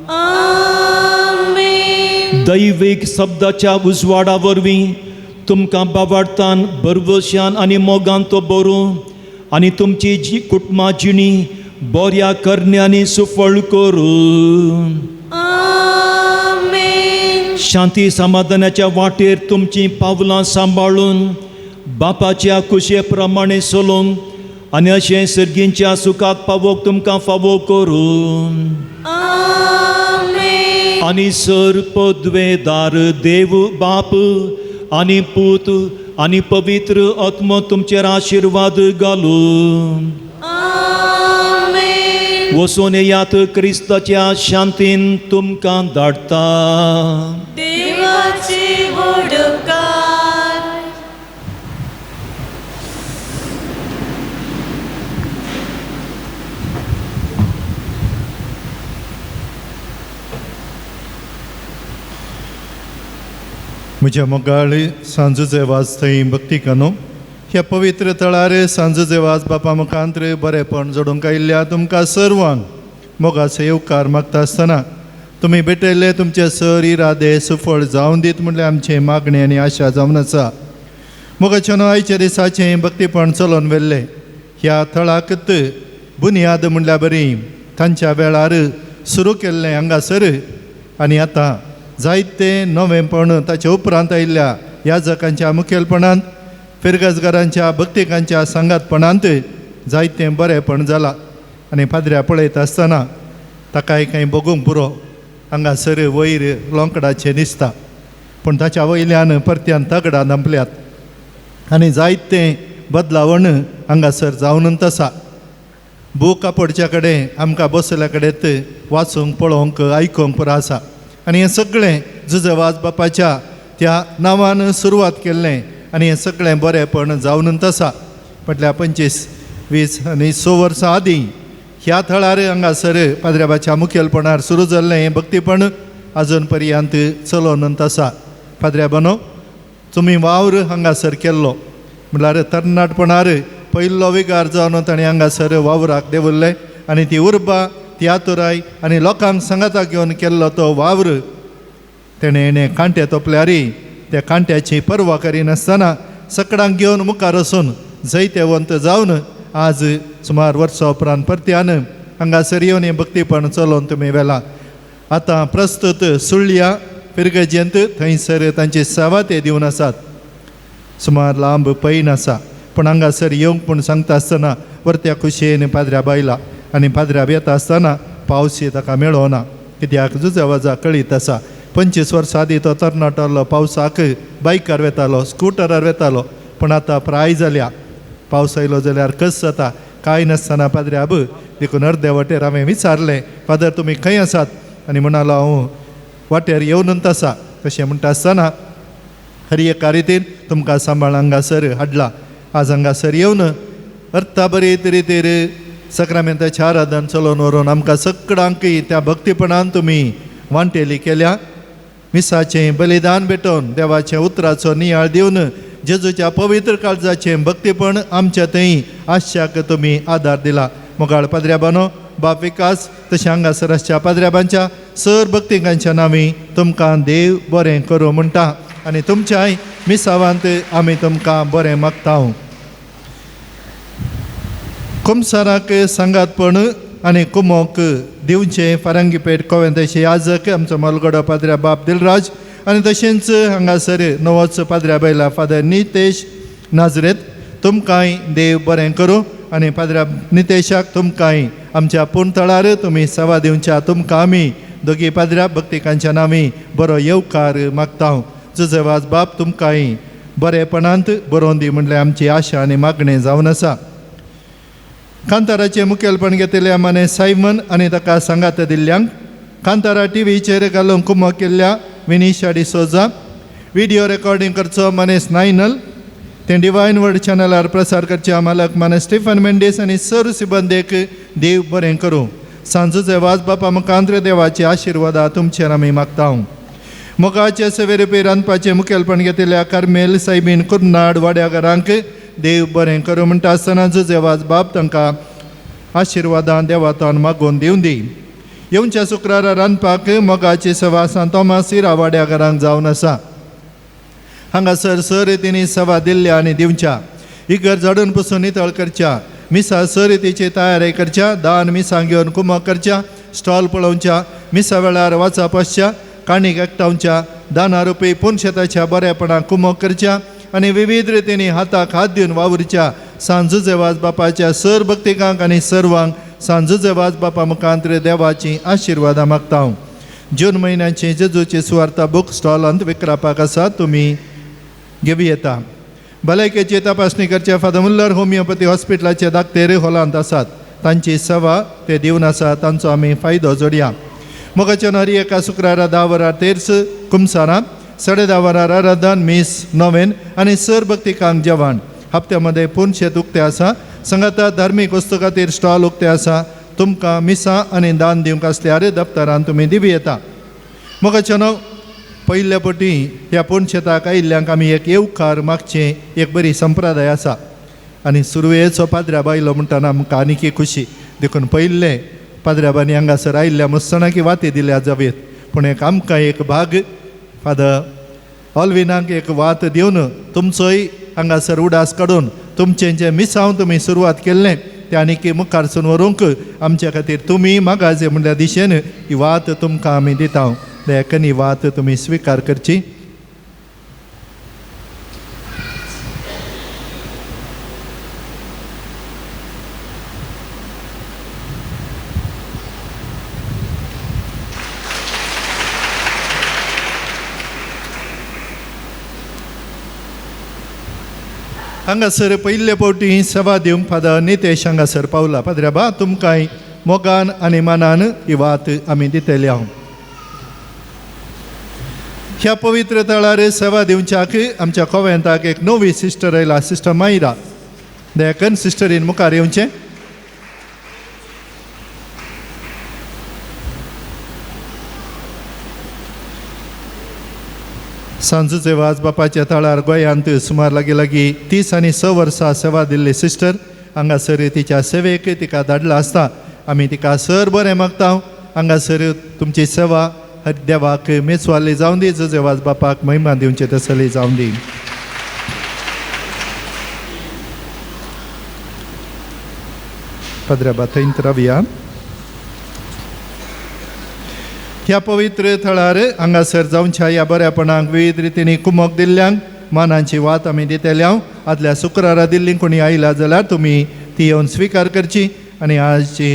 आमेन. दैवीक शब्दाच्या उजवाडा वरवीं तुमकां बावाडतान भरवश्यान आनी मोगान तो बरूं आनी तुमची जी कुटुंबा जिणी बऱ्या करण्यांनी सुफळ करूं. आमेन. शांती समाधानाच्या वाटेर तुमचीं पावलां सांबाळून बापाच्या कुशे प्रमाणे चलोवंक आनी अशें सर्गींच्या सुखाक पावोवंक तुमकां फावो करूं. आमेन. आनी सर पदवेदार देव बाप आनी पूत आनी पवित्र आत्मो तुमचेर आशिर्वाद घालूं. आमेन. वचून येयात क्रिस्ताच्या शांतीन तुमकां धाडटा. देवाची वडकार. म्हज्या मोगाळी सांजूचे वाज थंय भक्ती कनो ह्या पवित्र तळार सांजूचे वाज बापा मुखांत बरेपण जोडूंक आयिल्ल्या तुमकां सर्वांक मोगाचो येवकार मागता आसतना तुमी भेटयल्ले तुमचे सर इरादे सुफळ जावन दीत म्हणल्यार आमचें मागणें आनी आशा जावन आसा. मोगाच्यानो आयच्या दिसाचें भक्तीपण चलोवन व्हेल्लें ह्या थळाकत बुनियाद म्हणल्यार बरी तांच्या वेळार सुरू केल्लें हांगासर आनी आतां जायते नवेंपण ताचे उपरांत आयिल्ल्या याजकांच्या मुखेलपणांत फिरगजगारांच्या भक्तिकांच्या सांगातपणांत जायतें बरेंपण जालां आनी पाद्र्या पळयता आसतना ताकाय कांय बगूंक पुरो हांगासर वयर लोंकडाचें दिसता पूण ताच्या वयल्यान परत्यान तगडां धांपल्यात आनी जायतें बदलावण हांगासर जावनूच आसा. बूक पडच्या कडेन आमकां बसल्या कडेन वाचूंक पळोवंक आयकूंक पुरो आसा आनी हें सगळें जुजवाज बापाच्या त्या नांवान सुरवात केल्लें आनी हें सगळें बरेंपण जावनूच आसा. म्हटल्यार 25, 20 आनी 6 वर्सां आदीं ह्या थळार हांगासर पाद्र्याबाच्या मुखेलपणार सुरू जाल्लें हें भक्तीपण आजून पर्यंत चलोवनूच आसा. पाद्र्याबानो तुमी वावर हांगासर केल्लो म्हळ्यार तरणाटपणार पयलो विगार जावन ताणें हांगासर वावराक देंवल्लें आनी ती उर्बा ती आतुराय आनी लोकांक सांगाताक घेवन केल्लो तो वावर तेणें हेणें कांटे तोपल्यारी त्या कांट्याची पर्वा करिनासतना सकडांक घेवन मुखार वचून जैतेवंत जावन आज सुमार वर्सां उपरांत परत्यान हांगासर येवन हें भक्तीपण चलोवन तुमी व्हेलां. आतां प्रस्तुत सुळ्या फिरगजेंत थंयसर तांची सेवा ते दिवन आसात. सुमार लांब पैन आसा पूण हांगासर येवंक पूण सांगता आसतना वरत्या खुशयेन पाद्र्या बायला आनी पाद्र्या येता आसतना पावस ताका मेळोना कित्याक जुजवाजा कळीत आसा. 25 वर्सां आदीं तो तरणाटो पावसाक बायकार वेतालो स्कुटरार वेतालो पूण आतां प्राय जाल्या पावस आयलो जाल्यार कस जाता कांय नासतना पाद्र्याब देखून अर्दे वाटेर हांवें विचारलें फादर तुमी खंय आसात आनी म्हणालो हांव वाटेर येवनूच आसा. तशें म्हणटा आसतना हर एका रितीन तुमकां सांबाळ हांगासर हाडला. आज हांगासर येवन अर्था बरी रितीर सक्रामेंताचें आराधन चलोवन व्हरून आमकां सगळ्यांकय त्या भक्तीपणान तुमी वांटेली केल्या. मिसाचें बलिदान भेटोवन देवाच्या उतराचो नियाळ दिवन जेजूच्या पवित्र काळजाचें भक्तीपण आमच्या थंय आशाक तुमी आदार दिला. मोगाळ पाद्र्याबानो, बाप विकास तशें हांगासर आसच्या पाद्र्याबांच्या सर भक्तिकांच्या नांवी तुमकां देव बरें करूं म्हणटा आनी तुमच्याय मिसावांत आमी तुमकां बरें मागता. कुमसाराक सांगातपण आनी कुमोक दिवचें फारंगीपेठ कोवेंताचे याजक आमचो मलगडो पाद्र्या बाप दिलराज आनी तशेंच हांगासर नवोच पाद्र्या बायला फादर नितेश नाजरेत तुमकांय देव बरें करूं आनी पाद्र्या नितेशाक तुमकांय आमच्या पूण थळार तुमी सेवा दिवच्या तुमकां आमी दोगी पाद्र्या भक्तिकांच्या नांवी बरो येवकार मागता. जुजेवाज बाप तुमकांय बरेपणांत बरोवन दी म्हणल्यार आमची आशा आनी मागणें जावन आसा. कांताराचें मुखेलपण घेतिल्ल्या माने सायमन आनी ताका सांगात दिल्ल्यांक, कांतारा टिवीचेर घालूंक कुमक केल्ल्या विनिशा डिसोजा, व्हिडियो रेकॉर्डिंग करचो मानेस नायनल, तें डिवायन वर्ड चॅनलार प्रसार करच्या मालक माने स्टिफन मेंडीस आनी सर सिबंदेक देव बरें करूं. सांजूचे वाज बापा मुखांत्र देवाचे आशिर्वादा तुमचेर आमी मागता. मोगाचे सवेरुपी रांदपाचें मुखेलपण घेतिल्ल्या कार्मेल सायबीन कुर्नाड वाड्याघरांक देव बरें करूं म्हणटा आसतना जुजेवाज बाप तांकां आशिर्वादान देवातान मागोवन दिवन दी. येवच्या शुक्रारा रांदपाक मोगाची सेवा सांत तोमास इरा वाड्याघरांक जावन आसा. हांगासर स रितींनी सेवा दिल्ल्या आनी दिवच्या, इगर झाडून पुसून नितळ करच्या, मिसा स रितीची तयारी करच्या, दान मिसां घेवन कुमक करच्या, स्टॉल पळोवच्या, मिसा वेळार वाचप आसच्या, काणीक एकठांवच्या, दाना रुपी पुनशेताच्या बरेपणाक कुमक करच्या आनी विविध रितींनी हाताक हात दिवन वावुरच्या सांजुजेवाज बापाच्या सर भक्तिकांक आनी सर्वांक सांजुजेवाज बापा मुखांत्र देवाची आशिर्वादां मागता. जून म्हयन्याची जेजूची सुवार्ता बूक स्टॉलांत विक्रापाक आसा, तुमी घेवं येता. भलायकेची तपासणी करचे फादर मुल्लर होमियोपॅथी हॉस्पिटलाचे दाक्तेर हॉलांत आसात, तांची सेवा ते दिवन आसा, तांचो आमी फायदो जोडया. मोगाच्या हरी एका शुक्रारा 10 वरां तेर्स कुमसारां, 10:30 वरां आराधन मीस नोवेन आनी सर भक्तिकांक जेवण. हप्त्या मदें पुनशेत उक्तें आसा. सांगाता धार्मीक वस्तू खातीर स्टॉल उक्तें आसा. तुमकां मिसां आनी दान दिवंक आसल्यार दप्तरान तुमी दिवं येता. मोगाच्या न्हू पयल्या पटी ह्या पुनशेताक आयिल्ल्यांक आमी एक येवकार मागचें एक बरी संप्रदाय आसा आनी सुरवेचो पाद्र्या बायलो म्हणटना आमकां आनीक खुशी. देखून पयल्लें पाद्र्याबांनी हांगासर आयिल्ल्या मुसणाकी वाती दिल्या जावयेत, पूण एक आमकां एक भाग फादर ऑलविनाक एक वात दिवन तुमचोय हांगासर उडास काडून तुमचें जें मिसांव तुमी सुरवात केल्लें तें आनीक मुखारसून व्हरूंक आमच्या खातीर तुमी मागाजे म्हणल्या दिशेन ही वात तुमकां आमी दिता. देखून ही वात तुमी स्विकार करची. हांगासर पयले फावटी सेवा दिवंक फादर नितेश हांगासर पावला. पाद्र्याबा तुमकांय मोगान आनी मानान ही वात आमी दितले हांव. ह्या पवित्र थळार सेवा दिवच्याक आमच्या कोवेंताक एक नवी सिस्टर आयला, सिस्टर मायरा. देखून सिस्टरीन मुखार येवचें. सांजूचे वाज बापाच्या थळार गोंयांत सुमार लागीं लागीं 30 आनी 6 वर्सां सेवा दिल्ली सिस्टर हांगासर तिच्या सेवेक तिका धाडला आसता. आमी तिका सर बरें मागता. हांगासर तुमची सेवा देवाक मेचवाली जावन दी, जुजे वाज बापाक महिमा दिवचे तसली जावन दी. पाद्र्याबा थंयत रावया. ह्या पवित्र थळार हांगासर जावच्या ह्या बऱ्यापणाक विविध रितींनी कुमक दिल्ल्यांक मानाची वात आमी दितले. हांव आदल्या शुक्रारा दिल्ली कोणी आयला जाल्यार तुमी ती येवन स्विकार करची आनी आजची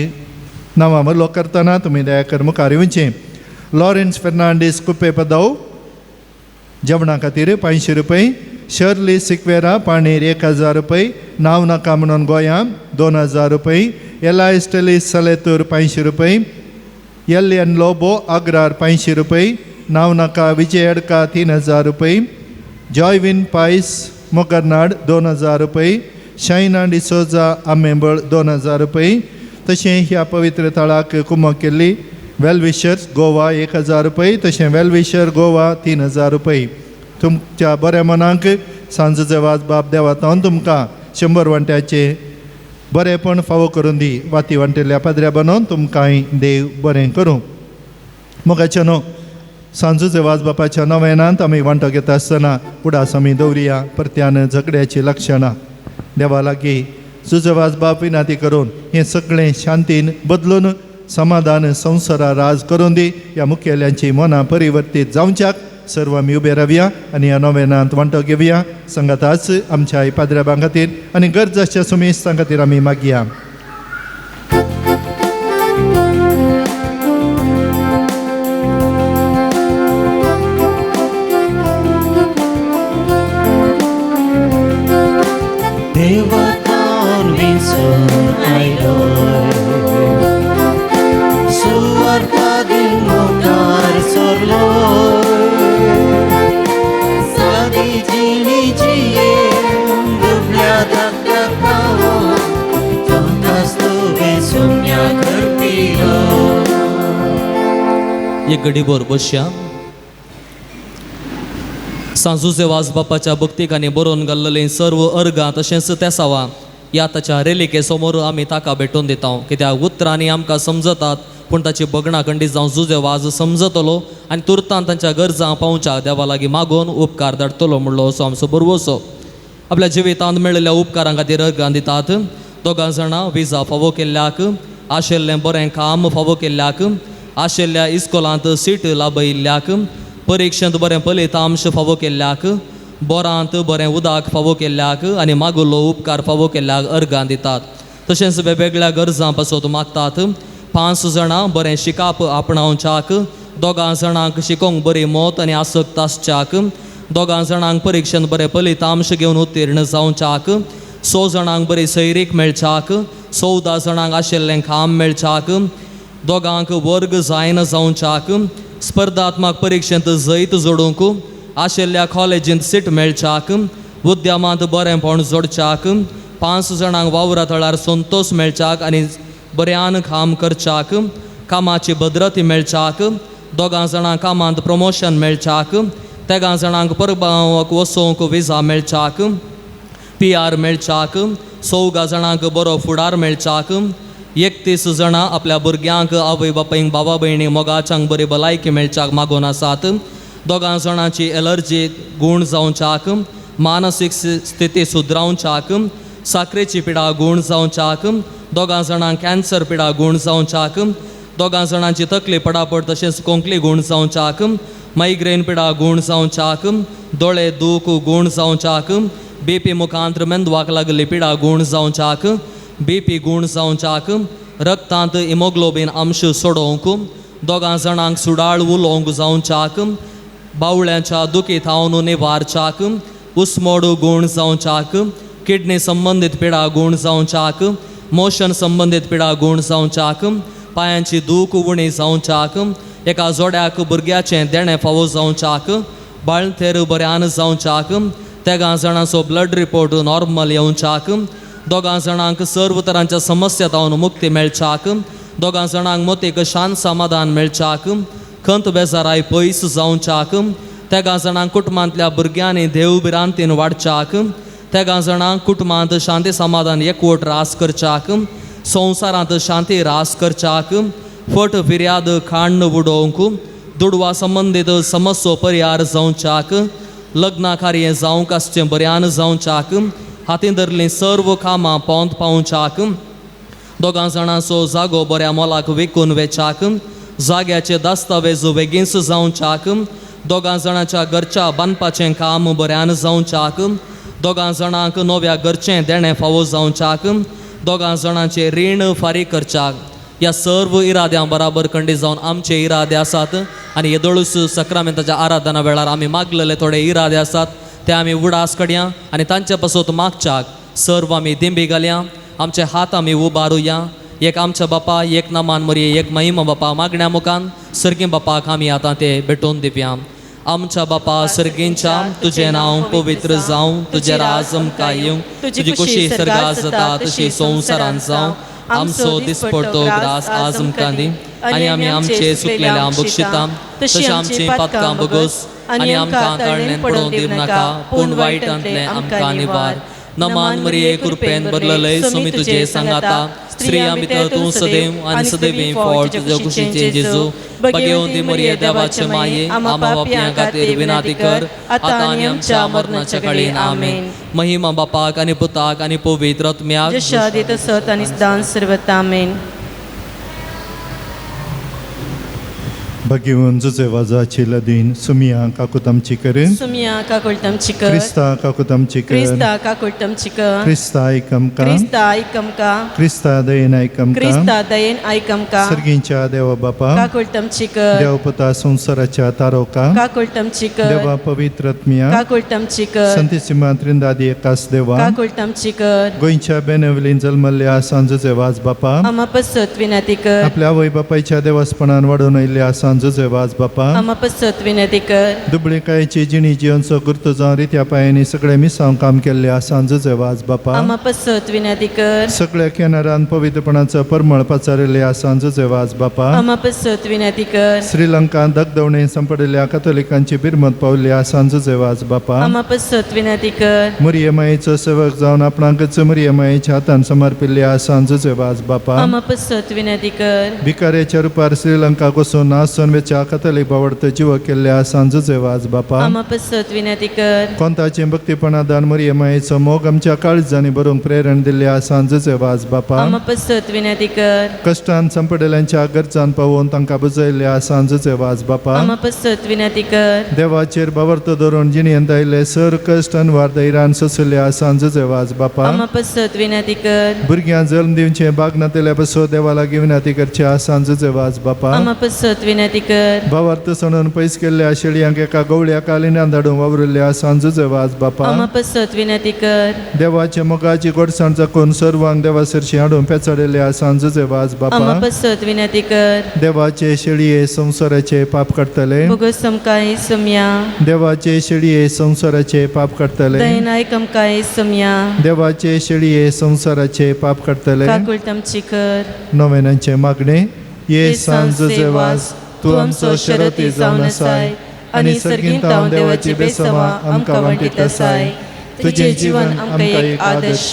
नांवां मलो करतना तुमी दयाकर मुखार येवचें. लॉरेन्स फेर्नांडीस कुपे पदाव जेवणा खातीर 500 रुपये, शर्ली सिक्वेरा पाणीर 1000 रुपये, नांव नाका म्हणून गोंया 2000 रुपये, एलाय स्टेलीस सलेतूर 500 रुपये, एल एन लोबो आग्रार 500 रुपये, नांव नाका विजय अडका 3000 रुपये, जॉयविन पायस मोगरनाड 2000 रुपये, शायना डिसोजा आमेंबळ 2000 रुपये. तशें ह्या पवित्र थळाक कुमक केल्ली वेलविशर्स गोवा 1000 रुपये, तशें वेलविशर गोवा 3000 रुपये. तुमच्या बऱ्या मनाक सांजो वाज बाप देवातावन तुमकां 100 वांट्याचे बरेंपण फावो करून दी. वाती वांटेल्या पाद्र्या बनोवन तुमकांय देव बरें करूं. मोगाचे न्हू सांजो वाज बापाच्या नवेनांत आमी वांटो घेता आसतना उडास आमी दवरिया परत्यान झगड्याची लक्षणां देवा लागीं जुजवाज बाप विनाती करून हें सगळें शांतीन बदलून समाधान संवसारा राज करून दी. ह्या मुखेल्यांची मनां परिवर्तीत जावच्याक सर्व आमी उबे रावया आनी ह्या नवेनांत वांटो घेवया. संगाताच आमच्या पाद्र्याबां खातीर आनी गरज आसच्या सुमेस्तां खातीर आमी मागया. एक घडीभर बसया. सांजुजे वाज बापाच्या भक्तिकांनी बरोवन घाल्लेलीं सर्व अर्गां तशेंच तेसावां ह्या ताच्या रेलिके समोर आमी ताका भेटोवन दिता. कित्याक उतरांनी आमकां समजतात पूण ताची बगणां खंडीत जावन जुजे वाज समजतलो आनी तुर्तान तांच्या गरजां पावच्याक देवा लागीं मागोवन उपकार धाडटलो म्हणलो असो आमचो बरवसो. आपल्या जिवितांत मेळिल्ल्या उपकारां खातीर अर्गां दितात. दोगां जाणां विजा फावो केल्ल्याक, आशिल्लें बरें काम फावो केल्ल्याक, आशिल्ल्या इस्कोलांत सीट लाभयिल्ल्याक, परिक्षेंत बरें फलितांश फावो केल्ल्याक, बोरांत बरें उदक फावो केल्ल्याक आनी मागुल्लो उपकार फावो केल्ल्याक अर्गां दितात. तशेंच वेगवेगळ्या गरजां पासत मागतात. 5 जाणां बरें शिकाप आपणावच्याक, 2 जाणांक शिकोवंक बरी मत आनी आसक्त आसच्याक, 2 जाणांक परिक्षेंत बरें फलितांश घेवन उत्तीर्ण जावच्याक, 6 जाणांक बरी सैरीक मेळच्याक, 14 जाणांक आशिल्लें काम मेळच्याक, 2 वर्ग जायना जावच्याक, स्पर्धात्मक परिक्षेंत जैत जोडूंक, आशिल्ल्या कॉलेजींत सीट मेळच्याक, उद्यमांत बरेंपण जोडच्याक, 5 जाणांक वावरा थळार संतोश मेळच्याक आनी बऱ्यान काम करच्याक, कामाची भद्रती मेळच्याक, 2 जाणांक कामांत प्रमोशन मेळच्याक, 3 जाणांक परबांक वसोवंक विजा मेळच्याक, PR मेळच्याक, 4 जाणांक बरो फुडार मेळच्याक, 31 जाणां आपल्या भुरग्यांक आवय बापायंक बाबा भयणी मोगाच्यांक बरी भलायकी मेळच्याक मागून आसात. 2 जाणांची एलर्जी गूण जावच्याक, मानसीक स्थिती सुदरावच्याक, साकरेची पिडा गूण जावच्याक, 2 जाणांक कॅन्सर पिडा गूण जावच्याक, 2 जाणांची तकली पडापड तशेंच कोंकली गूण जावच्याक, मायग्रेन पिडा गूण जावच्याक, दोळे दूख गूण जावच्याक, BP मुखांत्र मेंदवाक लागली पिडा गूण जावच्याक, BP गूण जावच्याक, रक्तांत हिमोग्लोबीन अंश सोडोवंक, 2 जाणांक सुडाळ उलोवंक जावच्याक, बावळ्यांच्या दुखी थावन निवारच्याक, उस्मोड गूण जावच्याक, किडनी संबंदीत पिडा गूण जावच्याक, मोशन संबंदीत पिडा गूण जावच्याक, पांयांची दूख उणी जावच्याक, एका जोड्याक भुरग्याचें देणें फावो जावच्याक, बाळंतेर बऱ्यान जावच्याक, 3 जाणांचो ब्लड रिपोर्ट नॉर्मल येवच्याक, 2 जाणांक सर्व तरांच्या समस्या तावन मुक्ती मेळच्याक, 2 जाणांक मोतीक शांत समाधान मेळच्याक, खंत बेजाराय पयस जावच्याक, 3 जाणांक कुटुंबांतल्या भुरग्यांनी देव भिरांतीन वाडच्याक, 3 जाणांक कुटुंबांत शांती समाधान एकवट रास करच्याक, संवसारांत शांती रास करच्याक, फट फिर्याद खांड उडोवंक, दुडवा संबंदीत समस्यो परिहार जावच्याक, लग्ना कार्य जावंक आसचें बऱ्यान जावच्याक, हातीन धरलीं सर्व कामां पोंत पावच्याक, 2 जाणांचो जागो बऱ्या मोलाक विकून वेच्याक, जाग्याचे दस्तावेज बेगीनच जावच्याक, 2 जाणांच्या घरच्या बांदपाचें काम बऱ्यान जावच्याक, 2 जाणांक नव्या घरचें देणें फावो जावच्याक, 2 जाणांचें रीण फारीक करच्याक. ह्या सर्व इराद्यां बराबर खंडीत जावन आमचे इरादे आसात आनी येदोळूच सक्रामेंताच्या आराधना वेळार आमी मागलेले थोडे इरादे आसात ते आमी उडास कडया आनी तांचे पासत मागच्याक सर्व आमी दिंबी घालया, आमचे हात आमी उबारुया. एक आमच्या बापा, एक नामान मरये, एक महिमा बापा मागण्या मुखान सर्गी बापाक आमी आतां ते भेटोवन दिवया. आमच्या बापा सर्गींच्या, तुजें नांव पवित्र जावं, तुजें राज आमकां येवं, तुजी खुशी सर्गात जाता तशी संवसारांत जावं. आमचो दिसपडतो ग्रास आज आमकां दी आनी आमी आमचे चुकलेल्या बक्षिता तशी आमची पातकां बगस आनी आमकां ताळणेन पडोवन दिवं नाका पूण वायटांतलें आमकां निवार. नमान मरिये कृपेन भरलेले स्वामी तुजे सांगाता स्त्रियां भितर तूं सदैव आनी सदैवी फळ तुज्या कुशीचें जेजू. भाग्यवंती मरिये देवाचे माये आमा पापयां खातीर विनंती कर आतां आनी आमच्या मरणाच्या कडेन. आमेन. महिमा बापाक आनी पुताक आनी पवित्र आत्म्याक जशें आदी तसोच आनी सदांच सर्वथा. आमेन. भगिवन जुजे वाजाची लदीन सुमिया काकुतमची कर सुमिया काकुळतमची कर क्रिस्ता काकुतमची कर क्रिस्ता काकुळतमची कर क्रिस्ता आयकमका क्रिस्ता आयकमका क्रिस्ता दयेन आयकमका क्रिस्ता दयेन आयकमका सर्गींच्या देवा बापा काकुळतमची कर देवपुता संवसाराच्या तारोका काकुळतमची कर देवा पवित्र आत्म्या काकुळतमची कर संतीसिमा त्रिंदादी एकास देवा काकुळतमची कर गोंयच्या बेनवलीन जल्मल्ल्या सांज जुजे वाज बापा आमा पसत विनंती कर आपल्या आवय बापायच्या देवासपणान वाडून आयिल्ल्या सांज जुजे वाज बापा आमा पसत विनंती कर दुबळीकायेची जिणी जिवनचो गुर्त जावन रित्या पायांनी सगळे मिसांव काम केल्ले आसान जुजे वाज बापा आमा पसत विनंती कर सगळ्या केनारान पवित्रपणाचो परमळ पाचारिल्ले आसान जुजे वाज बापा आमा पसत विनंती कर श्रीलंकान दगदवणे सांपडिल्ल्या कथोलिकांची बिरमत पावल्ली आसान जुजे वाज बापा आमा पसत विनंती कर मुरिये मायेचो सेवक जावन आपणाकच मुरिये मायेच्या हातान समर्पिल्ले आसान जुजे वाज बापा आमा पसत विनंती कर भिकाऱ्याच्या रुपार श्रीलंकाक वचून आसून वेच्या कथोलीक बावडत जीव केल्ले आसान जुजे वाज बापा आमा पसत विनंती कर कोंताचे भक्तीपणादान मुरिये मायेचो मोग आमच्या काळजांनी बरोवंक प्रेरण दिल्ले आसान जुजे वाज बापा आमा पसत विनंती कर कश्टान सांपडिल्ल्यांच्या गरजान पावोवन तांकां बुजयल्ले आसान जुजे वाज बापा आमा पसत विनंती कर देवाचेर बावर्त धरून जिणेंत आयिल्ले सर कश्ट अनवार धैर्यान सोंशिल्ले आसान जुजे वाज बापा आमा पसत विनंती कर भुरग्यां जल्म दिवचे भाग नातिल्ल्या पसो देवा लागीं विनंती करचे आसान जुजे वाज बापा आमा पसत विनंती कर भावार्थ सणून पयस केल्ल्या शेळयांक एका गवळ्या कालिन्यान धाडून वावरुल्ले आसान जुजे वाज बापा आमा पसत विनंती कर देवाचे मोगाची गोडसाण जखून सर्वांक देवा सरशी हाडून पेचाडिल्ले आसान जुजे वाज आमा बापा पसत विनंती कर देवाचे शेळये संवसाराचे पाप काडटले बोगस आमकां सुमया देवाचे शेळये संवसाराचे पाप काडटले दयेन आयक आमकां सुमया देवाचे शेळये संवसाराचे पाप काडटले काकुळतमची कर नोवेनांचे मागणे ये सांज जुजे वाज तूं आमचो शरती जावन आसाय आनी सर्गींत देवाची बेसमा आमकां वांटीत आसाय तुजें जीवन आमकां एक आदर्श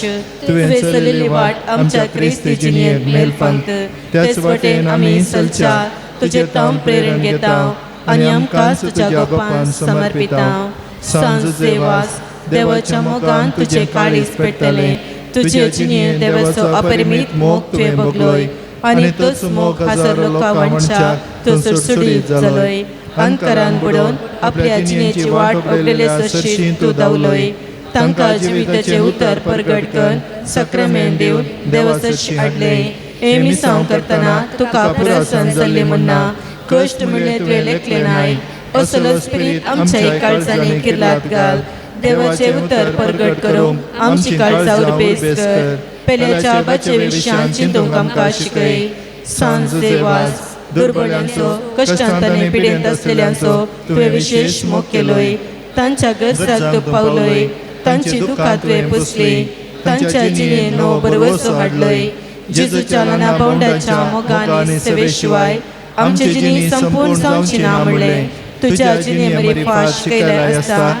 तुवें चलयल्ली वाट आमच्या क्रिस्ती जिणेक मेलफांत त्याच वाटेन आमी चलच्या तुजें तांव प्रेरण घेता आनी आमकांच तुज्या गोपान समर्पिता. सांज जुजे वाज देवाच्या मोगान तुजें काळीज पेट्टलें तुजे जिणेंत देवाचो अपरिमीत मोग तुवें भोगलोय आनी तोच मोग हजारो लोकां वांटच्या तूं सुडसुडीत जालोय. अंतरान बुडोवन आपल्या जिणेची वाट उगडलेले सरशी तूं धांवलोय. तांकां जिविताचें उतर परगट कर सक्रामेंत दिवन देवा सरशी हाडलें. हें मिसांव करतना तुका पुरसन जाल्लें म्हणना कश्ट म्हणलें तुवें लेखलें नाय. असलो स्पिरीत आमच्या काळजांनी किर्लात घाल. देवाचें उतर परगट करूंक आमची काळजां उर्बेस कर. पेल्याच्या बाचे विशयान चिंतूंक आमकां शिकय. सांज देवास दुर्बळ्यांचो कश्टांत आनी पिडेंत आसलेल्यांचो तुवें विशेश मोग केलोय. तांच्या गरजाक तूं पावलोय. तांची दुखां तुवें पुसली. तांच्या जिणेंत नवो भरवसो हाडलोय. जेजूच्या ल्हाना भावंडाच्या मोगान आनी सेवे शिवाय आमची जिणी संपूर्ण जावची ना म्हणलें तुज्या जिणे मरी फाश शिकयलें आसता.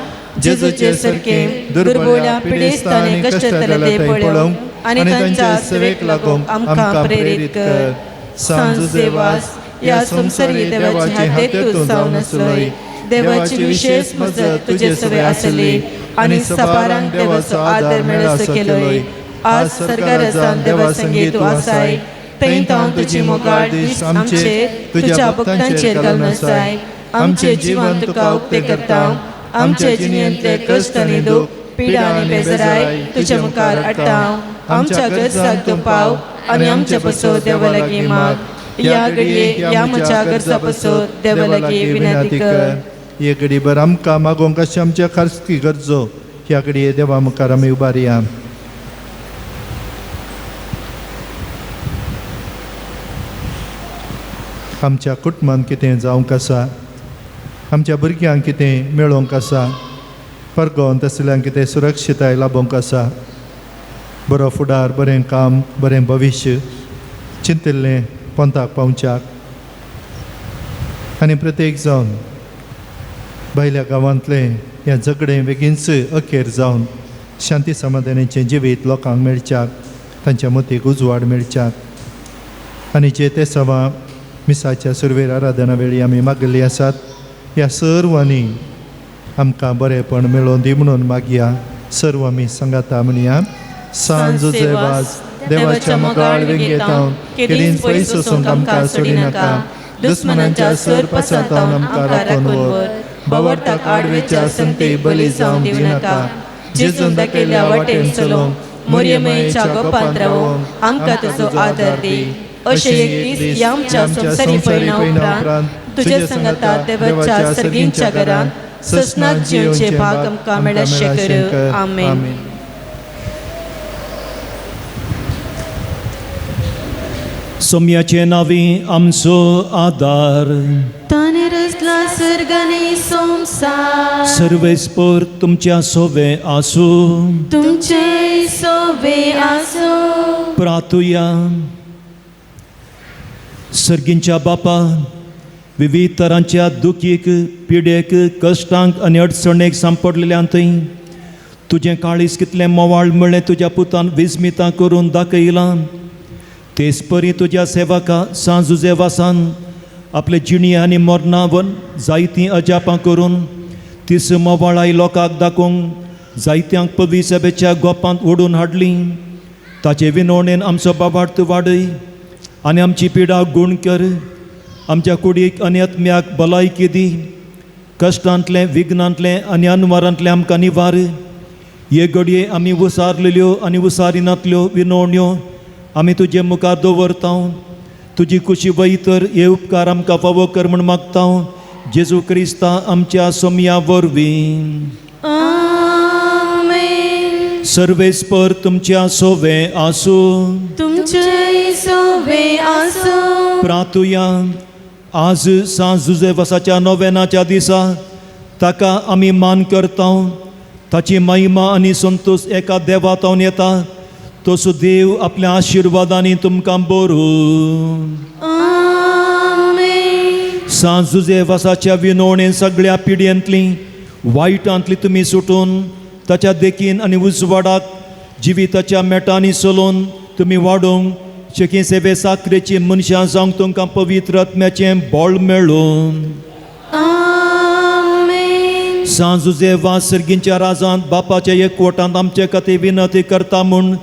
जेजूचे सारकें दुर्बोळ्या पिडेस्त आनी कश्टांतले ते पळोवंक आनी तांच्या सेवेक लागूंक आमकां प्रेरीत कर. सांज देवास ह्या संवसारी देवाच्या हातेंत तूं जावन आसलोय. देवाची विशेश मजत तुजे सवे आसली आनी सबारांक देवाचो आदर मेळसो केलोय. आज सरकार जावन देवा संगी तूं आसाय. थंय तावन तुजी मोगाळ दीस आमचेर तुज्या भक्तांचेर घालून आसाय. आमचें जीवन तुका उक्तें करता. आमचे जिणेंतले कश्ट आनी दूख पिडा आनी बेजाराय तुज्या मुखार हाडटा. आमच्या गरजाक तूं पाव आनी आमच्या पसो देवा लागीं माग. ह्या घडये ह्या म्हज्या गरजा पसो देवा लागीं विनंती कर. हे घडीभर आमकां मागोवंक अशें आमच्या खासगी गरजो ह्या घडये देवा मुखार आमी उबारया. आमच्या कुटुंबांत कितें जावंक आसा, आमच्या भुरग्यांक कितें मेळोवंक आसा, परगोवन आशिल्ल्यांक कितें सुरक्षिताय लाबोवंक आसा, बरो फुडार, बरें काम, बरें भविश्य चिंतिल्लें पंथाक पावच्याक आनी प्रत्येक जावन भायल्या गांवांतलें ह्या झगडें बेगीनच अखेर जावन शांती समाधानाचें जिवीत लोकांक मेळच्याक, तांच्या मतीक उजवाड मेळच्याक आनी जे ते सवा मिसाच्या सुरवेर आराधना वेळी आमी मागिल्ली आसात ह्या सर्वांनी आमकां बरेंपण मेळोवन दी म्हणून मागया. सर्व आमी सांगाता म्हणया. सांजुजे वाज देवाच्या मोगाळ वेंगेतावन केदींच पयस वचूंक आमकां सोडिनाका. दुस्मनांच्या सर पसातावन आमकां राखून व्हर. बावडताक आडवेच्या संते बली जावंक दिनाका. जेजून दाखयल्ल्या वाटेन चलोवंक मोरयमयेच्या गोपांत रावोवंक आमकां तुजो आदार दी. अशें एक दीस ह्या आमच्या संवसारी पयणा उपरांत तुज्या सांगाता देवाच्या सर्गींच्या घरांत ससनात जिवचे भाग आमकां मेळशें कर. आमेन. सोम्याचे नावी आमचो आदार, ताणें रचला सर्ग आनी संवसार. सर्वेस्पर तुमच्या सोवे आसूं, तुमचे सोवे आसूं. प्रार्थुया. सर्गींच्या बापा, विविध तरांच्या दुखीक, पिडेक, कश्टांक आनी अडचणेक सांपडलेल्यान थंय तुजें काळीज कितलें मोवाळ म्हळ्ळें तुज्या पुतान विस्मितां करून दाखयलां. तेच परी तुज्या सेवका सांजुजे वासान आपले जिणी आनी मरणावन जायतीं अजापां करून तीस मोवाळाय लोकांक दाखोवंक जायत्यांक पवी सभेच्या गोपांत ओडून हाडली. ताचे विनवणेन आमचो बाबार्थ वाडय आनी आमची पिडा गूण कर. आमच्या कुडीक आनी आत्म्याक भलायकी दी. कश्टांतलें, विघ्नांतलें आनी अनवारांतलें आमकां निवार. हे घडये आमी उसारलेल्यो आनी उसारिनातल्यो विनवण्यो आमी तुजे मुखार दवरता. तुजी कुशी वयतर हे उपकार आमकां फावो कर म्हूण मागता. जेजू क्रिस्ता आमच्या सोमया वरवीं. आमेन. सर्वेस्पर तुमच्या सोवे आसूं, तुमचे सोवे आसूं. प्रार्थुया. आज सांजुजे वसाच्या नोवेनाच्या दिसा ताका आमी मान करता. ताची महिमा आनी संतोश एका देवातावन येता. तसो देव आपल्या आशिर्वादांनी तुमकां बरूं. आमेन. सांजुजे वसाच्या विनवणेन सगळ्या पिडयेंतली वायटांतली तुमी सुटून ताच्या देखीन आनी उजवाडाक जिविताच्या मेटांनी चलोवन तुमी वाडोवंक शेकी सेवे साकरेची मनशां जावंक तुमकां पवित्र आत्म्याचें बळ मेळूं. आमेन. सांजुजे वास सर्गींच्या राजांत बापाच्या एकवटांत आमचे खातीर विनंती करता म्हूण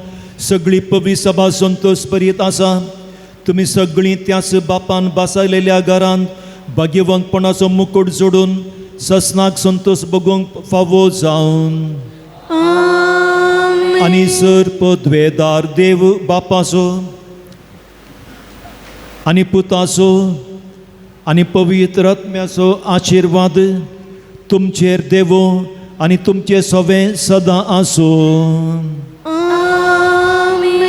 सगळी पवी सभा संतोष भरीत आसा. तुमी सगळीं त्याच बापान बसयलेल्या घरांत भाग्यवंतपणाचो मुकूट जोडून ससनाक संतोष बगूंक फावो जावन. आनी सर पदवेदार देव बापाचो आनी पुताचो आनी पवित्र आत्म्याचो आशिर्वाद तुमचेर देवो आनी तुमचे सवे सदां आसूं. आमेन.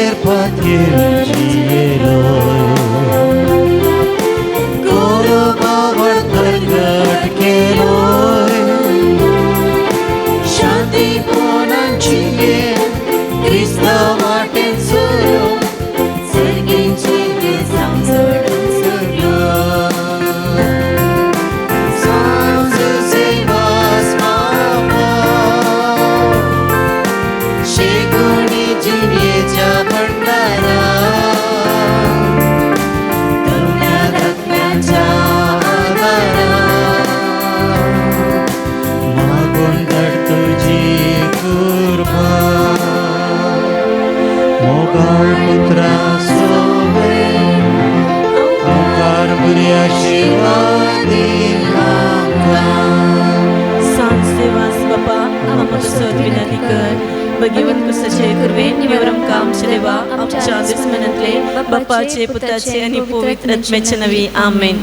तुजेर पातयेवन जियेलोय कोरो बावड प्रगट केलोय शांतीपणान जिये क्रिस्तांव वाटेन सुरू सर्गींची बेसांव चडून चडलो सांज सेवास बापा शेगुणी जिणेच्या भंडारा दुनिया धाकल्यांच्या आदारा मागून धाड तुजी कृपा मोगाळ पुत्रा सोबे मुखार बरी आशिर्वाद दी आमकां. सांज सेवास बापा आमकां सद विनंती कर भगवंत कुसाचे कुर्वेन निवर आमकां आमचे देवा आमच्या दुस्मनांतले बापाचे पुताचे आनी पवित्र आत्म्याचे नवी आमेन.